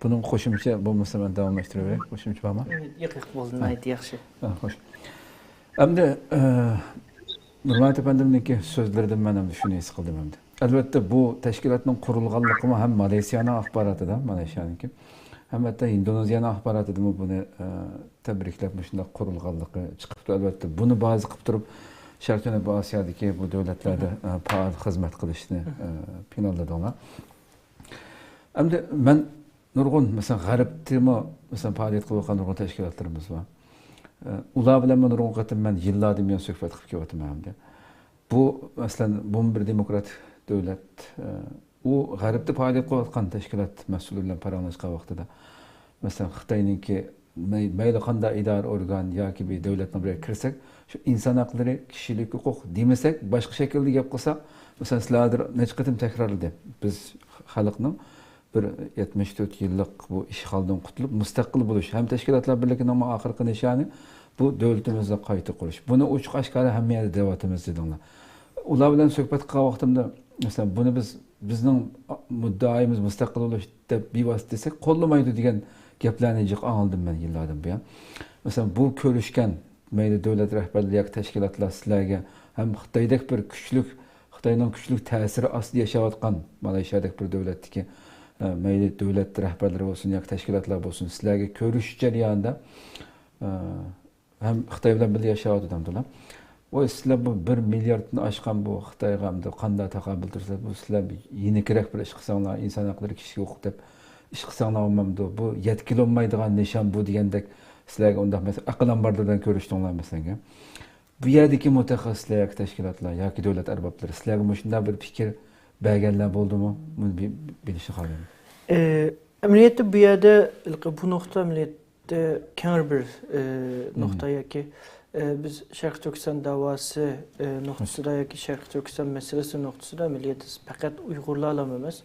بۇنىڭغا قوشۇمچە بولمىسا مەن داۋاملاشتۇرۇۋېرەي. قوشۇمچە بارمۇ؟ يېقىق بولدى، ھە. ناھايىتى ياخشى. ھە، خوش. ئەمدى، ئە، نۇرمۇھەممەت ئەپەندىمنىڭكى سۆزلىرىدىن مەن ئەمدى شۇنى ھېس قىلدىم ئەمدى. ئەلۋەتتە، بۇ تەشكىلاتنىڭ قۇرۇلغانلىقىمۇ ھەم مالايسىيانىڭ ئاخباراتىدا، مالايسىيانىڭكى، ھەم ھەتتا ئىندونېزىيەنىڭ ئاخباراتىدىمۇ بۇنى، ئە، تەبرىكلەپ مۇشۇنداق قۇرۇلغانلىقى چىقىپتۇ. ئەلۋەتتە، بۇنى بازا قىلىپ تۇرۇپ، شەرقىي جەنۇبىي ئاسىيادىكى بۇ دۆلەتلەردە، ئە، پائال خىزمەت قىلىشنى، ئە، پىلانلىدىڭلار. ئەمدى مەن نۇرغۇن، مەسىلەن، غەربتىمۇ، مەسىلەن، پائالىيەت قىلىۋاتقان نۇرغۇن تەشكىلاتلىرىمىز بار. ئە، ئۇلار بىلەنمۇ نۇرغۇن قېتىم مەن يىللاردىن بۇيان سۆھبەت قىلىپ كېلىۋاتىمەن ئەمدى. بۇ، مەسىلەن، بۇمۇ بىر دېموكراتىك دۆلەت. ئۇ غەربتە پائالىيەت قىلىۋاتقان تەشكىلات مەسئۇلى بىلەن پاراڭلاشقان ۋاقتىدا، مەسىلەن، خىتاينىڭكى مەي-، مەيلى قانداق ئىدارە ئورگان ياكى بىر دۆلەتنىڭ بىرىگە كىرسەك، شۇ ئىنسان ھەقلىرى، كىشىلىك ھوقۇق دېمىسەك، باشقا شەكىلدە گەپ قىلساق، مەسىلەن، سىلەر ھازىر نەچچە قېتىم تەكرارلىدى. بىز خەلقنىڭ بىر يەتمىش تۆت يىللىق بۇ ئىشغالدىن قۇتۇلۇپ، مۇستەقىل بولۇش ھەم تەشكىلاتلار بىرلىكىنىڭمۇ ئاخىرقى نىشانى بۇ دۆلىتىمىزنى قايتا قۇرۇش. بۇنى ئوچۇق ئاشكارا ھەممە يەردە دەۋاتىمىز دېدىڭلار. ئۇلار بىلەن سۆھبەت قىلغان ۋاقتىمدا، مەسىلەن، بۇنى بىز، بىزنىڭ مۇددىئايىمىز مۇستەقىل بولۇش دەپ بىۋاسىتە دېسەك، قوللىمايدۇ دېگەن گەپلەرنى جىق ئاڭلىدىم مەن يىللاردىن بۇيان. مەسىلەن، بۇ كۆرۈشكەن مەيلى دۆلەت رەھبەرلىرى ياكى تەشكىلاتلار سىلەرگە ھەم خىتايدەك بىر كۈچلۈك، خىتاينىڭ كۈچلۈك تەسىرى ئاستىدا ياشاۋاتقان مالايشىيادەك بىر دۆلەتتىكى، ئە، مەيلى دۆلەت رەھبەرلىرى بولسۇن ياكى تەشكىلاتلار بولسۇن، سىلەرگە كۆرۈشۈش جەريانىدا، ئە، ھەم خىتاي بىلەن بىللە ياشاۋاتىدۇ دەمدۇلا. ۋاي، سىلەر بۇ بىر مىلياردتىن ئاشقان بۇ خىتايغا ئەمدى قانداق تاقابىل تۇرىسىلەر؟ بۇ سىلەر يېنىكرەك بىر ئىش قىلساڭلار، ئىنسان ھەقلىرى، كىشىلىك ھوقۇق دەپ ئىش قىلساڭلار بولمامدۇ؟ بۇ يەتكىلى بولمايدىغان نىشان بۇ دېگەندەك سىلەرگە ئۇنداق مەسىلە، ئەقىل ئامبارلىرى بىلەن كۆرۈشتۈڭلار مەسىلەنگە. بۇ يەردىكى مۇتەخەسسىسلەر ياكى تەشكىلاتلار ياكى دۆلەت ئەربابلىرى سىلەرگە مۇشۇنداق بىر پىكىر بەرگەنلەر بولدىمۇ؟ بۇنى بىل-، بىلىشنى خالايمەن. ئە، ئەمەلىيەتتە بۇ يەردە، بۇ نۇقتا ئەمەلىيەتتە كەڭرى بىر، ئە، نۇقتا ياكى، ئە، بىز شەرقىي تۈركىستان داۋاسى، ئە، نۇقتىسىدا ياكى شەرقىي تۈركىستان مەسىلىسى نۇقتىسىدا ئەمەلىيەتتە پەقەت ئۇيغۇرلارلا ئەمەس،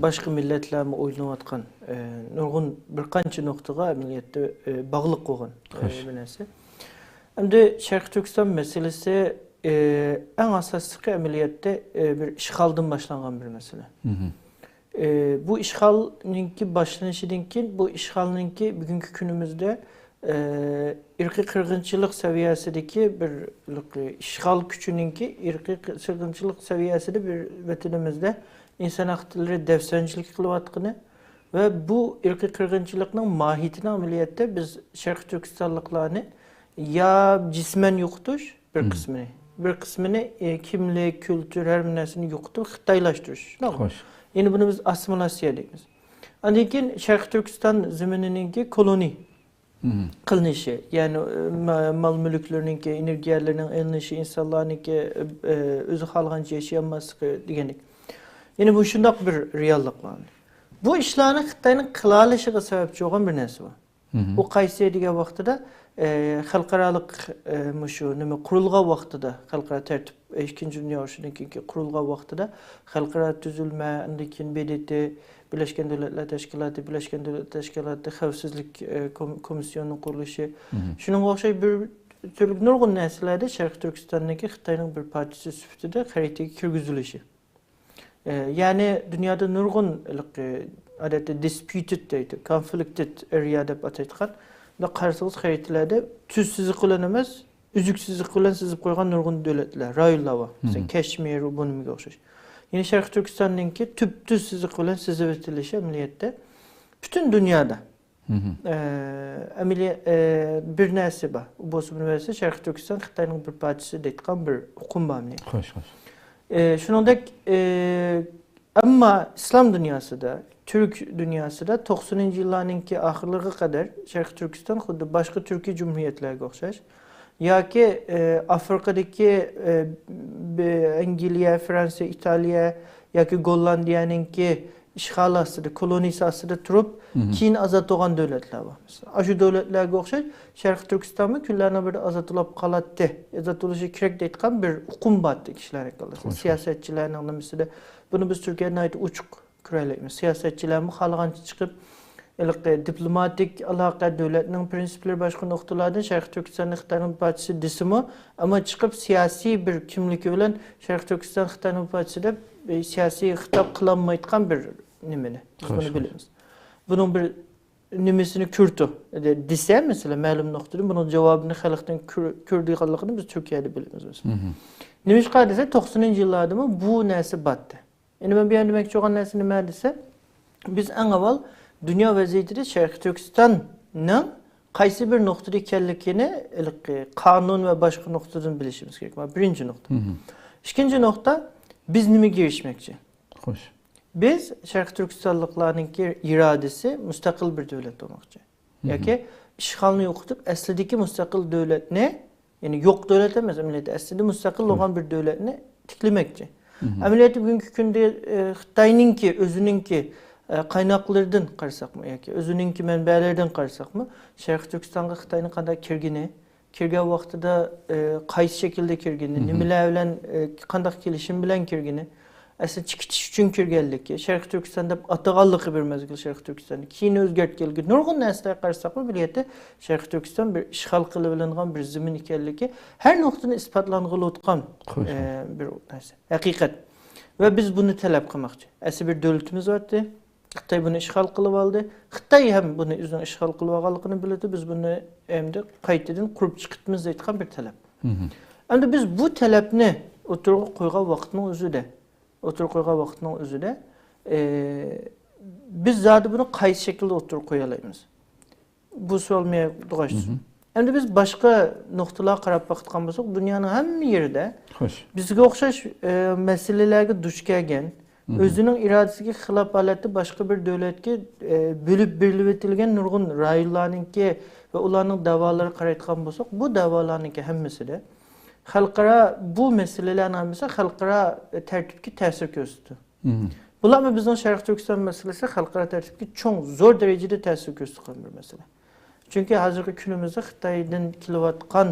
باشقا مىللەتلەرمۇ ئويلىنىۋاتقان، ئە، نۇرغۇن بىر قانچە نۇقتىغا ئەمەلىيەتتە، ئە، باغلىق بولغان، ئە، بىر نەرسە. ئەمدى شەرقىي تۈركىستان مەسىلىسى، ئى، ئەڭ ئاساسلىقى ئەمەلىيەتتە، ئى، بىر ئىشغالدىن باشلانغان بىر مەسىلە. ئى، بۇ ئىشغالنىڭكى باشلىنىشىدىن كېيىن، بۇ ئىشغالنىڭكى بۈگۈنكى كۈنىمىزدە، ئى، ئىرقىي قىرغىنچىلىق سەۋىيەسىدىكى بىر، ئىشغال كۈچىنىڭكى ئىرقىي قىرغىنچىلىق سەۋىيەسىدە بىر ۋەتىنىمىزدە ئىنسان ھەقلىرى دەپسەندىچىلىكى قىلىۋاتقىنى ۋە بۇ ئىرقىي قىرغىنچىلىقنىڭ ماھىيىتىنى ئەمەلىيەتتە بىز شەرقىي تۈركىستانلىقلارنى يا جىسمەن يوقىتىش، بىر قىسمىنى. بىر قىسمىنى، ئى، كىملىك، كۈلتۈر، ھەر بىر نەرسىنى يوقىتىپ خىتايلاشتۇرۇش. شۇنداقمۇ؟ خوش. يەنى بۇنى بىز ئاسسىمىلياتسىيە دەيمىز. ئاندىن كېيىن شەرقىي تۈركىستان زېمىنىنىڭكى كولونىي مم. قىلىنىشى، يەنى، ئى، ما-، مال مۈلۈكلىرىنىڭكى، ئېنېرگىيەلىرىنىڭ ئېلىنىشى، ئىنسانلارنىڭكى، ئى، ئۆزى خالىغانچە ياشىيالماسلىقى دېگەندەك. يەنى مۇشۇنداق بىر رېئاللىق بار. بۇ ئىشلارنى خىتاينىڭ قىلالىشىغا سەۋەبچى بولغان بىر نەرسە بار. مم. ئۇ قايسى دېگەن ۋاقتىدا، ئى، خەلقئارالىق، ئى، مۇشۇ نېمە قۇرۇلغان ۋاقتىدا، خەلقئارا تەرتىپ، ئى، ئىككىنچى دۇنيا ئۇرۇشىدىن كېيىنكى قۇرۇلغان ۋاقتىدا خەلقئارا تۈزۈلمە، ئاندىن كېيىن ب د ت، بىرلەشكەن دۆلەتلەر تەشكىلاتى، بىرلەشكەن دۆلەتلەر تەشكىلاتى خەۋپسىزلىك، ئى، كوم-، كومىسسىيونىنىڭ قۇرۇلۇشى، مم. شۇنىڭغا ئوخشاش بىر تۈرلۈك نۇرغۇن نەرسىلەردە شەرقىي تۈركىستاننىڭكى خىتاينىڭ بىر پارچىسى سۈپىتىدە خەرىتىگە كىرگۈزۈلۈشى. ئى، يەنى دۇنيادا نۇرغۇن ھېلىقى، ئادەتتە disputed دەيدۇ، conflicted area دەپ ئاتايدىغان. بۇنداق قارىسىڭىز خەرىتىلەردە تۈز سىزىق بىلەن ئەمەس، ئۈزۈك سىزىق بىلەن سىزىپ قويغان نۇرغۇن دۆلەتلەر، رايونلار بار. مەسىلەن، مم. كەشمىر، بۇ نېمىگە ئوخشاش. يەنى شەرقىي تۈركىستاننىڭكى تۈپتۈز سىزىق بىلەن سىزىۋېتىلىشى ئەمەلىيەتتە پۈتۈن دۇنيادا مم. ئە، ئەمەلىي، ئە، بىر نەرسە بار. بولسا بۇنى بەرسە، شەرقىي تۈركىستان خىتاينىڭ بىر پارچىسى دەيدىغان بىر ئۇقۇم بار مەن. خوش، خوش. ئە، شۇنىڭدەك، ئە، ئەمما ئىسلام دۇنياسىدا، تۈرك دۇنياسىدا توقسىنىنچى يىللارنىڭكى ئاخىرلىرىغا قەدەر شەرقىي تۈركىستان خۇددى باشقا تۈركىي جۇمھۇرىيەتلەرگە ئوخشاش ياكى، ئە، ئافرىقىدىكى، ئە، بە-، ئەنگلىيە، فرانسىيە، ئىتالىيە ياكى گوللاندىيەنىڭكى ئىشغالى ئاستىدا، كولونىيىسى ئاستىدا تۇرۇپ، مم. كېيىن ئازاد بولغان دۆلەتلەر بار. مەسىلەن، ئاشۇ دۆلەتلەرگە ئوخشاش شەرقىي تۈركىستانمۇ كۈنلەرنىڭ بىرىدە ئازاد بولۇپ قالاتتى، ئازاد بولۇشى كېرەك دەيدىغان بىر ئۇقۇم بارتتى كىشىلەرنىڭ كاللىسىدا. خوش، خوش. سىياسەتچىلەرنىڭ نېمىسىدە. بۇنى بىز تۈركىيەدە ناھايىتى ئوچۇق كۆرەلەيمىز. سىياسەتچىلەرمۇ خالىغانچە چىقىپ، ھېلىقى دىپلوماتىك ئالاقە، دۆلەتنىڭ پرىنسىپلىرى، باشقا نۇقتىلاردىن شەرقىي تۈركىستاننى خىتاينىڭ پارچىسى دېسىمۇ، ئەمما چىقىپ سىياسىي بىر كىملىكى بىلەن شەرقىي تۈركىستان خىتاينىڭ پارچىسى دەپ، ئى، سىياسىي خىتاب قىلالمايدىغان بىر نېمىنى بىز خوش، بۇنى خوش. بىلىمىز. بۇنىڭ بىر نېمىسىنى كۈرتۇ دېسە، مەسىلەن، مەلۇم نۇقتىدىن بۇنىڭ جاۋابىنى خەلقتىن كۈر-، كۈرىدىغانلىقىنى بىز تۈركىيەدە بىلىمىز. مم. نېمىشقا دېسە، توقسىنىنچى يىللاردىمۇ بۇ نەرسە بارتتى. ئەمدى مەن بۇ يەردە دېمەكچى بولغان نەرسە نېمە دېسە، بىز ئەڭ ئاۋۋال دۇنيا ۋەزىيىتىدە شەرقىي تۈركىستاننىڭ قايسى بىر نۇقتىدا ئىكەنلىكىنى ھېلىقى قانۇن ۋە باشقا نۇقتىدىن بىلىشىمىز كېرەك. مانا بىرىنچى نۇقتا. مم. ئىككىنچى نۇقتا، بىز نېمىگە ئېرىشمەكچى؟ خوش. بىز شەرقىي تۈركىستانلىقلارنىڭكى ئىرادىسى مۇستەقىل بىر دۆلەت بولماقچى. مم. ياكى ئىشغالنى يوقىتىپ، ئەسلىدىكى مۇستەقىل دۆلەتنى، يەنى يوق دۆلەت ئەمەس، ئەمەلىيەتتە ئەسلىدە مۇستەقىل بولغان بىر دۆلەتنى تىكلىمەكچى. مم. ئەمەلىيەتتە بۈگۈنكى كۈندە، ئە، خىتاينىڭكى، ئۆزىنىڭكى، ئە، قايناقلىرىدىن قارىساقمۇ ياكى ئۆزىنىڭكى مەنبەلىرىدىن قارىساقمۇ، شەرقىي تۈركىستانغا خىتاينىڭ قانداق كىرگىنى، كىرگەن ۋاقتىدا، ئە، قايسى شەكىلدە كىرگىنى، مم. نېمىلەر بىلەن، ئە، قانداق كېلىشىم بىلەن كىرگىنى، ئەسلى چېكىتىش ئۈچۈن كىرگەنلىكى، شەرقىي تۈركىستان دەپ ئاتىغانلىقى بىر مەزگىل شەرقىي تۈركىستاننى، كېيىن ئۆزگەرتكەنلىكى، نۇرغۇن نەرسىلەرگە قارىساقمۇ، بىر يەردە شەرقىي تۈركىستان بىر ئىشغال قىلىۋېلىنغان بىر زېمىن ئىكەنلىكى ھەر نۇقتىدىن ئىسپاتلانغىلى ئوتقان، خوش، ئە، بىر نەرسە. ھەقىقەت. ۋە بىز بۇنى تەلەپ قىلماقچى. ئەسلى بىر دۆلىتىمىز بارتى. خىتاي بۇنى ئىشغال قىلىۋالدى. خىتاي ھەم بۇنى ئۆزىنىڭ ئىشغال قىلىۋالغانلىقىنى بىلىدۇ. بىز بۇنى ئەمدى قايتىدىن قۇرۇپ چىقىتىمىز دەيدىغان بىر تەلەپ. مم. ئەمدى بىز بۇ تەلەپنى ئوتتۇرىغا قويغان ۋاقىتنىڭ ئۆزىدە، ئوتتۇرىغا قويغان ۋاقىتنىڭ ئۆزىدە، ئى، بىز زادى بۇنى قايسى شەكىلدە ئوتتۇرىغا قويالايمىز؟ بۇ سوئال مېڭە دوغاش. مم. ئەمدى بىز باشقا نۇقتىلارغا قاراپ باقىدىغان بولساق، دۇنيانىڭ ھەممە يېرىدە خوش. بىزگە ئوخشاش، ئى، مەسىلىلەرگە دۇچ كەلگەن، مم. ئۆزىنىڭ ئىرادىسىگە خىلاپ ھالەتتە باشقا بىر دۆلەتكە، ئى، بۆلۈپ بېرىلىۋېتىلگەن نۇرغۇن رايونلارنىڭكى ۋە ئۇلارنىڭ دەۋالىرىغا قارايدىغان بولساق، بۇ دەۋالارنىڭكى ھەممىسىدە خەلقئارا، بۇ مەسىلىلەرنىڭ ھەممىسى خەلقئارا تەرتىپكە تەسىر كۆرسىتىدۇ. مم. بۇلارمۇ بىزنىڭ شەرقىي تۈركىستان مەسىلىسى خەلقئارا تەرتىپكە چوڭ، زور دەرىجىدە تەسىر كۆرسىتىدىغان بىر مەسىلە. چۈنكى ھازىرقى كۈنىمىزدە خىتايدىن كېلىۋاتقان،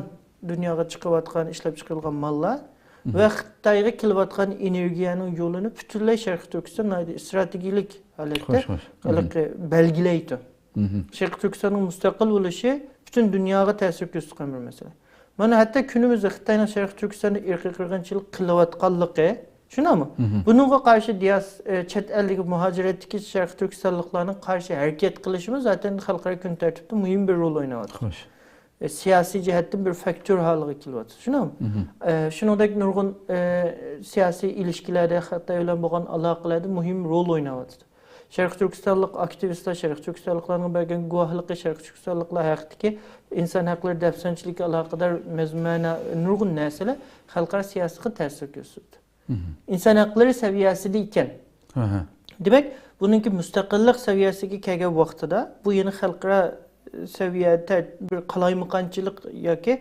دۇنياغا چىقىۋاتقان، ئىشلەپ چىقىرىلغان ماللار مم. ۋە خىتايغا كېلىۋاتقان ئېنېرگىيەنىڭ يولىنى پۈتۈنلەي شەرقىي تۈركىستان ناھايىتى ئىستراتېگىيەلىك ھالەتتە خوش، خوش. مم. ھېلىقى بەلگىلەيدۇ. مم. شەرقىي تۈركىستاننىڭ مۇستەقىل بولۇشى پۈتۈن دۇنياغا تەسىر كۆرسىتىدىغان بىر مەسىلە. مانا ھەتتا كۈنىمىزدە خىتاينىڭ شەرقىي تۈركىستاندا ئىرقىي قىرغىنچىلىق قىلىۋاتقانلىقى، شۇنداقمۇ؟ مم. بۇنىڭغا قارشى دىياس-، ئە، چەت ئەلدىكى مۇھاجىرەتتىكى شەرقىي تۈركىستانلىقلارنىڭ قارشى ھەرىكەت قىلىشىمۇ زاتەن خەلقئارا كۈن تەرتىپتە مۇھىم بىر رول ئويناۋاتىدۇ. خوش. ئە، سىياسىي جەھەتتىن بىر فاكتور ھالىغا كېلىۋاتىدۇ. شۇنداقمۇ؟ مم. ئە، شۇنىڭدەك نۇرغۇن، ئە، سىياسىي ئىلىشكىلەردە خىتاي بىلەن بولغان ئالاقىلەردە مۇھىم رول ئويناۋاتىدۇ. شەرقىي تۈركىستانلىق ئاكتىۋىستلار، شەرقىي تۈركىستانلىقلارنىڭ بەرگەن گۇۋاھلىقى، شەرقىي تۈركىستانلىقلار ھەققىدىكى ئىنسان ھەقلىرى دەپسەندىچىلىكىگە ئالاقىدار مەزمۇنە نۇرغۇن نەرسىلەر خەلقئارا سىياسىتىگە تەسىر كۆرسىتىدۇ. ئىنسان ھەقلىرى سەۋىيەسىدە ئىكەن. دېمەك، بۇنىڭكى مۇستەقىللىق سەۋىيەسىگە كەلگەن ۋاقتىدا بۇ يەنە خەلقئارا سەۋىيەدە بىر قالايمىقانچىلىق ياكى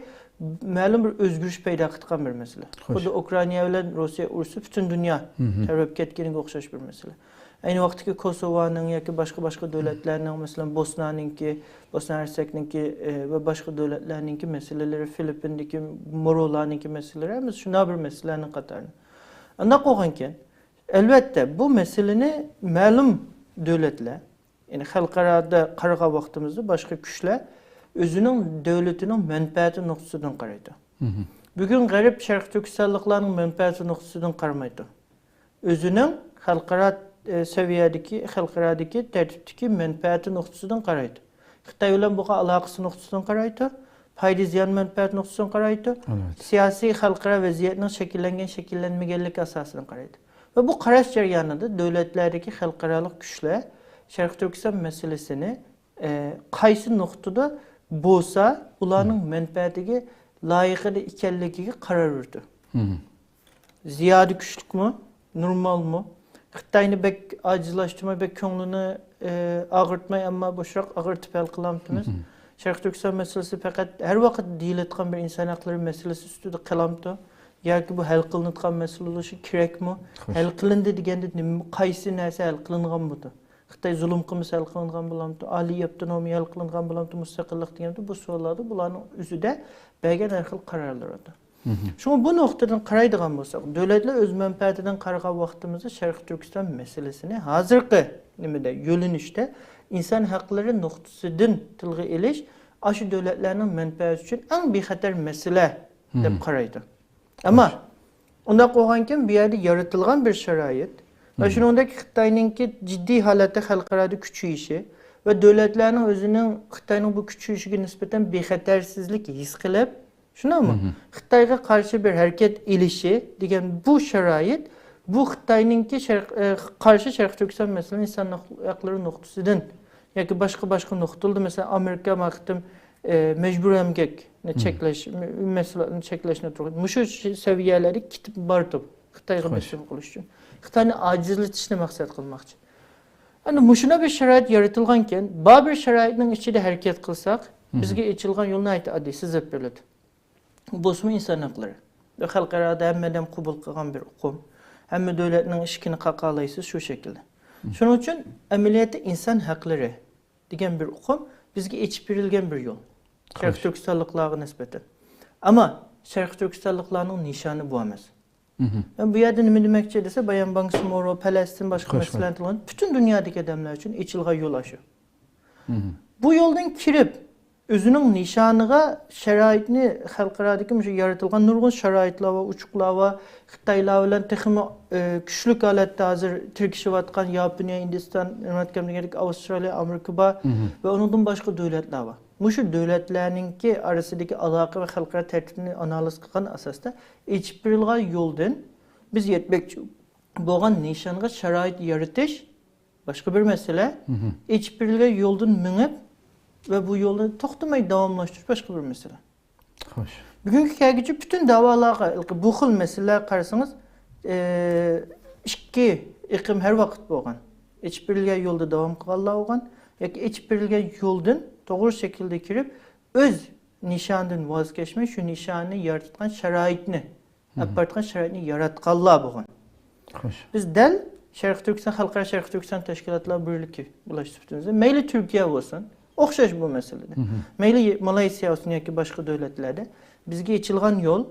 مەلۇم بىر ئۆزگىرىش پەيدا قىلىدىغان بىر مەسىلە. خۇددى ئۇكرائىنا بىلەن روسىيە ئۇرۇشى پۈتۈن دۇنيا تەۋرەپ كەتكىنىگە ئوخشاش بىر مەسىلە. ئەينى ۋاقىتتىكى كوسوۋونىڭ ياكى باشقا، باشقا دۆلەتلەرنىڭ، مەسىلەن، بوسنانىڭكى، بوسنا ھەرسەكنىڭكى، ئە، ۋە باشقا دۆلەتلەرنىڭكى مەسىلىلىرى، فىلىپپىندىكى، مورولارنىڭكى مەسىلىلىرى ھەممىسى شۇنداق بىر مەسىلىلەرنىڭ قاتارىدا. ئانداق بولغانكەن، ئەلۋەتتە، بۇ مەسىلىنى مەلۇم دۆلەتلەر، يەنى خەلقئارادا قارىغان ۋاقتىمىزدا باشقا كۈچلەر ئۆزىنىڭ دۆلىتىنىڭ مەنپەئەتى نۇقتىسىدىن قارايدۇ. بۈگۈن غەرب شەرقىي تۈركىستانلىقلارنىڭ مەنپەئەتى نۇقتىسىدىن قارىمايدۇ. ئۆزىنىڭ خەلقئارا، ئە، سەۋىيەدىكى، خەلقئارادىكى تەرتىپتىكى مەنپەئەتى نۇقتىسىدىن قارايدۇ. خىتاي بىلەن بولغان ئالاقىسى نۇقتىسىدىن قارايدۇ. پايدا زىيان مەنپەئەت نۇقتىسىدىن قارايدۇ. سىياسىي خەلقئارا ۋەزىيەتنىڭ شەكىللەنگەن، شەكىللەنمىگەنلىكى ئاساسىدىن قارايدۇ. ۋە بۇ قاراش جەريانىدا دۆلەتلەردىكى خەلقئارالىق كۈچلەر شەرقىي تۈركىستان مەسىلىسىنى، ئە، قايسى نۇقتىدا بولسا ئۇلارنىڭ مەنپەئەتىگە لايىقىدا ئىكەنلىكىگە قارار بېرىدۇ. زىيادە كۈچلۈكمۇ؟ نورمالمۇ؟ خىتاينى بەك ئاجىزلاشتۇرماي، بەك كۆڭلىنى، ئە، ئاغرىتماي، ئەمما بوشراق ئاغرىتىپ ھەل قىلامتىمىز؟ شەرقىي تۈركىستان مەسىلىسى پەقەت ھەر ۋاقىت دېيىلىۋاتقان بىر ئىنسان ھەقلىرى مەسىلىسى ئۈستىدە قالامتۇ؟ ياكى بۇ ھەل قىلىنىدىغان مەسىلە بولۇشى كېرەكمۇ؟ ھەل قىلىندى دېگەندە نېمە، قايسى نەرسە ھەل قىلىنغان بولىدۇ؟ خىتاي زۇلۇم قىلمىسا ھەل قىلىنغان بولامتۇ؟ ئالىي ئاپتونومىيە ھەل قىلىنغان بولامتۇ؟ مۇستەقىللىق دېگەنتۇ؟ بۇ سوئاللاردا بۇلارنىڭ ئۆزىدە بەرگەن ھەر خىل قارارلىرىدۇر. شۇڭا بۇ نۇقتىدىن قارايدىغان بولساق، دۆلەتلەر ئۆز مەنپەئەتىدىن قارىغان ۋاقتىمىزدا شەرقىي تۈركىستان مەسىلىسىنى ھازىرقى نېمىدە، يۆنىلىشتە ئىنسان ھەقلىرى نۇقتىسىدىن تىلغا ئېلىش ئاشۇ دۆلەتلەرنىڭ مەنپەئەتى ئۈچۈن ئەڭ بىخەتەر مەسىلە دەپ قارايدۇ. ئەمما ئۇنداق بولغانكەن، بۇ يەردە يارىتىلغان بىر شارائىت ۋە شۇنىڭدەك خىتاينىڭكى جىددىي ھالەتتە خەلقئارادا كۈچىيىشى ۋە دۆلەتلەرنىڭ ئۆزىنىڭ خىتاينىڭ بۇ كۈچىيىشىگە نىسبەتەن بىخەتەرسىزلىك ھېس قىلىپ، شۇنداقمۇ؟ خىتايغا قارشى بىر ھەرىكەت ئېلىشى دېگەن بۇ شارائىت، بۇ خىتاينىڭكى شەرق-، ئە، قارشى شەرقىي تۈركىستان مەسىلىنى ئىنسان ھەقلىرى نۇقتىسىدىن ياكى باشقا، باشقا نۇقتىلىرىدا، مەسىلەن، ئامېرىكا ما قېتىم، ئە، مەجبۇرىي ئەمگەكنى چەكلەش، مە-، مەھسۇلاتنى چەكلەشنى تۇرغۇزدى. مۇشۇ ش-، سەۋىيەلەردە كېتىپ بارىدۇ، خىتايغا بېسىم قىلىش ئۈچۈن. خىتاينى ئاجىزلىتىشنى مەقسەت قىلماقچى. ئەمدى مۇشۇنداق بىر شارائىت يارىتىلغانكەن، بار بىر شارائىتنىڭ ئىچىدە ھەرىكەت قىلساق، بىزگە ئېچىلغان يول ناھايىتى ئاددىي، سىزىپ بېرىلىدۇ. بولسىمۇ ئىنسان ھەقلىرى. بۇ خەلقئارادا ھەممە ئادەم قوبۇل قىلغان بىر ئۇقۇم. ھەممە دۆلەتنىڭ ئىشىكىنى قاقالايسىز شۇ شەكىلدە. شۇنىڭ ئۈچۈن ئەمەلىيەتتە ئىنسان ھەقلىرى دېگەن بىر ئۇقۇم بىزگە ئېچىپ بېرىلگەن بىر يول. شەرقىي تۈركىستانلىقلارغا نىسبەتەن. ئەمما شەرقىي تۈركىستانلىقلارنىڭ نىشانى بۇ ئەمەس. مەن بۇ يەردە نېمە دېمەكچى دېسە، بايان بانكىسى مورو، پەلەستىن، باشقا مەسىلىلەرنى تىلغا ئالغان پۈتۈن دۇنيادىكى ئادەملەر ئۈچۈن ئېچىلغان يول ئاشۇ. بۇ يولدىن كىرىپ، ئۆزىنىڭ نىشانىغا شارائىتنى، خەلقئارادىكى مۇشۇ يارىتىلغان نۇرغۇن شارائىتلار ۋە ئوچۇقلار ۋە خىتايلار بىلەن تېخىمۇ، ئە، كۈچلۈك ھالەتتە ھازىر تىركىشىۋاتقان ياپونىيە، ھىندىستان، نېمەتكەم دېگەندەك ئاۋسترالىيە، ئامېرىكا بار ۋە ئۇنىڭدىن باشقا دۆلەتلەر بار. مۇشۇ دۆلەتلەرنىڭكى ئارىسىدىكى ئالاقە ۋە خەلقئارا تەرتىپنى ئانالىز قىلغان ئاساستا ئېچىپ بېرىلغان يولدىن بىز يەتمەكچى بولغان نىشانغا شارائىت يارىتىش باشقا بىر مەسىلە. ئېچىپ بېرىلگەن يولدىن مېڭىپ ۋە بۇ يولنى توختىماي داۋاملاشتۇرۇش باشقا بىر مەسىلە. خوش. بۈگۈنگە كەلگۈچە پۈتۈن دەۋالارغا، بۇ خىل مەسىلىلەرگە قارىسىڭىز، ئىككى ئېقىم ھەر ۋاقىت بولغان. ئېچىپ بېرىلگەن يولدا داۋام قىلغانلار بولغان ياكى ئېچىپ بېرىلگەن يولدىن توغرا شەكىلدە كىرىپ، ئۆز نىشانىدىن ۋاز كەچمەي، شۇ نىشانى يارىتىدىغان شارائىتنى، ئەپ بارىدىغان شارائىتنى ياراتقانلار بولغان. خوش. بىز دەل شەرقىي تۈركىستان، خەلقئارا شەرقىي تۈركىستان تەشكىلاتلار بىرلىكى بولۇش سۈپىتىمىزدە، مەيلى تۈركىيە بولسۇن، ئوخشاش بۇ مەسىلىدە. مەيلى مالايسىيا بولسۇن ياكى باشقا دۆلەتلەردە بىزگە ئېچىلغان يول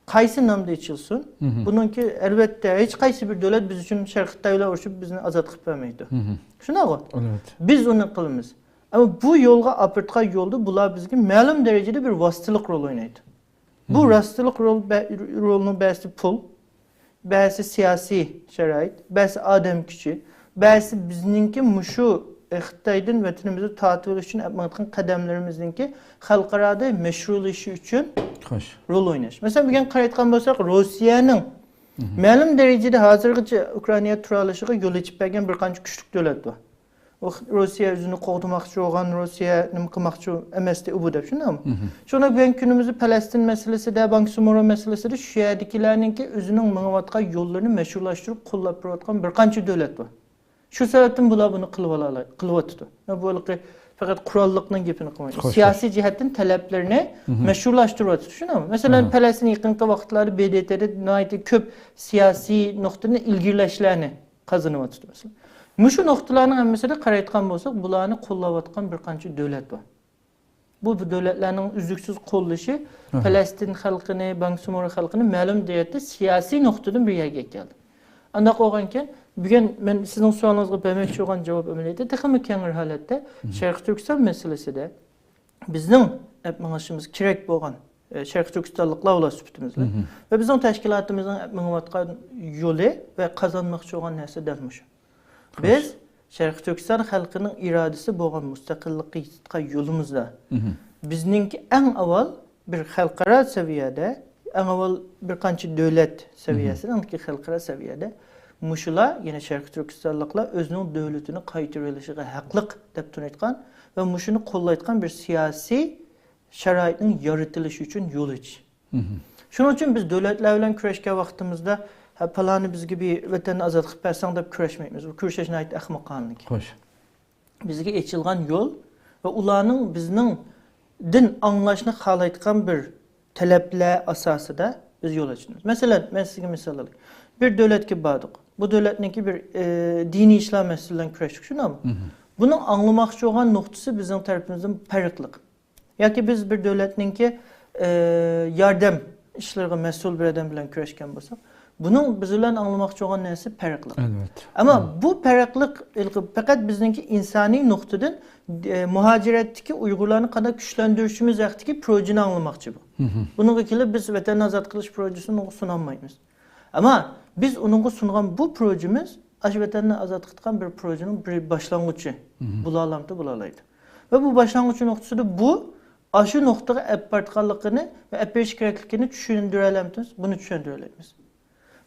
قايسى نامدا ئېچىلسۇن، بۇنىڭكى، ئەلۋەتتە، ھېچ قايسى بىر دۆلەت بىز ئۈچۈن شەرقىي خىتاي بىلەن ئۇرۇشۇپ بىزنى ئازاد قىلىپ بەرمەيدۇ. شۇنداقغۇ؟ ئەلۋەتتە. بىز ئۇنى قىلىمىز. ئەمما بۇ يولغا ئاپىرىدىغان يولدا بۇلار بىزگە مەلۇم دەرىجىدە بىر ۋاسىتىلىق رول ئوينايدۇ. بۇ راستلىق رول بە-، رولنىڭ بەزىسى پۇل، بەزىسى سىياسىي شارائىت، بەزىسى ئادەم كۈچى، بەزىسى بىزنىڭكى مۇشۇ، ئە، خىتايدىن ۋەتىنىمىزنى تارتىۋېلىش ئۈچۈن ئېلىپ ماڭىدىغان قەدەملىرىمىزنىڭكى خەلقئارادا مەشھۇرلىشىشى ئۈچۈن خوش. رول ئويناش. مەسىلەن، بۈگۈن قارايدىغان بولساق، روسىيەنىڭ مەلۇم دەرىجىدە ھازىرغىچە ئۇكرائىناغا تۇرالىشىغا يول ئېچىپ بەرگەن بىر قانچە كۈچلۈك دۆلەت بار. ئۇ روسىيە ئۆزىنى قوغدىماقچى بولغان، روسىيە نېمە قىلماقچى ئەمەستى ئۇ بۇ دەپ، شۇنداقمۇ؟ شۇڭا بۈگۈنكى كۈنىمىزدە پەلەستىن مەسىلىسىدە، بانكا سۇمورا مەسىلىسىدە شۇ يەردىكىلەرنىڭكى ئۆزىنىڭ مېڭىۋاتقان يوللىرىنى مەشھۇرلاشتۇرۇپ قوللاپ تۇرۇۋاتقان بىر قانچە دۆلەت بار. شۇ سەۋەبتىن بۇلار بۇنى قىلىۋالالاي-، قىلىۋاتىدۇ. بۇ ھېلىقى پەقەت قوراللىقنىڭ گېپىنى قىلمايدۇ. خوش. سىياسىي جەھەتتىن تەلەپلىرىنى مەشھۇرلاشتۇرۇۋاتىدۇ، شۇنداقمۇ؟ مەسىلەن، پەلەستىن يېقىنقى ۋاقىتلاردا ب د ت دا ناھايىتى كۆپ سىياسىي نۇقتىدىن ئىلگىرىلەشلەرنى قازىنىۋاتىدۇ، مەسىلەن. مۇشۇ نۇقتىلارنىڭ ھەممىسىدە قارايدىغان بولساق، بۇلارنى قوللاۋاتقان بىر قانچە دۆلەت بار. بۇ، بۇ دۆلەتلەرنىڭ ئۈزلۈكسىز قوللىشى پەلەستىن خەلقىنى، بانكا سۇمورا خەلقىنى مەلۇم دەرىجىدە سىياسىي نۇقتىدىن بىر يەرگە ئەكەلدى. ئانداق بولغانكەن، بۈگۈن مەن سىزنىڭ سوئالىڭىزغا بەرمەكچى بولغان جاۋاب ئەمەلىيەتتە تېخىمۇ كەڭرى ھالەتتە شەرقىي تۈركىستان مەسىلىسىدە بىزنىڭ ئەپ مېڭىشىمىز كېرەك بولغان، ئە، شەرقىي تۈركىستانلىقلار بولاش سۈپىتىمىز بىلەن ۋە بىزنىڭ تەشكىلاتىمىزنىڭ ئەپ مېڭىۋاتقان يولى ۋە قازانماقچى بولغان نەرسە دەل مۇشۇ. بىز شەرقىي تۈركىستان خەلقىنىڭ ئىرادىسى بولغان مۇستەقىللىققا يېتىدىغان يولىمىزدا بىزنىڭكى ئەڭ ئاۋۋال بىر خەلقئارا سەۋىيەدە، ئەڭ ئاۋۋال بىر قانچە دۆلەت سەۋىيەسىدە، ئاندىن كېيىن خەلقئارا سەۋىيەدە مۇشۇلار، يەنى شەرقىي تۈركىستانلىقلار ئۆزىنىڭ دۆلىتىنى قايتۇرۇۋېلىشىغا ھەقلىق دەپ تونۇيدىغان ۋە مۇشۇنى قوللايدىغان بىر سىياسىي شارائىتنىڭ يارىتىلىشى ئۈچۈن يول ئېچىش. شۇنىڭ ئۈچۈن بىز دۆلەتلەر بىلەن كۈرەشكەن ۋاقتىمىزدا، ھە، پالانى بىزگە بىر ۋەتەننى ئازاد قىلىپ بەرسەڭ دەپ كۈرەشمەيمىز. بۇ كۈرىشىش ناھايىتى ئەخمىقانىلىك. خوش. بىزگە ئېچىلغان يول ۋە ئۇلارنىڭ بىزنىڭدىن ئاڭلاشنى خالايدىغان بىر تەلەپلەر ئاساسىدا بىز يول ئاچىمىز. مەسىلەن، مەن سىزگە مىسال ئالاي. بىر دۆلەتكە باردۇق. بۇ دۆلەتنىڭكى بىر، ئە، دىنىي ئىشلار مەسىلىسى بىلەن كۈرەشتۇق، شۇنداقمۇ؟ بۇنىڭ ئاڭلىماقچى بولغان نۇقتىسى بىزنىڭ تەرىپىمىزدىن پەرقلىق. ياكى بىز بىر دۆلەتنىڭكى، ئە، ياردەم ئىشلىرىغا مەسئۇل بىر ئادەم بىلەن كۆرۈشكەن بولساق، بۇنىڭ بىز بىلەن ئاڭلىماقچى بولغان نەرسە پەرقلىق. ئەلۋەتتە. ئەمما بۇ پەرقلىق ھېلىقى پەقەت بىزنىڭكى ئىنسانىي نۇقتىدىن، ئە، مۇھاجىرەتتىكى ئۇيغۇرلارنى قانداق كۈچلەندۈرۈشىمىز ھەققىدىكى پروژىنى ئاڭلىماقچى بۇ. بۇنىڭغا كېلىپ بىز ۋەتەننى ئازاد قىلىش پروژىسىنى ئۇنىڭغا سۇنالمايمىز. ئەمما بىز ئۇنىڭغا سۇنغان بۇ پروژىمىز ئاشۇ ۋەتەننى ئازاد قىلىدىغان بىر پروژىنىڭ بىر باشلانغۇچى بولالامتى؟ بولالايدۇ. ۋە بۇ باشلانغۇچ نۇقتىسىدا بۇ ئاشۇ نۇقتىغا ئەپ بارىدىغانلىقىنى ۋە ئەپ بېرىش كېرەكلىكىنى چۈشەندۈرەلەمتىمىز؟ بۇنى چۈشەندۈرەلەيمىز.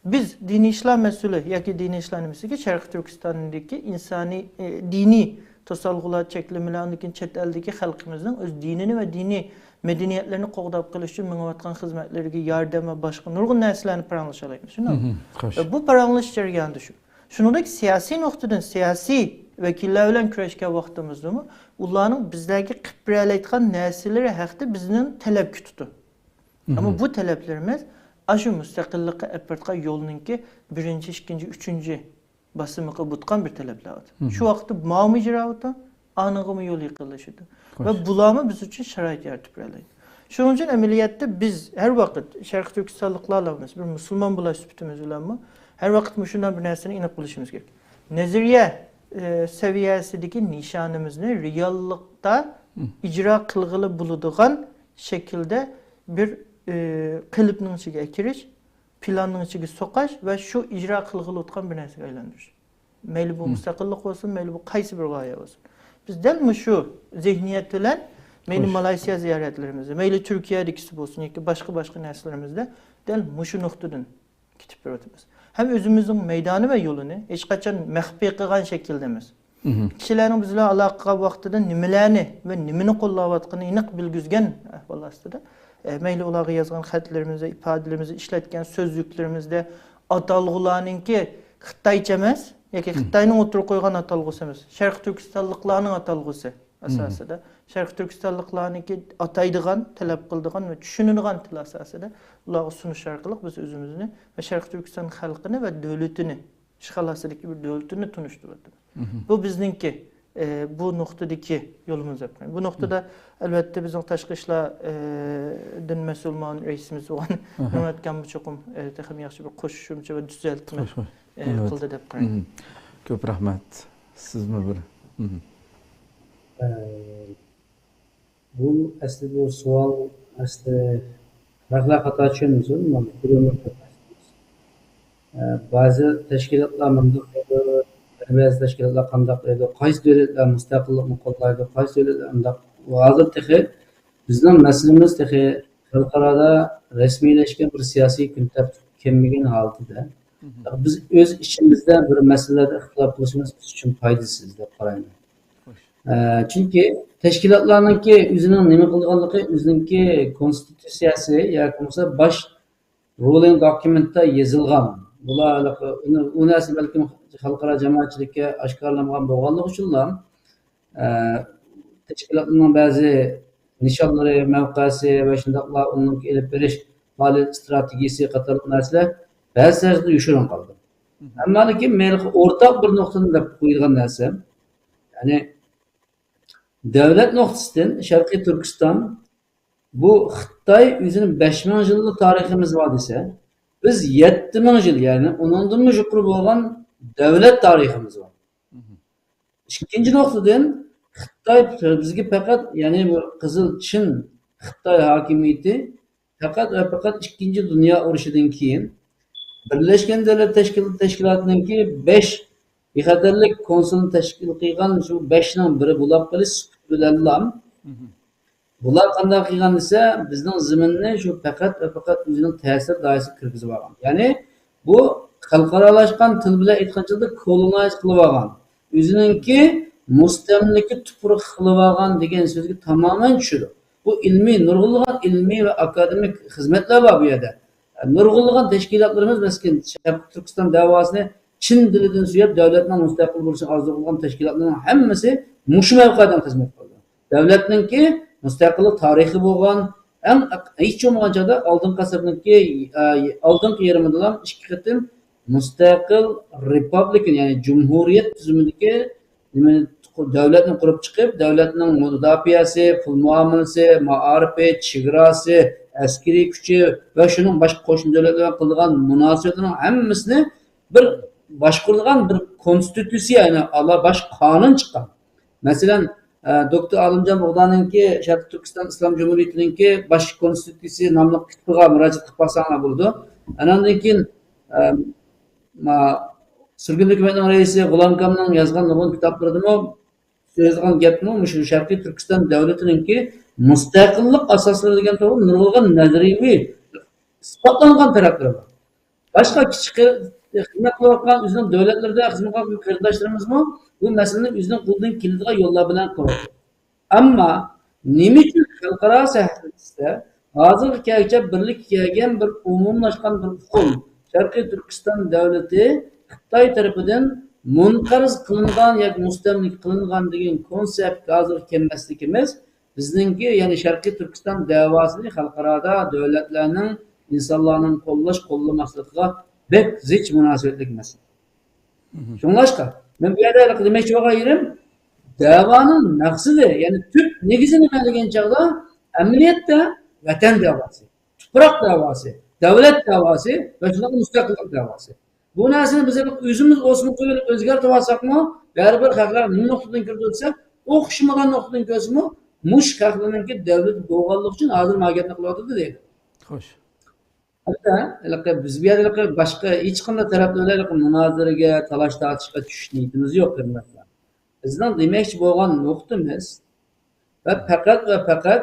بىز دىنىي ئىشلار مەسئۇلى ياكى دىنىي ئىشلار نېمىسىگە شەرقىي تۈركىستاندىكى ئىنسانىي، ئە، دىنىي توسالغۇلار، چەكلىمىلەر، ئاندىن كېيىن چەت ئەلدىكى خەلقىمىزنىڭ ئۆز دىنىنى ۋە دىنىي مەدەنىيەتلىرىنى قوغداپ قېلىش ئۈچۈن مېڭىۋاتقان خىزمەتلىرىگە ياردەم ۋە باشقا نۇرغۇن نەرسىلەرنى پاراڭلىشالايمىز، شۇنداقمۇ؟ ۋە بۇ پاراڭلىشىش جەريانىدا شۇ. شۇنىڭدەك سىياسىي نۇقتىدىن سىياسىي ۋەكىللەر بىلەن كۆرۈشكەن ۋاقتىمىزدىمۇ ئۇلارنىڭ بىزلەرگە قىلىپ بېرەلەيدىغان نەرسىلىرى ھەققىدە بىزدىن تەلەپ كۈتىدۇ. ئەمما بۇ تەلەپلىرىمىز ئاشۇ مۇستەقىللىققا ئەپ بارىدىغان يولنىڭكى بىرىنچى، ئىككىنچى، ئۈچىنچى باسىمىقى بۇتقان بىر تەلەپلەر. شۇ ۋاقىتتا ماۋۇمۇ ئىجرا بولىدۇ، ئانىڭغىمۇ يول يېقىنلىشىدۇ. ۋە بۇلارمۇ بىز ئۈچۈن شارائىت يارىتىپ بېرەلەيدۇ. شۇنىڭ ئۈچۈن ئەمەلىيەتتە بىز ھەر ۋاقىت شەرقىي تۈركىستانلىقلار ئەمەس، بىر مۇسۇلمان بولاش سۈپىتىمىز بىلەنمۇ ھەر ۋاقىت مۇشۇنداق بىر نەرسىنى ئېنىق بىلىشىمىز كېرەك. نەزەرىيە، ئە، سەۋىيەسىدىكى نىشانىمىزنى رېئاللىقتا ئىجرا قىلغىلى بولىدىغان شەكىلدە بىر، ئە، قېلىپنىڭ ئىچىگە ئەكىرىش، پىلاننىڭ ئىچىگە سوقاش ۋە شۇ ئىجرا قىلغىلى ئوتقان بىر نەرسىگە ئايلاندۇرۇش. مەيلى بۇ مۇستەقىللىق بولسۇن، مەيلى بۇ قايسى بىر غايە بولسۇن. بىز دەل مۇشۇ زېھنىيەت بىلەن مەيلى مالايسىيا زىيارەتلىرىمىزدە، مەيلى تۈركىيەدىكىسى بولسۇن ياكى باشقا، باشقا نەرسىلىرىمىزدە دەل مۇشۇ نۇقتىدىن كېتىپ بېرىۋاتىمىز. ھەم ئۆزىمىزنىڭ مەيدانى ۋە يولىنى ھېچقاچان مەخپىي قىلغان شەكىلدە ئەمەس. كىشىلەرنىڭ بىز بىلەن ئالاقە قىلغان ۋاقتىدا نېمىلەرنى ۋە نېمىنى قوللاۋاتقىنىنى ئېنىق بىلگۈزگەن ئەھۋال ئاستىدا، ئە، مەيلى ئۇلارغا يازغان خەتلىرىمىزدە، ئىپادىلىرىمىزدە، ئىشلەتكەن سۆزلۈكلىرىمىزدە ئاتالغۇلارنىڭكى خىتايچە ئەمەس ياكى خىتاينىڭ ئوتتۇرىغا قويغان ئاتالغۇسى ئەمەس، شەرقىي تۈركىستانلىقلارنىڭ ئاتالغۇسى ئاساسىدا، شەرقىي تۈركىستانلىقلارنىڭكى ئاتايدىغان، تەلەپ قىلىدىغان ۋە چۈشىنىدىغان تىل ئاساسىدا ئۇلارغا سۇنۇش ئارقىلىق بىز ئۆزىمىزنى ۋە شەرقىي تۈركىستان خەلقىنى ۋە دۆلىتىنى، ئىشغال ئاستىدىكى بىر دۆلىتىنى تونۇشتۇرۇۋاتىمىز. بۇ بىزنىڭكى، ئە، بۇ نۇقتىدىكى يولىمىز دەپ قارايمەن. بۇ نۇقتىدا، ئەلۋەتتە، بىزنىڭ تاشقى ئىشلار، ئە، دىن مەسئۇل مۇئاۋىن رەئىسىمىز بولغان نۇرمەت ئاكاممۇ چوقۇم، ئە، تېخىمۇ ياخشى بىر قوشۇمچە ۋە دۈزەلتمە، ئە، قىلدى دەپ قارايمەن. كۆپ رەھمەت. سىزمۇ بىر. ئە، بۇ ئەسلى بۇ سوئال ئەسلى بەكلا خاتا چۈشەنمىسۇن، مانا، ئە، بەزى تەشكىلاتلار مۇنداق دەيدۇ، يەنە بەزى تەشكىلاتلار قانداق دەيدۇ، قايسى دۆلەتلەر مۇستەقىللىقنى قوللايدۇ، قايسى دۆلەتلەر ئۇنداق. ھازىر تېخى بىزنىڭ مەسىلىمىز تېخى خەلقئارادا رەسمىيلەشكەن بىر سىياسىي كۈنتەرتىپ كەلمىگەن ھالىتىدە، بىز ئۆز ئىچىمىزدە بىر مەسىلىلەردە ئىختىلاپ قىلىشىمىز بىز ئۈچۈن پايدىسىز دەپ قارايمەن. ئە، چۈنكى تەشكىلاتلارنىڭكى ئۆزىنىڭ نېمە قىلىدىغانلىقى، ئۆزىنىڭكى كونستىتۇتسىيەسى ياكى بولمىسا باش رولىنگ دوكۇمېنتتا يېزىلغان. بۇلار ھېلىقى ئۇنى، ئۇ نەرسىنى بەلكىم خەلقئارا جامائەتچىلىككە ئاشكارىلانمىغان بولغانلىقى ئۈچۈنلا، ئە، تەشكىلاتنىڭ بەزى نىشانلىرى، مەۋقەسى ۋە شۇنداقلا ئۇنىڭ ئېلىپ بېرىش پائالىيەت ئىستراتېگىيىسى قاتارلىق نەرسىلەر بەزى تەرەپتە يوشۇرۇن قالدى. ئەمما لېكىن مەن ئورتاق بىر نۇقتىنى دەپ قويىدىغان نەرسەم، يەنى دۆلەت نۇقتىسىدىن شەرقىي تۈركىستان، بۇ خىتاي ئۆزىنىڭ بەش مىڭ يىللىق تارىخىمىز بار دېسە، بىز يەتتە مىڭ يىل، يەنى ئۇنىڭدىنمۇ يۇقىرى بولغان دۆلەت تارىخىمىز بار. ئىككىنچى نۇقتىدىن، خىتاي بىزگە پەقەت، يەنى بۇ قىزىل چىن خىتاي ھاكىمىيىتى پەقەت ۋە پەقەت ئىككىنچى دۇنيا ئۇرۇشىدىن كېيىن بىرلەشكەن دۆلەت تەشكىل-، تەشكىلاتىنىڭكى بەش بىخەتەرلىك كونسۇلىنى تەشكىل قىلغان شۇ بەشنىڭ بىرى بولۇپ قېلىش سۈپىتى بىلەنلا، بۇلار قانداق قىلغان دېسە، بىزنىڭ زېمىننى شۇ پەقەت ۋە پەقەت ئۆزىنىڭ تەسىر دائىرىسىگە كىرگۈزۈۋالغان. يەنى بۇ خەلقئارالاشقان تىل بىلەن ئېيتقان چېغىدا كولونايز قىلىۋالغان، ئۆزىنىڭكى مۇستەملىكە تۇپرىقى قىلىۋالغان دېگەن سۆزگە تامامەن چۈشىدۇ. بۇ ئىلمىي، نۇرغۇنلىغان ئىلمىي ۋە ئاكادېمىك خىزمەتلەر بار بۇ يەردە. نۇرغۇنلىغان تەشكىلاتلىرىمىز، مەسىلەن، شەرقىي تۈركىستان دەۋاسىنى چىن دىلىدىن سۆيۈپ، دۆلەتنىڭ مۇستەقىل بولۇشىنى ئارزۇ قىلغان تەشكىلاتلارنىڭ ھەممىسى مۇشۇ مەۋقەدىن خىزمەت قىلدى. دۆلەتنىڭكى مۇستەقىللىق تارىخى بولغان، ئەڭ ھېچ بولمىغان چاغدا ئالدىنقى ئەسىرنىڭكى، ئە، ئالدىنقى يېرىمىدىلا ئىككى قېتىم مۇستەقىل رېپۇبلىكا، يەنى جۇمھۇرىيەت تۈزۈمىدىكى نېمىنى، دۆلەتنى قۇرۇپ چىقىپ، دۆلەتنىڭ مۇداپىئەسى، پۇل مۇئامىلىسى، مائارىپى، چېگراسى، ئەسكىرىي كۈچى ۋە شۇنىڭ باشقا قوشنا دۆلەتلەر بىلەن قىلىدىغان مۇناسىۋەتلىرىنىڭ ھەممىسىنى بىر باشقۇرىدىغان بىر كونستىتۇتسىيە، يەنى ئالا باش قانۇن چىققان. مەسىلەن، ئە، دوكتور ئالىمجان بۇغدانىڭكى شەرقىي تۈركىستان ئىسلام جۇمھۇرىيىتىنىڭكى باش كونستىتۇتسىيە ناملىق كىتابىغا مۇراجىئەت قىلىپ باقساڭلار بولىدۇ. ئاناندىن كېيىن، ئە، ما-، سۈرگۈن ھۆكۈمەتنىڭ رەئىسى غۇلام كامنىڭ يازغان نۇرغۇن كىتابلىرىدىمۇ سۆزلىگەن گەپمۇ مۇشۇ شەرقىي تۈركىستان دۆلىتىنىڭكى مۇستەقىللىق ئاساسلىرى دېگەن توغرا نۇرغۇنلىغان نەزەرىيەۋى ئىسپاتلانغان تەرەپلىرى بار. باشقا كىچىك خىزمەت قىلىۋاتقان ئۆزىنىڭ دۆلەتلىرىدە خىزمەت قىلىۋاتقان قېرىنداشلىرىمىزمۇ بۇ مەسىلىنى ئۆزىنىڭ قولىدىن كېلىدىغان يوللار بىلەن قىلىۋاتىدۇ. ئەمما نېمە ئۈچۈن خەلقئارا سەھنىسىدە ھازىرغا كەلگۈچە بىرلىككە كەلگەن بىر ئومۇملاشقان بىر ئۇقۇم، شەرقىي تۈركىستان دۆلىتى خىتاي تەرىپىدىن مۇنقەرز قىلىنغان ياكى مۇستەملىكە قىلىنغان دېگەن كونسېپتكە ھازىر كەلمەسلىكىمىز، بىزنىڭكى، يەنى شەرقىي تۈركىستان دەۋاسىنى خەلقئارادا دۆلەتلەرنىڭ، ئىنسانلارنىڭ قوللاش، قوللىماسلىقىغا بەك زىچ مۇناسىۋەتلىك مەسىلە. شۇڭلاشقا، مەن بۇ يەردە دېمەكچى بولغان يېرىم، دەۋانىڭ مەقسىتى، يەنى تۈپ نېگىزى نېمە دېگەن چاغدا، ئەمەلىيەتتە ۋەتەن دەۋاسى، تۇپراق دەۋاسى، دەۋلەت دەۋاسى ۋە شۇنداق مۇستەقىللىق دەۋاسى. بۇ نەرسىنى بىز ئۆزىمىز ئوسما قويۇۋېلىپ ئۆزگەرتىۋالساقمۇ، بەرىبىر خەقلەر نېمە نۇقتىدىن كۆرىدۇ دېسە، ئوخشىمىغان نۇقتىدىن كۆرسىمۇ، مۇشۇ خەقلەرنىڭكى دۆلىتى بولغانلىقى ئۈچۈن ھازىر مانا گەپنى قىلىۋاتىدۇ دەيدۇ. خوش. ھەتتا ھېلىقى بىز بۇ يەردە ھېلىقى باشقا ھېچقانداق تەرەپلەر بىلەن ھېلىقى مۇنازىرىگە، تالاش-تارتىشقا چۈشۈش نىيىتىمىز يوق، قېرىنداشلار. بىزنىڭ دېمەكچى بولغان نۇقتىمىز ۋە پەقەت ۋە پەقەت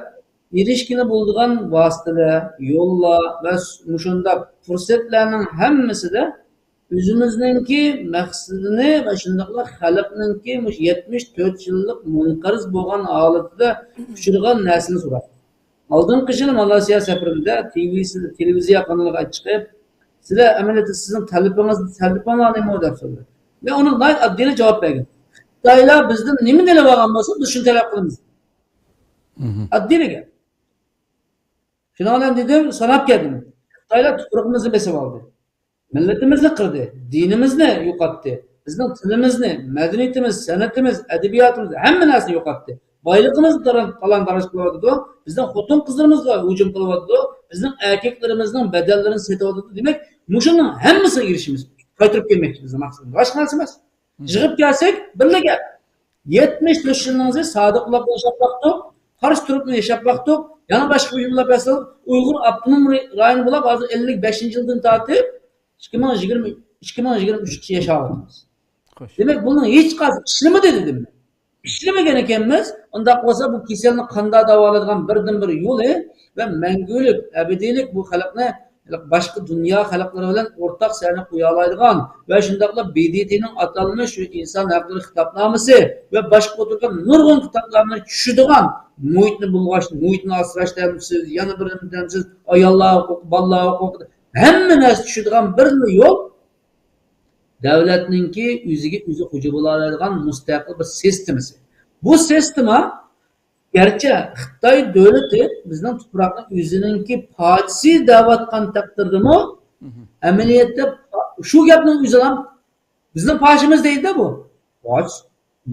ئېرىشكىلى بولىدىغان ۋاسىتىلەر، يوللار ۋە مۇشۇنداق پۇرسەتلەرنىڭ ھەممىسىدە ئۆزىمىزنىڭكى مەقسىتىنى ۋە شۇنداقلا خەلقنىڭكى مۇشۇ يەتمىش تۆت يىللىق مۇنقەرز بولغان ھالىتىدە ئۇچرىغان نەرسىنى سوراپ. ئالدىنقى يىلى مالايسىيا سەپىرىمدە تىۋىسى-، تېلېۋىزىيە قانىلىغا چىقىپ، «سىلەر ئەمەلىيەتتە سىزنىڭ تەلىپىڭىز، تەلىپىڭلار نېمە؟» دەپ سورىدى. مەن ئۇنىڭغا ناھايىتى ئاددىيلا جاۋاب بەرگەن. «خىتايلار بىزدىن نېمىنى ئېلىۋالغان بولسا، بىز شۇنى تەلەپ قىلىمىز.» ئاددىيلا گەپ. شۇنىڭ بىلەن دېدىم، ساناپ كەلدىم. خىتايلار تۇپرىقىمىزنى بېسىپ ئالدى. مىللىتىمىزنى قىردى، دىنىمىزنى يوقاتتى، بىزنىڭ تىلىمىزنى، مەدەنىيىتىمىز، سەنئىتىمىز، ئەدەبىياتىمىز، ھەممە نەرسىنى يوقاتتى. بايلىقىمىزنى تالان-، تالانداراج قىلىۋاتىدۇ، بىزنىڭ خوتۇن-قىزلىرىمىزغا ھۇجۇم قىلىۋاتىدۇ، بىزنىڭ ئەركەكلىرىمىزنىڭ بەدەنلىرىنى سېتىۋاتىدۇ. دېمەك، مۇشۇنىڭ ھەممىسىگە ئېرىشىمىز. قايتۇرۇپ كەلمەكچى بىزنىڭ مەقسىتىمىز. باشقا نەرسە ئەمەس. يىغىپ كەلسەك، بىرلا گەپ. يەتمىش تۆت يىلنىڭ ئىچىدە سادىق بولۇپ ياشاپ باقتۇق، قارشى تۇرۇپمۇ ياشاپ باقتۇق، يەنە باشقا يوللار بەسلەپ، ئۇيغۇر ئاپتونوم رايونى بولاپ، ھازىر ئەللىك بەشىنچى يىلدىن تارتىپ ئىككى مىڭ يىگىرمە، ئىككى مىڭ يىگىرمە ئۈچكىچە ياشاۋاتىمىز. خوش. دېمەك، بۇنىڭ ھېچقايسى ئىشلىمىدى دېدىم مەن. ئىشلىمىگەن ئىكەنمىز، ئۇنداق بولسا بۇ كېسەلنى قانداق داۋالايدىغان بىردىنبىر يولى ۋە مەڭگۈلۈك، ئەبەدىيلىك بۇ خەلقنى باشقا دۇنيا خەلقلىرى بىلەن ئورتاق سەھنە قويالايدىغان ۋە شۇنداقلا ب د ت نىڭ ئاتالمىش شۇ ئىنسان ھەقلىرى خىتابنامىسى ۋە باشقا ئوتتۇرىغا نۇرغۇن خىتابنامىلەر چۈشىدىغان مۇھىتنى بۇلغاش، مۇھىتنى ئاسراش دەمسىز، يەنە بىر نېمە دەمسىز، ئاياللار ھوقۇقى، بالىلار ھوقۇقى، ھەممە نەرسە چۈشىدىغان بىرلا يول دۆلەتنىڭكى ئۆزىگە ئۆزى خوجا بولالايدىغان مۇستەقىل بىر سىستېمىسى. بۇ سىستېما گەرچە خىتاي دۆلىتى بىزنىڭ تۇپراقنى ئۆزىنىڭكى پادىسى دەۋاتقان تەقدىردىمۇ، ئەمەلىيەتتە شۇ گەپنىڭ ئۆزىلا بىزنىڭ پاشىمىز دەيدۇ بۇ. پاش.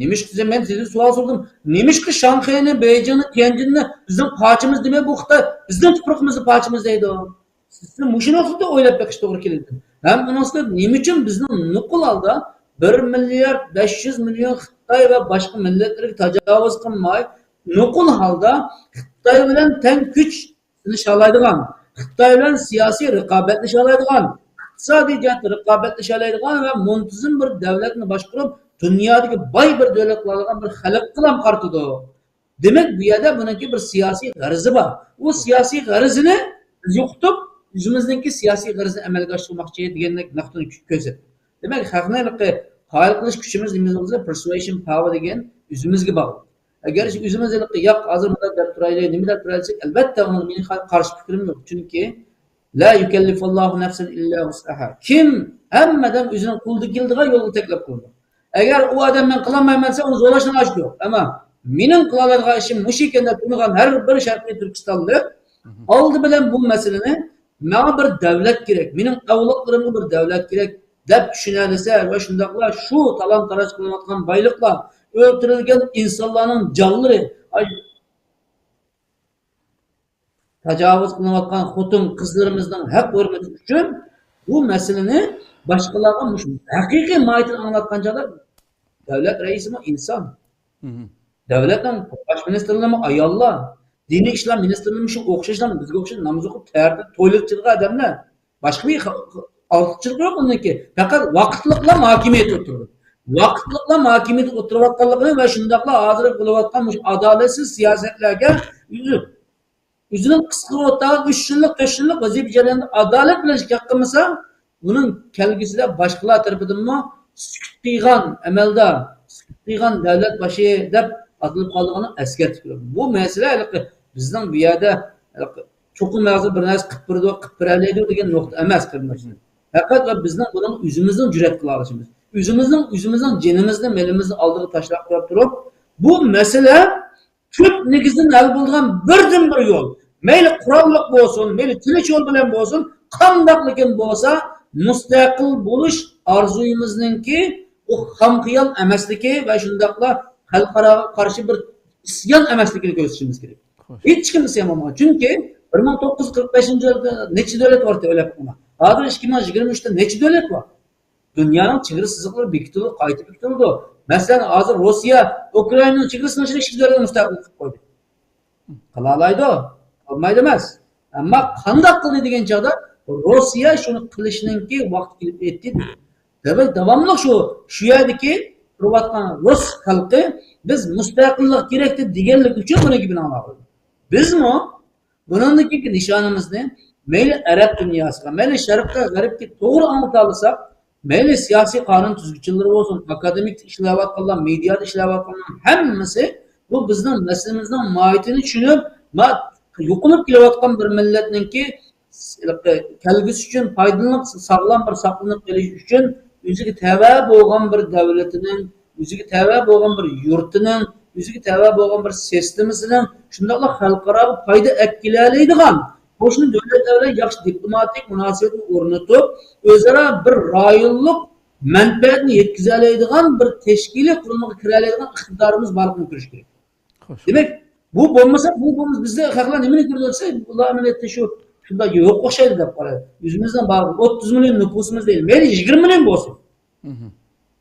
نېمىشقا دېسە، مەن سىزدىن سوئال سورىدىم. نېمىشقا شاڭخەينى، بېيجىڭنى، تيەنجىننى بىزنىڭ پاچىمىز دېمەي، بۇ خىتاي بىزنىڭ تۇپرىقىمىزنى پاچىمىز دەيدۇ؟ سىزنى مۇشۇ نۇقتىدا ئويلاپ بېقىش توغرا كېلىدۇ. ھەم ئۇنىڭ ئۈستىگە نېمە ئۈچۈن بىزنىڭ نوقۇل ھالدا بىر مىليارد بەش يۈز مىليون خىتاي ۋە باشقا مىللەتلەرگە تاجاۋۇز قىلماي، نوقۇل ھالدا خىتاي بىلەن تەڭ كۈچ سىنىشالايدىغان، خىتاي بىلەن سىياسىي رىقابەتلىشەلەيدىغان، ئىقتىسادىي جەھەتتە رىقابەتلىشەلەيدىغان ۋە مۇنتىزىم بىر دۆلەتنى باشقۇرۇپ، دۇنيادىكى باي بىر دۆلەت قىلالىغان بىر خەلققىلا قارىتىدۇ. دېمەك، بۇ يەردە بۇنىڭكى بىر سىياسىي غەرىزى بار. ئۇ سىياسىي غەرىزىنى بىز يوقىتىپ، ئۆزىمىزنىڭكى سىياسىي غەرىزىنى ئەمەلگە ئاشۇرماقچى دېگەندەك نۇقتىنى كۆرسەتتى. دېمەك، خەقنى ھېلىقى قايىل قىلىش كۈچىمىز نېمىمىزگە، persuasion power دېگەن ئۆزىمىزگە باغلىق. ئەگەر ئۆزىمىز ھېلىقى ياق، ھازىر مۇنداق دەپ تۇرايلى، نېمە دەپ تۇرايلى دېسەك، ئەلۋەتتە ئۇنىڭغا مېنىڭ قارشى پىكرىم يوق. چۈنكى لا يكلف الله نفسا إلا وسعها. كىم ھەممە ئادەم ئۆزىنىڭ قولىدىن كېلىدىغان يولغا تەكلىپ قىلىدۇ. ئەگەر ئۇ ئادەم مەن قىلالمايمەن دېسە، ئۇنى زورلاشنىڭ ھاجىتى يوق. ئەمما مېنىڭ قىلالايدىغان ئىشىم مۇشۇ ئىكەن دەپ تۇرمىغان ھەر بىر شەرقىي تۈركىستانلىق ئالدى بىلەن بۇ مەسىلىنى ماڭا بىر دەۋلەت كېرەك، مېنىڭ ئەۋلادلىرىمغا بىر دەۋلەت كېرەك دەپ چۈشىنەلىسە ۋە شۇنداقلا شۇ تالان-تاراج قىلىنىۋاتقان بايلىقلار، ئۆلتۈرۈلگەن ئىنسانلارنىڭ جانلىرى، ئاي، تاجاۋۇز قىلىنىۋاتقان خوتۇن قىزلىرىمىزنىڭ ھەق ھۆرمىتى ئۈچۈن بۇ مەسىلىنى باشقىلارغا مۇشۇ ھەقىقىي ماھىيىتىنى ئاڭلاتقان چاغدا دۆلەت رەئىسىمۇ ئىنسان. دۆلەتنىڭ باش مىنىستىرلىرىمۇ ئاياللار. دىنىي ئىشلار مىنىستىرلىرىمۇ شۇ ئوخشاشلا بىزگە ئوخشاش ناماز ئوقۇپ، تەھەججۇد تويلىرىغا چىقىدىغان ئادەملەر. باشقا بىر خا-، خا-، ئارتۇقچىلىقى يوق ئۇنىڭكى. پەقەت ۋاقىتلىقلا ھاكىمىيەت ئولتۇرىدۇ. ۋاقىتلىقلا ھاكىمىيەت ئولتۇرۇۋاتقانلىقىنى ۋە شۇنداقلا ھازىر بولۇۋاتقان مۇشۇ ئادالەتسىز سىياسەتلەرگە ئۆزى، ئۆزىنىڭ قىسقا ۋاقىتتا ئۈچ يىللىق، تۆت يىللىق ۋەزىپە جەريانىدا ئادالەت بىلەن ئىش قىلمىسا، ئۇنىڭ كەلگۈسىدە باشقىلار تەرىپىدىنمۇ سۈكۈت قىلغان ئەمەلدار، سۈكۈت قىلغان دۆلەت باشى دەپ ئاتىلىپ قالىدىغىنىنى ئەسكەرتىپ قويۇڭ. بۇ مەسىلە ھېلىقى بىزنىڭ بۇ يەردە ھېلىقى چوقۇم ھازىر بىر نەرسە قىلىپ بېرىدۇ، قىلىپ بېرەلەيدۇ دېگەن نۇقتا ئەمەس، قېرىنداشلار. پەقەت ۋە بىزنىڭ بۇنىڭغا ئۆزىمىزنىڭ جۈرئەت قىلالىشىمىز، ئۆزىمىزنىڭ، ئۆزىمىزنىڭ جېنىمىزنى، مېلىمىزنى ئالدىغا تاشلاپ قويۇپ تۇرۇپ، بۇ مەسىلە تۈپ نېگىزدىن ھەل بولىدىغان بىردىنبىر يول، مەيلى قوراللىق بولسۇن، مەيلى تىنچ يول بىلەن بولسۇن، قانداقلىكىن بولسا، مۇستەقىل بولۇش ئارزۇيىمىزنىڭكى ئۇ خام خىيال ئەمەسلىكى ۋە شۇنداقلا خەلقئاراغا قارشى بىر ئىسيان ئەمەسلىكىنى كۆرسىتىشىمىز كېرەك. خوش. ھېچكىم ئىسيان بولمىغان. چۈنكى بىر مىڭ توققۇز يۈز قىرىق بەشىنچى يىلدا نەچچە دۆلەت بار ئويلاپ بېقىڭلار. ھازىر ئىككى مىڭ يىگىرمە ئۈچتە نەچچە دۆلەت بار؟ دۇنيانىڭ چېگرا سىزىقلىرى بېكىتىلىدۇ، قايتا بېكىتىلىدۇ. مەسىلەن، ھازىر روسىيە ئۇكرائىنانىڭ چېگرىسىنىڭ ئىچىدە ئىككى دۆلەتنى مۇستەقىل قىلىپ قويدى. قىلالايدۇ، قىلمايدۇ ئەمەس. ئەمما قانداق قىلدى دېگەن چاغدا، روسىيە شۇنى قىلىشنىڭكى ۋاقتى كېلىپ يەتتى دېدى. دېمەك، داۋاملىق شۇ، شۇ يەردىكى تۇرۇۋاتقان رۇس خەلقى بىز مۇستەقىللىق كېرەك دېگەنلىكى ئۈچۈن بۇنىڭكى بىنالار قىلدى. بىزمۇ بۇنىڭدىن كېيىنكى نىشانىمىزنى مەيلى ئەرەب دۇنياسىغا، مەيلى شەرققە، غەربكە توغرا ئاڭلىتالىساق، مەيلى سىياسىي قانۇن تۈزگۈچىلىرى بولسۇن، ئاكادېمىك ئىشلەۋاتقانلار، مېدىيادا ئىشلەۋاتقانلار ھەممىسى بۇ بىزنىڭ مەسىلىمىزنىڭ ماھىيىتىنى چۈشىنىپ، ما-، يوقىلىپ كېلىۋاتقان بىر مىللەتنىڭكى كەلگۈسى ئۈچۈن پايدىلىنىپ، ساغلام بىر ساقلىنىپ قېلىش ئۈچۈن ئۆزىگە تەۋە بولغان بىر دۆلىتىنىڭ، ئۆزىگە تەۋە بولغان بىر يۇرتىنىڭ، ئۆزىگە تەۋە بولغان بىر سىستېمىسىنىڭ، شۇنداقلا خەلقئاراغا پايدا ئەپ كېلەلەيدىغان، قوشنا دۆلەتلەر بىلەن ياخشى دىپلوماتىك مۇناسىۋەتنى ئورنىتىپ، ئۆزئارا بىر رايونلۇق مەنپەئەتنى يەتكۈزەلەيدىغان بىر تەشكىلىي قۇرۇلمىغا كىرەلەيدىغان ئىقتىدارىمىز بارلىقىنى كۆرۈش كېرەك. خوش. دېمەك، بۇ بولمىسا، بۇ بولمىسا، بىزدە خەقلەر نېمىنى كۆرىدۇ دېسە، بۇلار ئەمەلىيەتتە شۇ، شۇنداق يوق ئوخشايدۇ دەپ قارايدۇ. ئۆزىمىزنىڭ بارغان ئوتتۇز مىليون نوپۇسىمىز دەيلى، مەيلى يىگىرمە مىليون بولسۇن.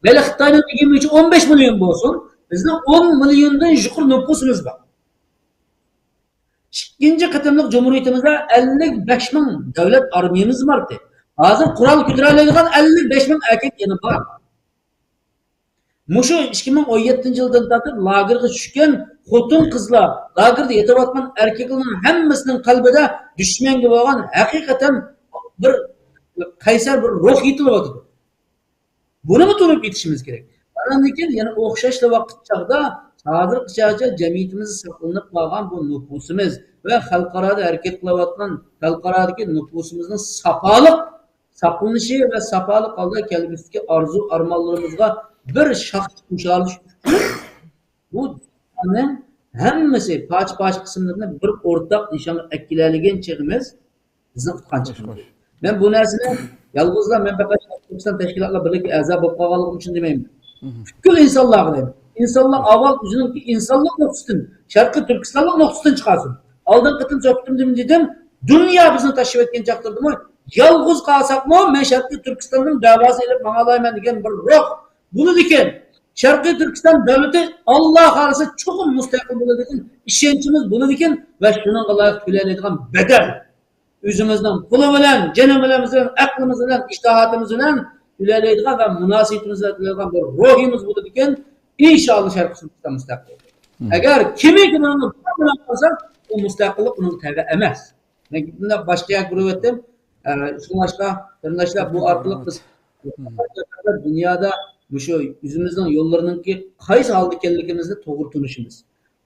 مەيلى خىتاينىڭ دېگىنى بويىچە ئون بەش مىليون بولسۇن، بىزنىڭ ئون مىليوندىن يۇقىرى نوپۇسىمىز بار. ئىككىنچى قېتىملىق جۇمھۇرىيىتىمىزدە ئەللىك بەش مىڭ دۆلەت ئارمىيىمىز بار ئىدى. ھازىر قورال كۆتۈرەلەيدىغان ئەللىك بەش مىڭ ئەركەك يەنە بار. مۇشۇ ئىككى مىڭ ئون يەتتىنچى يىلدىن تارتىپ لاگېرغا چۈشكەن خوتۇن-قىزلار، لاگېردا يېتىۋاتقان ئەركەكلەرنىڭ ھەممىسىنىڭ قەلبىدە دۈشمەنگە بولغان ھەقىقەتەن بىر قەيسەر بىر روھ يېتىلىۋاتىدۇ. بۇنىمۇ تونۇپ يېتىشىمىز كېرەك. ئاندىن كېيىن يەنە ئوخشاشلا ۋاقىت چاغدا ھازىرقى چاغدا جەمئىيىتىمىزدە ساقلىنىپ قالغان بۇ نوپۇسىمىز ۋە خەلقئارادا ھەرىكەت قىلىۋاتقان خەلقئارادىكى نوپۇسىمىزنىڭ ساپالىق ساقلىنىشى ۋە ساپالىق ھالدا كەلگۈسىدىكى ئارزۇ ئارمانلىرىمىزغا بىر شاخ قوشالىش ئۈچۈن بۇ دۇنيانىڭ ھەممىسى پارچە-پارچە قىسىملىرىنى بىر ئورتاق نىشانغا ئەكېلەلىگەن چېغىمىز بىزنىڭ ئۇتقان چېغىمىز. مەن بۇ نەرسىنى يالغۇزلا، مەن پەقەت شەرقىي تۈركىستان تەشكىلاتلار بىرلىكى ئەزا بولۇپ قالغانلىقىم ئۈچۈن دېمەيمەن. پۈتكۈل ئىنسانلارغا دەيمەن. ئىنسانلار ئاۋۋال ئۆزىنىڭكى ئىنسانلىق نۇقتىسىدىن، شەرقىي تۈركىستانلىق نۇقتىسىدىن چىقارسۇن. ئالدىنقى قېتىم سۆھبىتىمدە دېدىم، دۇنيا بىزنى تاشلىۋەتكەن چاغدىمۇ، يالغۇز قالساقمۇ، مەن شەرقىي تۈركىستاننىڭ دەۋاسىنى ئېلىپ ماڭالايمەن دېگەن بىر روھ بولىدىكەن. شەرقىي تۈركىستان دۆلىتى ئاللا خالىسا چوقۇم مۇستەقىل بولىدىكەن، ئىشەنچىمىز بولىدىكەن ۋە شۇنىڭغا لايىق تۆلەيدىغان بەدەل. ئۆزىمىزنىڭ پۇلى بىلەن، جېنىمىز بىلەن، ئەقلىمىز بىلەن، ئىجتىھادىمىز بىلەن تۆلەيدىغان ۋە مۇناسىۋىتىمىز بىلەن تۆلەيدىغان بىر روھىمىز بولىدىكەن، ئىنشائاللا شەرقىي تۈركىستان مۇستەقىل. ئەگەر كىمكى بۇنىڭغا بىلەن قالسا، ئۇ مۇستەقىللىق ئۇنىڭغا تەۋە ئەمەس. مەن بۇنداق باشقا يەرگە بۇرۇۋەتتىم. ئە، شۇڭلاشقا، قېرىنداشلار، بۇ ئارقىلىق بىز دۇنيادا مۇشۇ ئۆزىمىزنىڭ يوللىرىنىڭكى قايسى ھالدا ئىكەنلىكىمىزنى توغرا تونۇشىمىز.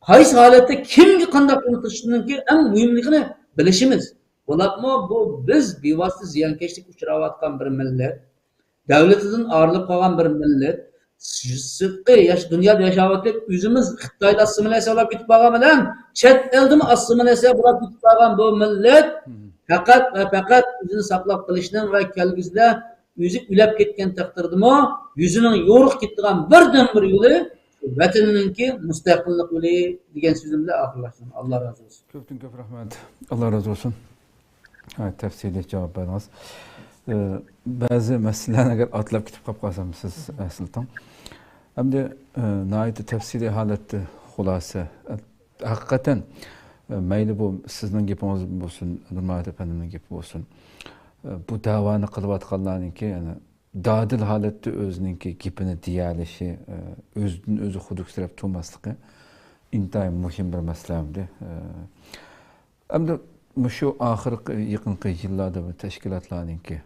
قايسى ھالەتتە كىمگە قانداق يول تۇتۇشنىڭكى ئەڭ مۇھىملىقىنى بىلىشىمىز. بولۇپمۇ بۇ بىز بىۋاسىتە زىيانكەشلىككە ئۇچراۋاتقان بىر مىللەت، دۆلىتىدىن ئايرىلىپ قالغان بىر مىللەت، سىرتقى ياش-، دۇنيادا ياشاۋاتىپ، ئۆزىمىز خىتايدا ئاسسىمىلياتسىيە بولۇپ كېتىپ قالغان بىلەن، چەت ئەلدىمۇ ئاسسىمىلياتسىيە بولۇپ كېتىپ قالغان بۇ مىللەت پەقەت ۋە پەقەت ئۆزىنى ساقلاپ قېلىشنىڭ ۋە كەلگۈسىدە ئۆزى ئۆلۈپ كەتكەن تەقدىردىمۇ يۈزىنىڭ يورۇق كېتىدىغان بىردىنبىر يولى ۋەتىنىنىڭكى مۇستەقىللىق يولى دېگەن سۆزۈم بىلەن ئاخىرلاشتۇرىمەن. ئاللا رازى بولسۇن. كۆپتىن كۆپ رەھمەت. ئاللا رازى بولسۇن. ھە، تەپسىلىي جاۋاب بەردىڭىز. ئە، بەزى مەسىلىلەرنى ئەگەر ئاتلاپ كېتىپ قاپ قالسام، سىز ئەسلىتىڭ. ئەمدى، ئە، ناھايىتى تەپسىلىي ھالەتتە خۇلاسە. ھەقىقەتەن، ئە، مەيلى بۇ سىزنىڭ گېپىڭىز بولسۇن، نۇرمۇھەممەت ئەپەندىمنىڭ گېپى بولسۇن. ئە، بۇ دەۋانى قىلىۋاتقانلارنىڭكى، يەنى دادىل ھالەتتە ئۆزىنىڭكى گېپىنى دېيەلىشى، ئۆزىدىن ئۆزى خۇدۈكسىرەپ تۇرماسلىقى ئىنتايىن مۇھىم بىر مەسىلە ئەمدى. ئەمدى مۇشۇ ئاخىرقى، يېقىنقى يىللاردا بۇ تەشكىلاتلارنىڭكى،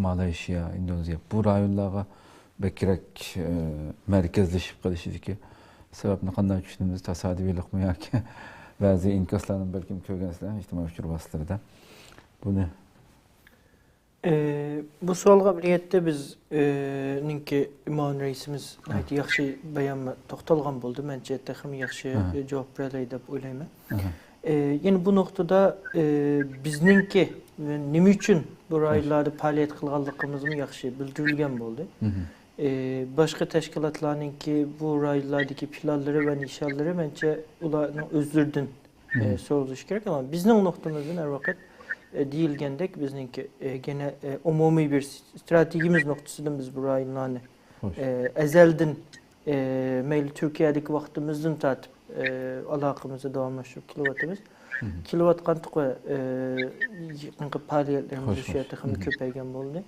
مالايشىيا، ئىندونېزىيە، بۇ رايونلارغا بەكرەك، مەركەزلىشىپ قېلىشىدىكى سەۋەبنى قانداق چۈشىنىمىز؟ تاسادىپىيلىقمۇ ياكى بەزى ئىنكاسلارنى بەلكىم كۆرگەنسىلەر ئىجتىمائىي ئۇچۇر ۋاسىتىلىرىدە. بۇنى ئى، بۇ سوئالغا ئەمەلىيەتتە بىز، ئى، نىڭكى مۇئاۋىن رەئىسىمىز ناھايىتى ياخشى بايان توختالغان بولدى. مەنچە تېخىمۇ ياخشى، ئى، جاۋاب بېرەلەي دەپ ئويلايمەن. ئى، يەنە بۇ نۇقتىدا، ئى، بىزنىڭكى نېمە ئۈچۈن بۇ رايونلاردا پائالىيەت قىلغانلىقىمىزمۇ ياخشى بىلدۈرۈلگەن بولدى. ئى، باشقا تەشكىلاتلارنىڭكى بۇ رايونلاردىكى پىلانلىرى ۋە نىشانلىرى مەنچە ئۇلارنىڭ ئۆزلىرىدىن ئى، سورىلىشى كېرەك. ئەمما بىزنىڭ نۇقتىمىزدىن ھەر ۋاقىت، ئى، دېيىلگەندەك، بىزنىڭكى، ئى، گېنە، ئى، ئومۇمىي بىر ستراتېگىيىمىز نۇقتىسىدىن بىز بۇ رايونلارنى، ئى، ئەزەلدىن، ئى، مەيلى تۈركىيەدىكى ۋاقتىمىزدىن تارتىپ، ئى، ئالاقىمىزنى داۋاملاشتۇرۇپ كېلىۋاتىمىز. كېلىۋاتقانتۇق ۋە، ئى، يېقىنقى پائالىيەتلىرىمىز شۇ يەردە تېخىمۇ كۆپەيگەن بولدى.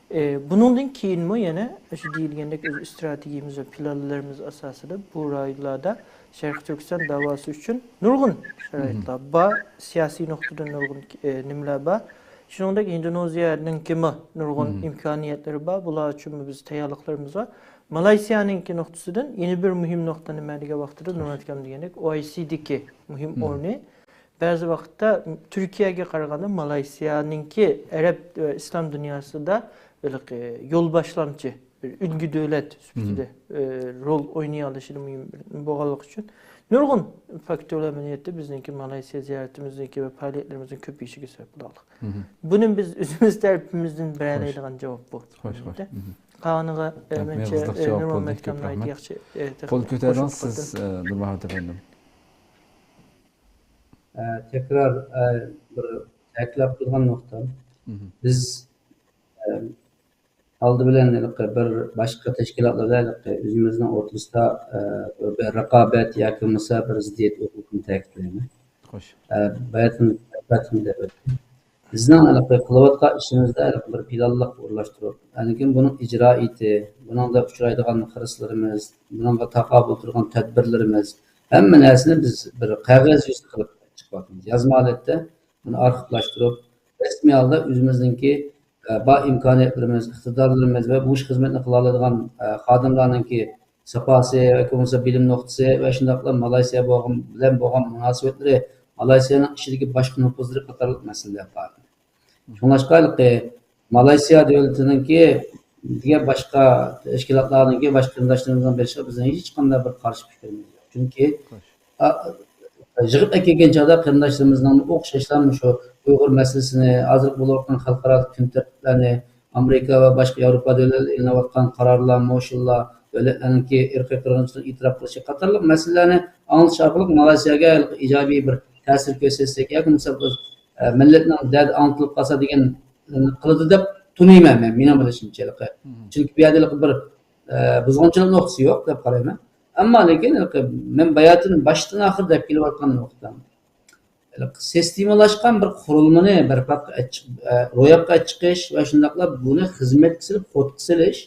ئى، بۇنىڭدىن كېيىنمۇ يەنە شۇ دېيىلگەندەك ئۆز ئىستراتېگىيىمىز ۋە پىلانلىرىمىز ئاساسىدا بۇ رايونلاردا شەرقىي تۈركىستان داۋاسى ئۈچۈن نۇرغۇن شارائىتلار بار، سىياسىي نۇقتىدىن نۇرغۇن، ئى، نېمىلەر بار. شۇنىڭدەك ئىندونېزىيەنىڭكىمۇ نۇرغۇن ئىمكانىيەتلىرى بار. بۇلار ئۈچۈنمۇ بىز تەييارلىقلىرىمىز بار. مالايسىيانىڭكى نۇقتىسىدىن يەنە بىر مۇھىم نۇقتا نېمە دېگەن ۋاقتىدا نۇرمەت ئاكام دېگەندەك ئو ئاي سىدىكى مۇھىم ئورنى. بەزى ۋاقىتتا تۈركىيەگە قارىغاندا مالايسىيانىڭكى ئەرەب ۋە ئىسلام دۇنياسىدا ھېلىقى يول باشلامچى بىر ئۈلگە دۆلەت سۈپىتىدە، ئى، رول ئوينىيالىشىدا مۇھىم بىر بولغانلىقى ئۈچۈن نۇرغۇن فاكتورلار بىلەن يەتتى بىزنىڭكى مالايسىيا زىيارىتىمىزنىڭكى ۋە پائالىيەتلىرىمىزنىڭ كۆپىيىشىگە سەۋەب بولغانلىق. بۇنى بىز ئۆزىمىز تەرىپىمىزدىن بېرەلەيدىغان جاۋاب بۇ. قالغىنىغا، ئى، مەنچە، ئى، نۇرمۇھەممەت ئاكام ناھايىتى ياخشى، ئى، قول كۆتۈرىدىغان سىز، ئى، نۇرمۇھەممەت ئەپەندىم. ئە، تەكرار، ئە، بىر تەكىتلەپ قويىدىغان نۇقتا. بىز، ئە، ئالدى بىلەن ھېلىقى بىر باشقا تەشكىلاتلار بىلەن ھېلىقى ئۆزىمىزنىڭ ئوتتۇرىسىدا، ئە، بىر رىقابەت ياكى بولمىسا بىر زىددىيەت يوقلۇقىنى تەكىتلەيمەن. ئە، باياتىن، باياتىن دەپ ئۆتتۈم. بىزنىڭ ھېلىقى قىلىۋاتقان ئىشىمىزدا ھېلىقى بىر پىلانلىق ئورۇنلاشتۇرۇپ، ئاندىن كېيىن بۇنىڭ ئىجرائىيىتى، بۇنىڭدا ئۇچرايدىغان خىرىسلىرىمىز، بۇنىڭغا تاقابىل تۇرىدىغان تەدبىرلىرىمىز، ھەممە نەرسىنى بىز بىر قەغەز يۈزىدە قىلىپ چىقىۋاتىمىز. يازما ھالەتتە بۇنى ئارخىپلاشتۇرۇپ، رەسمىي ھالدا ئۆزىمىزنىڭكى، ئە، بار ئىمكانىيەتلىرىمىز، ئىقتىدارلىرىمىز ۋە بۇ ئىش خىزمەتنى قىلالايدىغان، ئە، خادىملارنىڭكى ساپاسى ياكى بولمىسا بىلىم نۇقتىسى ۋە شۇنداقلا مالايسىيا بولغان، بىلەن بولغان مۇناسىۋەتلىرى، مالايسىيانىڭ ئىچىدىكى باشقا نوپۇزلىرى قاتارلىق مەسىلىلەر بار. شۇڭلاشقا ھېلىقى مالايسىيا دۆلىتىنىڭكى دېگەن باشقا تەشكىلاتلارنىڭكى، باشقا قېرىنداشلىرىمىزنىڭ بېرىشىغا بىزنىڭ ھېچقانداق بىر قارشى پىكرىمىز يوق. چۈنكى، ئا، يىغىپ ئەكەلگەن چاغدا قېرىنداشلىرىمىزنىڭ ئوخشاشلا شۇ ئۇيغۇر مەسىلىسىنى، ھازىرقى بولۇۋاتقان خەلقئارا كۈن تەرتىپلەرنى، ئامېرىكا ۋە باشقا ياۋروپا دۆلەتلىرى ئېلىنىۋاتقان قارارلار، مۇشۇلار، دۆلەتلەرنىڭكى ئىرقىي قىرغىنچىلىقنى ئېتىراپ قىلىشى قاتارلىق مەسىلىلەرنى ئاڭلىتىش ئارقىلىق مالايسىياگە ھېلىقى ئىجابىي بىر تەسىر كۆرسەتسەك ياكى مىسال ئە، مىللەتنىڭ دەردى ئاڭلىتىلىپ قالسا دېگەن، ئە، قىلىدۇ دەپ تونۇيمەن مەن، مېنىڭ بىلىشىمچە ھېلىقى. چۈنكى بۇ يەردە ھېلىقى بىر، ئە، بۇزغۇنچىلىق نۇقتىسى يوق دەپ قارايمەن. ئەمما لېكىن ھېلىقى مەن باياتىن باشتىن ئاخىر دەپ كېلىۋاتقان نۇقتام، ھېلىقى سىستېمىلاشقان بىر قۇرۇلمىنى بەرپا قىلىپ چىق-، ئە، روياپقا چىقىش ۋە شۇنداقلا بۇنى خىزمەتكە سېلىپ، خوتقا سېلىش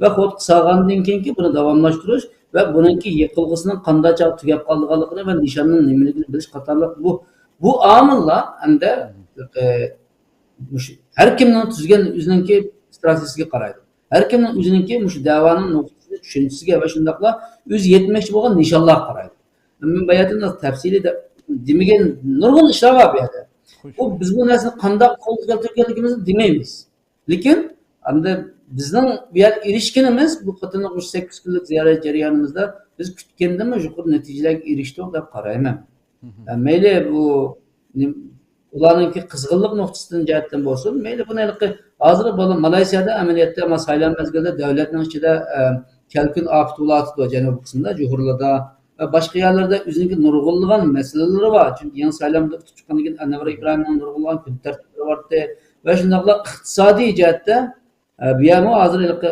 ۋە خوتقا سالغاندىن كېيىنكى بۇنى داۋاملاشتۇرۇش ۋە بۇنىڭكى يېقىلغۇسىنىڭ قانداق چاغدا تۈگەپ قالىدىغانلىقىنى ۋە نىشاننىڭ نېمىلىكىنى بىلىش قاتارلىق بۇ، بۇ ئامىللار ئەمدى، ئە، مۇشۇ ھەر كىمنىڭ تۈزگەن ئۆزىنىڭكى ئىستراتېگىيىسىگە قارايدۇ. ھەر كىمنىڭ ئۆزىنىڭكى مۇشۇ دەۋانىڭ نۇقتىسىنى، چۈشەنچىسىگە ۋە شۇنداقلا ئۆزى يەتمەكچى بولغان نىشانلارغا قارايدۇ. مەن باياتىن تەپسىلىي دەپ دېمىگەن نۇرغۇن ئىشلار بار بۇ يەردە. بۇ، بىز بۇ نەرسىنى قانداق قولغا كەلتۈرگەنلىكىمىزنى دېمەيمىز. لېكىن ئەمدى بىزنىڭ بۇ يەرگە ئېرىشكىنىمىز، بۇ قېتىملىق مۇشۇ سەككىز كۈنلۈك زىيارەت جەريانىمىزدا بىز كۈتكەندىنمۇ يۇقىرى نەتىجىلەرگە ئېرىشتۇق دەپ قارايمەن. مەيلى بۇ نېم-، ئۇلارنىڭكى قىزغىنلىق نۇقتىسىدىن جەھەتتىن بولسۇن، مەيلى بۇنى ھېلىقى ھازىر بۇ مالايسىيادا ئەمەلىيەتتە ما سايلام مەزگىلىدە دۆلەتنىڭ ئىچىدە، ئە، كەلكۈن ئاپىتى بولۇۋاتىدۇ، جەنۇبىي قىسىمدا، جۇھۇرلىدا ۋە باشقا يەرلەردە ئۆزىنىڭكى نۇرغۇنلىغان مەسىلىلىرى بار. چۈنكى يېڭى سايلامدا ئۇتۇپ چىققاندىن كېيىن ئەنۋەر ئىبراھىمنىڭ نۇرغۇنلىغان كۈن تەرتىپلىرى بارتتى ۋە شۇنداقلا ئىقتىسادىي جەھەتتە، ئە، بۇ يەرمۇ ھازىر ھېلىقى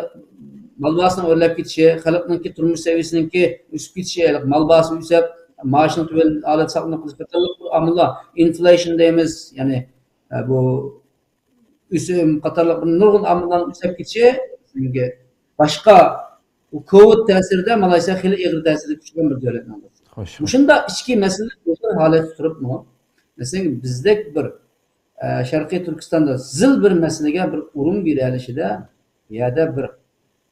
مال باھاسىنىڭ ئۆرلەپ كېتىشى، خەلقنىڭكى تۇرمۇش سەۋىيەسىنىڭكى ئۆسۈپ كېتىشى، ھېلىقى مال باھاسى ئۆسۈپ، مائاشنىڭ تۆۋەن ھالەتتە ساقلىنىپ قېلىشى قاتارلىق بۇ ئامىللار، ئىنفليېيشن دەيمىز، يەنى، ئە، بۇ ئۆسۈم قاتارلىق بىر نۇرغۇن ئامىللارنىڭ ئۆسۈپ كېتىشى، چۈنكى باشقا بۇ كوۋىد تەسىرىدە مالايسىيا خېلى ئېغىر تەسىرگە ئۇچرىغان بىر دۆلەتنىڭ بىرى. خوش. مۇشۇنداق ئىچكى مەسىلىلەر بىر ھالەتتە تۇرۇپمۇ، مەسىلەن، بىزدەك بىر، ئە، شەرقىي تۈركىستاندا زىل بىر مەسىلىگە بىر ئورۇن بېرەلىشىدە، بۇ يەردە بىر،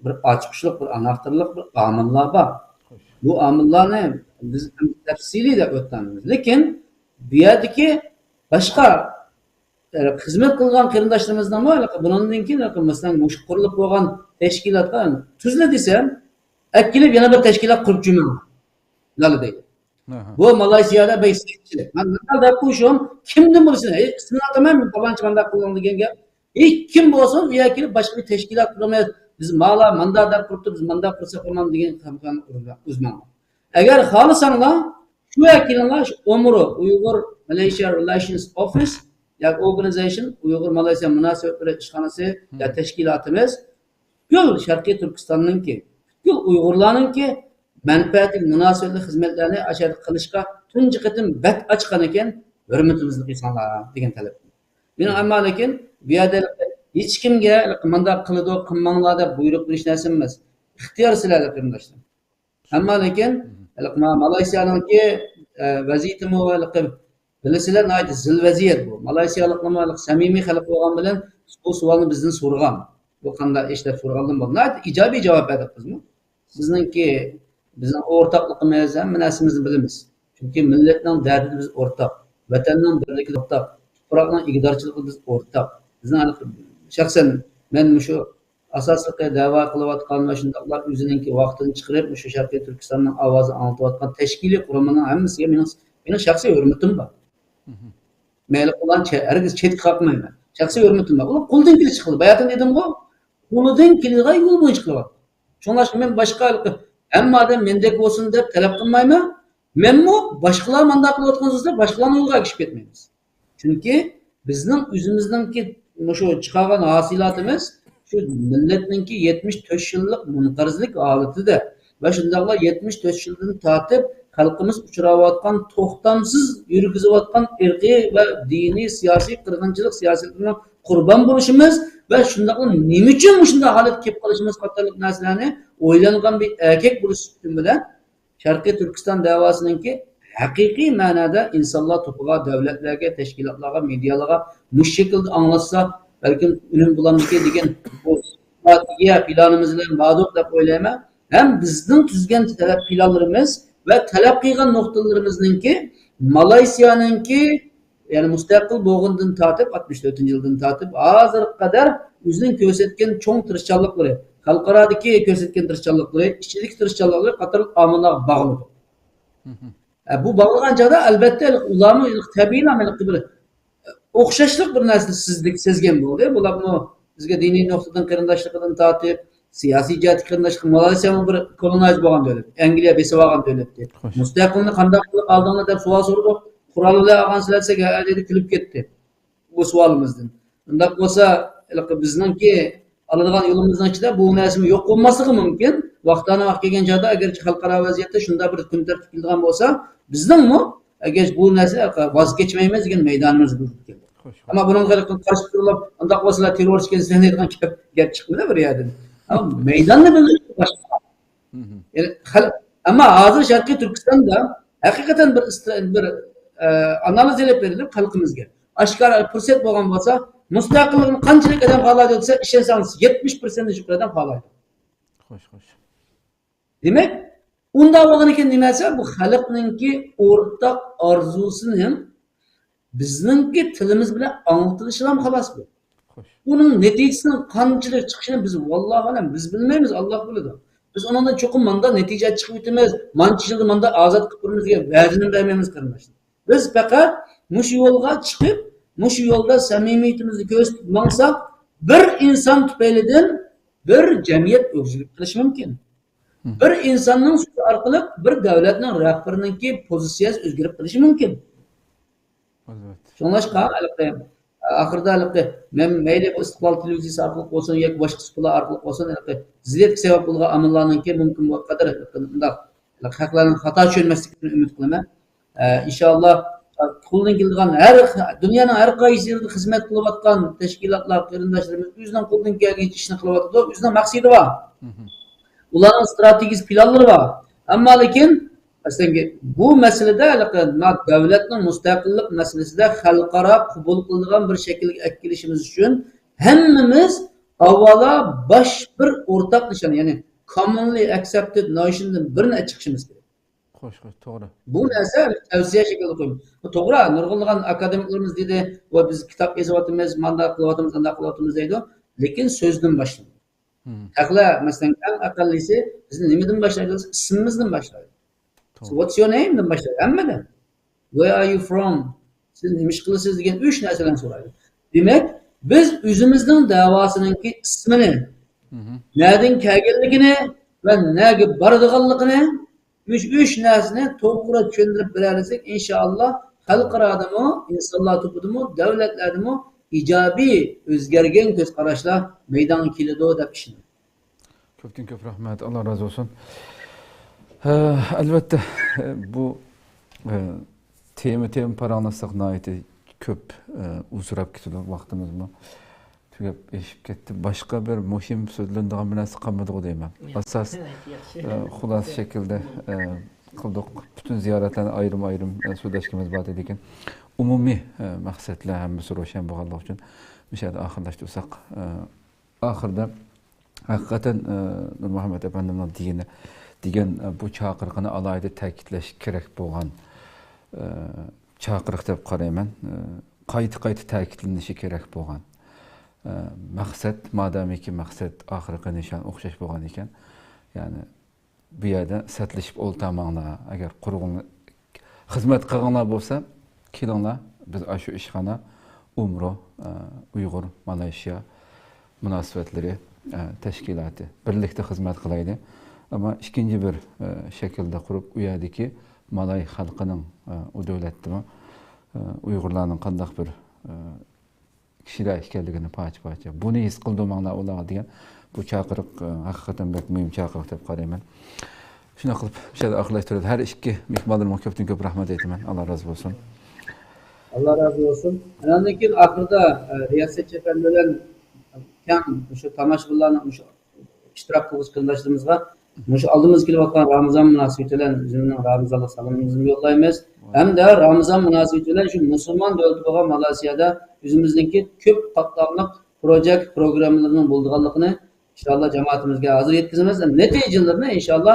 بىر ئاچقۇچلۇق، بىر ئاناختارلىق بىر ئامىللار بار. خوش. بۇ ئامىللارنى بىز تەپسىلىي دەپ ئۆتەلمەيمىز. لېكىن بۇ يەردىكى باشقا ئە، خىزمەت قىلغان قېرىنداشلىرىمىزنىڭمۇ ھېلىقى بۇنىڭدىن كېيىن ھېلىقى مەسىلەن مۇشۇ قۇرۇلۇپ بولغان تەشكىلاتقا تۈزلا دېسەم، ئەكېلىپ يەنە بىر تەشكىلات قۇرۇپ جۈمەڭ. مانا دەيدۇ. ئاھا. بۇ مالايسىيادا بەك سەتچىلىك. مەن نېمە دەپ قويۇشۇم، كىمدىن بولسۇن، ھەي، ئىسمىنى ئاتىماي، مەن پالانچى مانداق قىلدىڭ دېگەن گەپ. ھېچ كىم بولسۇن، ئۇ يەرگە كېلىپ باشقا بىر تەشكىلات قۇرىمىز، بىز مالا ماندا دەپ قۇرۇپتۇ، بىز مانداق قۇرساق بولمامدۇ دېگەن خەمخەن ئۇزماڭلار. ئەگەر خالىساڭلار، شۇ يەرگە كېلىڭلار، شۇ ئومرو، ئۇيغۇر مالايسىيا رېلېيشنس ئوفىس، ياكى ئورگانىزېيشن، ئۇيغۇر مالايسىيا مۇناسىۋەتلىرى ئىشخانىسى، يا تەشكىلاتىمىز، پۈتكۈل شەرقىي تۈركىستاننىڭكى، پۈتكۈل ئۇيغۇرلارنىڭكى مەنپەئەتلىك مۇناسىۋەتلىك خىزمەتلەرنى ئاشۇ يەردە قىلىشقا تۇنجى قېتىم بەت ئاچقان ئىكەن، ھۆرمىتىمىزنى قىلساڭلار دېگەن تەلەپ. مېنىڭ ئەمما لېكىن بۇ يەردە ھېچكىمگە مانداق قىلىدۇ، قىلماڭلار دەپ بۇيرۇق بېرىش نەرسەم ئەمەس. ئىختىيار سىلەردە قېرىنداشلار. ئەمما لېكىن، مم، ھېلىقى ما-، مالايسىيانىڭكى، ئە، ۋەزىيىتىمۇ ھېلىقى بىلىسىلەر، ناھايىتى زىل ۋەزىيەت بۇ. مالايسىيالىقلارمۇ ھېلىقى سەمىمىي خەلق بولغان بىلەن بۇ سوئالنى بىزدىن سورىغان. بۇ قانداق ئىش دەپ سورىغاندىن بۇ ناھايىتى ئىجابىي جاۋاب بەردۇق بىزمۇ. سىزنىڭكى، بىزنىڭ ئورتاقلىقىمىز، ھەممە نەرسىمىزنى بىلىمىز. چۈنكى مىللەتنىڭ دەردىدە بىز ئورتاق، ۋەتەننىڭ بىرلىكىدە ئورتاق، تۇپراقنىڭ ئىگىدارچىلىقىدا بىز ئورتاق. بىزنىڭ ھېلىقى، شەخسەن مەن مۇشۇ ئاساسلىقى دەۋا قىلىۋاتقان ۋە شۇنداقلا ئۆزىنىڭكى ۋاقتىنى چىقىرىپ، مۇشۇ شەرقىي تۈركىستاننىڭ ئاۋازىنى ئاڭلىتىۋاتقان تەشكىلىي قۇرۇلمىنىڭ ھەممىسىگە مېنىڭ، مېنىڭ شەخسىي ھۆرمىتىم بار. مەيلى، ئۇلارنى چە-، ھەرگىز چەتكە قاقمايمەن. شەخسىي ھۆرمىتىم بار. ئۇلار قولىدىن كېلىشىچە قىلىدۇ. باياتىن دېدىمغۇ، قولىدىن كېلىدىغان يول بويىچە قىلىۋاتىدۇ. شۇڭلاشقا مەن باشقا ھەممە ئادەم مەندەك بولسۇن دەپ تەلەپ قىلمايمەن. مەنمۇ باشقىلار مانداق قىلىۋاتقان بولسا، باشقىلارنىڭ يولىغا ئەگىشىپ كەتمەيمىز. چۈنكى بىزنىڭ ئۆزىمىزنىڭكى مۇشۇ چىقارغان ھاسىلاتىمىز شۇ مىللەتنىڭكى يەتمىش تۆت يىللىق مۇنقەرزلىك ھالىتىدە ۋە شۇنداقلا يەتمىش تۆت يىلدىن تارتىپ خەلقىمىز ئۇچراۋاتقان، توختامسىز يۈرگۈزۈۋاتقان ئىرقىي ۋە دىنىي سىياسىي قىرغىنچىلىق سىياسىتىنىڭ قۇربان بولۇشىمىز ۋە شۇنداقلا نېمە ئۈچۈن مۇشۇنداق ھالەتكە كېلىپ قېلىشىمىز قاتارلىق نەرسىلەرنى ئويلانغان بىر ئەركەك بولۇش سۈپىتىم بىلەن شەرقىي تۈركىستان دەۋاسىنىڭكى ھەقىقىي مەنادا ئىنسانلار توپىغا، دۆلەتلەرگە، تەشكىلاتلارغا، مېدىيالارغا مۇشۇ شەكىلدە ئاڭلاتسا، بەلكىم ئۈنۈم بولامدىكىن دېگەن بۇ ئىستراتېگىيە پىلانىمىز بىلەن باردۇق دەپ ئويلايمەن. ھەم بىزنىڭ تۈزگەن تەلەپ پىلانلىرىمىز ۋە تەلەپ قىلغان نۇقتىلىرىمىزنىڭكى مالايسىيانىڭكى، يەنى مۇستەقىل بولغاندىن تارتىپ، ئاتمىش تۆتىنچى يىلدىن تارتىپ ھازىرغا قەدەر ئۆزىنىڭ كۆرسەتكەن چوڭ تىرىشچانلىقلىرى، خەلقئارادىكى كۆرسەتكەن تىرىشچانلىقلىرى، ئىچىدىكى تىرىشچانلىقلىرى قاتارلىق ئامىللارغا باغلىنىدۇ. ھە، بۇ باغلىغان چاغدا، ئەلۋەتتە، ئۇلارمۇ تەبىئىيلا بىر ئوخشاشلىق بىر نەرسىنى سىزدىك سەزگەن بولدى. بۇلارمۇ بىزگە دىنىي نۇقتىدىن قېرىنداشلىقىدىن تارتىپ، سىياسىي جەھەتتىن قېرىنداشلىق، مالايسىيامۇ بىر كولونايز بولغان دۆلەت، ئەنگلىيە بېسىۋالغان دۆلەتتى. خوش. مۇستەقىلنى قانداق قىلىپ ئالدىڭلار دەپ سوئال سورىدۇق. قورال بىلەن ئالغانسىلەر دېسەك، ھە دېدى، كۈلۈپ كەتتى بۇ سوئالىمىزدىن. ئۇنداق بولسا، ھېلىقى بىزنىڭكى ئالىدىغان يولىمىزنىڭ ئىچىدە بۇ نەرسىمۇ يوق بولماسلىقى مۇمكىن. ۋاقتانە ۋاقىت كەلگەن چاغدا، ئەگەرچە خەلقئارا ۋەزىيەتتە شۇنداق بىر كۈن تەرتىپكە كېلىدىغان بولسا، بىزنىڭمۇ ئەگەر بۇ نەرسە ۋاز كەچمەيمىز دېگەن مەيدانىمىز بولىدىكەن. خوش. ئەمما بۇنىڭغا قارشى تۇرۇپ، ئۇنداق بولسىلا تېررورچى ئىكەنسىلەر دەيدىغان گەپ، گەپ چىقمىدى بىر يەردىن. ئەمما مەيداننى بىلىش باشقا. مھم. يەنى خەل-، ئەمما ھازىر شەرقىي تۈركىستاندا ھەقىقەتەن بىر ئىسترا-، بىر، ئە، ئانالىز ئېلىپ بېرىلىپ خەلقىمىزگە. ئاشكارا پۇرسەت بولغان بولسا، مۇستەقىللىقنى قانچىلىك ئادەم خالايدۇ دېسە، ئىشەنسەڭلار، يەتمىش پىرسەنتتىن يۇقىرى ئادەم خالايدۇ. خوش، خوش. دېمەك، ئۇنداق بولغىنىكەن نېمە دېسە، بۇ خەلقنىڭكى ئورتاق ئارزۇسىنىڭ بىزنىڭكى تىلىمىز بىلەن ئاڭلىتىلىشىلا خالاس بۇ. خوش. بۇنىڭ نەتىجىسىنىڭ قانچىلىك چىقىشىنى بىز، ۋاللاھۇ ئەلەم، بىز بىلمەيمىز، ئاللا بىلىدۇ. بىز ئۇنىڭدىن چوقۇم ماندا نەتىجە چىقىۋېتىمىز، مانچە يىلدا ماندا ئازاد قىلىپ بېرىمىز دېگەن ۋەدىنى بەرمەيمىز، قېرىنداشلار. بىز پەقەت مۇشۇ يولغا چىقىپ، مۇشۇ يولدا سەمىمىيىتىمىزنى كۆرسىتىپ ماڭساق، بىر ئىنسان تۈپەيلىدىن بىر جەمئىيەت ئۆزگىرىپ قېلىشى مۇمكىن. مھم. بىر ئىنساننىڭ سۆزى ئارقىلىق بىر دۆلەتنىڭ رەھبىرىنىڭكى پوزىتسىيەسى ئۆزگىرىپ قېلىشى مۇمكىن. ئەلۋەتتە. شۇڭلاشقا، ھېلىقى ئاخىرىدا ھېلىقى مەن مەيلى بۇ ئىستىقلال تېلېۋىزىيىسى ئارقىلىق بولسۇن ياكى باشقا سۇپىلار ئارقىلىق بولسۇن، ھېلىقى زىددىيەتكە سەۋەب بولىدىغان ئامىللارنىڭكى مۇمكىن بولغان قەدەر ھېلىقى مۇنداق ھېلىقى خەقلەرنىڭ خاتا چۈشەنمەسلىكىنى ئۈمىد قىلىمەن. ئە، ئىنشائاللا، قولدىن كېلىدىغان ھەر، دۇنيانىڭ ھەر قايسى يېرىدە خىزمەت قىلىۋاتقان تەشكىلاتلار، قېرىنداشلىرىمىز ئۆزىنىڭ قولىدىن كەلگەنچە ئىشنى قىلىۋاتىدۇ، ئۆزىنىڭ مەقسىتى بار. مھم. ئۇلارنىڭ ئىستراتېگىيىسى، پىلانلىرى بار. ئەمما لېكىن، مەسىلەن، بۇ مەسىلىدە، ھېلىقى، ما-، دۆلەتنىڭ مۇستەقىللىق مەسىلىسىدە خەلقئارا قوبۇل قىلىدىغان بىر شەكىلگە ئەكېلىشىمىز ئۈچۈن ھەممىمىز ئاۋۋالا باش بىر ئورتاق نىشان، يەنى commonly accepted notion دىن بىرنى چىقىشىمىز كېرەك. خوش، خوش، توغرا. بۇ نەرسە تەۋسىيە شەكلىدە قويۇلدى. بۇ توغرا، نۇرغۇنلىغان ئاكادېمىكلىرىمىز دېدى، ۋە بىز كىتاب يېزىۋاتىمىز، مانداق قىلىۋاتىمىز، ئانداق قىلىۋاتىمىز دەيدۇ. لېكىن سۆزدىن باشلىدى. مھم. خەقلەر، مەسىلەن، ئەڭ ئەقەللىسى بىزنى نېمىدىن باشلايدۇ دېسە، ئىسمىمىزدىن باشلايدۇ. توغرا. So what's your name دىن باشلايدۇ ھەممىدىن. Where are you from؟ سىز نېمە ئىش قىلىسىز دېگەن ئۈچ نەرسىلەرنى سورايدۇ. دېمەك، بىز ئۆزىمىزنىڭ دەۋاسىنىڭكى ئىسمىنى، مھم، نەدىن كەلگەنلىكىنى ۋە نەگە بارىدىغانلىقىنى، مۇشۇ ئۈچ نەرسىنى توغرا چۈشەندۈرۈپ بېرەلىسەك، ئىنشائاللا، خەلقئارادىمۇ، ئىنسانلار توپىدىمۇ، دۆلەتلەردىمۇ ئىجابىي ئۆزگەرگەن كۆز قاراشلار مەيدانغا كېلىدۇ دەپ ئىشىنىمەن. كۆپتىن كۆپ رەھمەت، ئاللا رازى بولسۇن. ھە، ئەلۋەتتە، بۇ، ئە، تېما، تېما پاراڭلاشساق ناھايىتى كۆپ، ئە، ئۇزىراپ كېتىدۇ، ۋاقتىمىزمۇ تۈگەپ ئېشىپ كەتتى. باشقا بىر مۇھىم سۆزلىنىدىغان بىر نەرسە قالمىدىغۇ دەيمەن. ياق. ئاساس، ياخشى. ئە، خۇلاسە شەكىلدە، ئە، قىلدۇق. پۈتۈن زىيارەتلەرنى ئايرىم-ئايرىم، ئە، سۆزلەشكىمىز بار، لېكىن ئومۇمىي، ئە، مەقسەتلەر ھەممىسى روشەن بولغانلىقى ئۈچۈن مۇشۇ يەردە ئاخىرلاشتۇرساق، ئە، ئاخىرىدا ھەقىقەتەن، ئە، نۇرمۇھەممەت ئەپەندىمنىڭ دېگىنى، دېگەن، ئە، بۇ چاقىرىقىنى ئالاھىدە تەكىتلەش كېرەك بولغان، ئە، چاقىرىق دەپ قارايمەن. ئە، قايتا-قايتا تەكىتلىنىشى كېرەك بولغان. ئە، مەقسەت، مادامىكى مەقسەت، ئاخىرقى نىشان ئوخشاش بولغان ئىكەن، يەنى بۇ يەردە سەتلىشىپ ئولتۇرماڭلار. ئەگەر قۇرغۇن خىزمەت قىلغۇڭلار بولسا، كېلىڭلار، بىز ئاشۇ ئىشخانا ئۇمرو، ئە، ئۇيغۇر مالايشىيا مۇناسىۋەتلىرى، ئە، تەشكىلاتى بىرلىكتە خىزمەت قىلايلى. ئەمما ئىككىنچى بىر، ئە، شەكىلدە قۇرۇپ، ئۇ يەردىكى مالاي خەلقىنىڭ، ئە، ئۇ دۆلەتتىمۇ، ئە، ئۇيغۇرلارنىڭ قانداق بىر، ئە، كىشىلەر ئىكەنلىكىنى پارچە-پارچە. بۇنى ھېس قىلدۇرماڭلار ئۇلارغا دېگەن بۇ چاقىرىق، ئە، ھەقىقەتەن بەك مۇھىم چاقىرىق دەپ قارايمەن. شۇنداق قىلىپ، مۇشۇ يەردە ئاخىرلاشتۇرىمىز. ھەر ئىككى مېھمانلىرىمغا كۆپتىن كۆپ رەھمەت ئېيتىمەن. ئاللا رازى بولسۇن. ئاللا رازى بولسۇن. ئاندىن كېيىن ئاخىرىدا، ئە، رىياسەتچى ئەپەندى بىلەن كەڭ مۇشۇ تاماشىبىنلارنىڭ مۇشۇ ئىشتىراك قىلغۇچى قېرىنداشلىرىمىزغا مۇشۇ ئالدىمىزدا كېلىۋاتقان رامىزان مۇناسىۋىتى بىلەن ئۆزۈمنىڭ رامىزانلىق سالىمىمىزنى يوللايمىز. ھەمدە رامىزان مۇناسىۋىتى بىلەن شۇ مۇسۇلمان دۆلىتى بولغان مالايسىيادا ئۆزىمىزنىڭكى كۆپ قاتلاملىق پروجېكت پروگراممىلىرىنىڭ بولىدىغانلىقىنى ئىنشاللا جامائىتىمىزگە ھازىر يەتكۈزىمىز. نەتىجىلىرىنى ئىنشاللا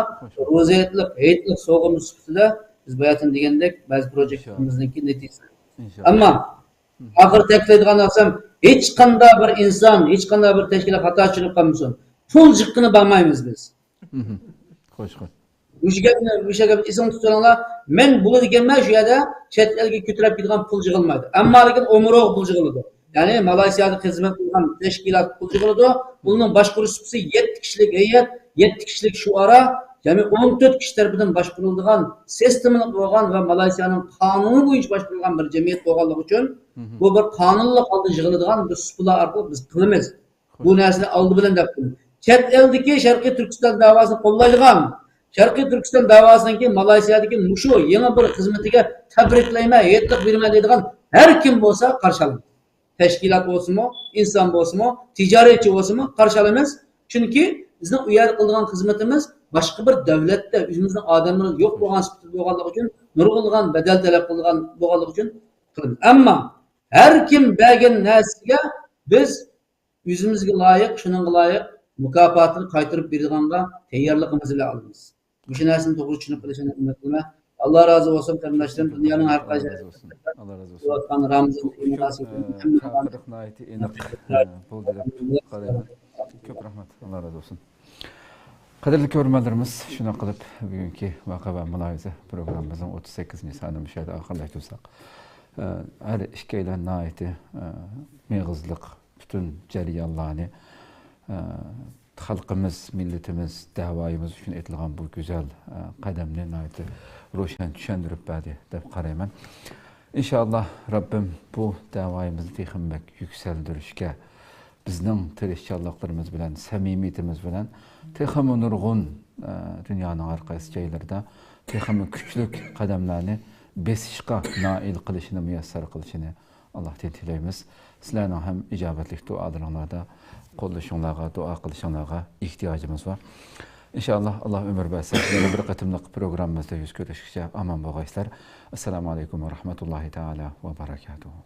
روزا ھېيتلىق، ھېيتلىق سوۋغىمىز سۈپىتىدە بىز باياتىن دېگەندەك بەزى پروجېكتلىرىمىزنىڭكى نەتىجىسى. ئەمما ئاخىر تەكىتلەيدىغان نەرسەم، ھېچقانداق بىر ئىنسان، ھېچقانداق بىر تەشكىلات خاتا چۈشىنىپ قالمىسۇن. پۇل جىققىنى بارمايمىز بىز. خوش، خوش. مۇشۇ گەپنى، مۇشۇ گەپنى ئېسىڭىزدە تۇتۇۋېلىڭلار. مەن بولىدۇ دېگەنمەن شۇ يەردە چەت ئەلگە كۆتۈرۈپ كېتىدىغان پۇل يىغىلمايدۇ. ئەمما لېكىن ئومۇرغا پۇل يىغىلىدۇ. يەنى مالايسىيادا خىزمەت قىلغان تەشكىلات پۇل يىغىلىدۇ. بۇنىڭ باشقۇرۇش سۇپىسى يەتتە كىشىلىك ھەيئەت، يەتتە كىشىلىك شۇئارا، جەمئىي ئون تۆت كىشى تەرىپىدىن باشقۇرۇلىدىغان سىستېمىلىق بولغان ۋە مالايسىيانىڭ قانۇنى بويىچە باشقۇرۇلغان بىر جەمئىيەت بولغانلىقى ئۈچۈن، بۇ بىر قانۇنلۇق ھالدا يىغىلىدىغان بىر سۇپىلار ئارقىلىق بىز قىلىمىز. بۇ نەرسىنى ئالدى بىلەن دەپ قويدۇم. چەت ئەلدىكى شەرقىي تۈركىستان داۋاسىنى قوللايدىغان، شەرقىي تۈركىستان داۋاسىنىڭكى مالايسىيادىكى مۇشۇ يېڭى بىر خىزمىتىگە تەبرىكلەيمەن، ھېيتلىق بېرىمەن دەيدىغان ھەر كىم بولسا قارشى ئالىمىز. تەشكىلات بولسىمۇ، ئىنسان بولسىمۇ، تىجارەتچى بولسىمۇ قارشى ئالىمىز. چۈنكى بىزنىڭ ئۇ يەردە قىلىدىغان خىزمىتىمىز باشقا بىر دۆلەتتە ئۆزىمىزنىڭ ئادەملىرىمىز يوق بولغان سۈپىتىدە بولغانلىقى ئۈچۈن، نۇرغۇنلىغان بەدەل تەلەپ قىلىدىغان بولغانلىقى ئۈچۈن قىلىمىز. ئەمما ھەر كىم بەرگەن نەرسىگە بىز ئۆزىمىزگە لايىق، شۇنىڭغا لايىق مۇكاپاتىنى قايتۇرۇپ بېرىدىغانغا تەييارلىقىمىز بىلەن ئالىمىز. مۇشۇ نەرسىنى توغرا چۈشىنىپ قېلىشىڭىزنى ئۈمىد قىلىمەن. ئاللا رازى بولسۇن، قېرىنداشلىرىم. دۇنيانىڭ ھەر قايسى ئاللا رازى بولسۇن. ئاللا رازى بولسۇن. قىلىۋاتقان رامىزان ئېيى مۇناسىۋىتى بىلەن ھەممىڭلارنى ناھايىتى ئېنىق بولدى دەپ قارايمەن. كۆپ رەھمەت. ئاللا رازى بولسۇن. قەدىرلىك كۆرۈرمەنلىرىمىز، شۇنداق قىلىپ بۈگۈنكى ۋەقە ۋە مۇلاھىزە پروگراممىمىزنىڭ ئوتتۇز سەككىزىنچى سانىنى مۇشۇ يەردە ئاخىرلاشتۇرساق، ھەر ئىككىيلەن ناھايىتى مېغىزلىق پۈتۈن جەريانلارنى، خەلقىمىز، مىللىتىمىز، دەۋايىمىز ئۈچۈن ئېتىلغان بۇ گۈزەل قەدەمنى ناھايىتى روشەن چۈشەندۈرۈپ بەردى دەپ قارايمەن. ئىنشائاللا، رەببىم بۇ دەۋايىمىزنى تېخىمۇ بەك يۈكسەلدۈرۈشكە، بىزنىڭ تىرىشچانلىقلىرىمىز بىلەن، سەمىمىيىتىمىز بىلەن تېخىمۇ نۇرغۇن، ئە، دۇنيانىڭ ھەر قايسى جايلىرىدا تېخىمۇ كۈچلۈك قەدەملەرنى بېسىشقا نائىل قىلىشىنى مۇيەسسەر قىلىشىنى ئاللاھتىن تىلەيمىز. سىلەرنىڭ ھەم ئىجابەتلىك دۇئالىرىڭلاردا، قوللىشىڭلارغا، دۇئا قىلىشىڭلارغا ئېھتىياجىمىز بار. ئىنشائاللا، ئاللا ئۆمۈر بەرسە، يەنە بىر قېتىملىق پروگراممىمىزدا يۈز كۆرۈشكىچە ئامان بولغايسىلەر. ئەسسالامۇ ئەلەيكۇم ۋە رەھمەتۇللاھى تائالا ۋە بەرەكاتۇھۇ.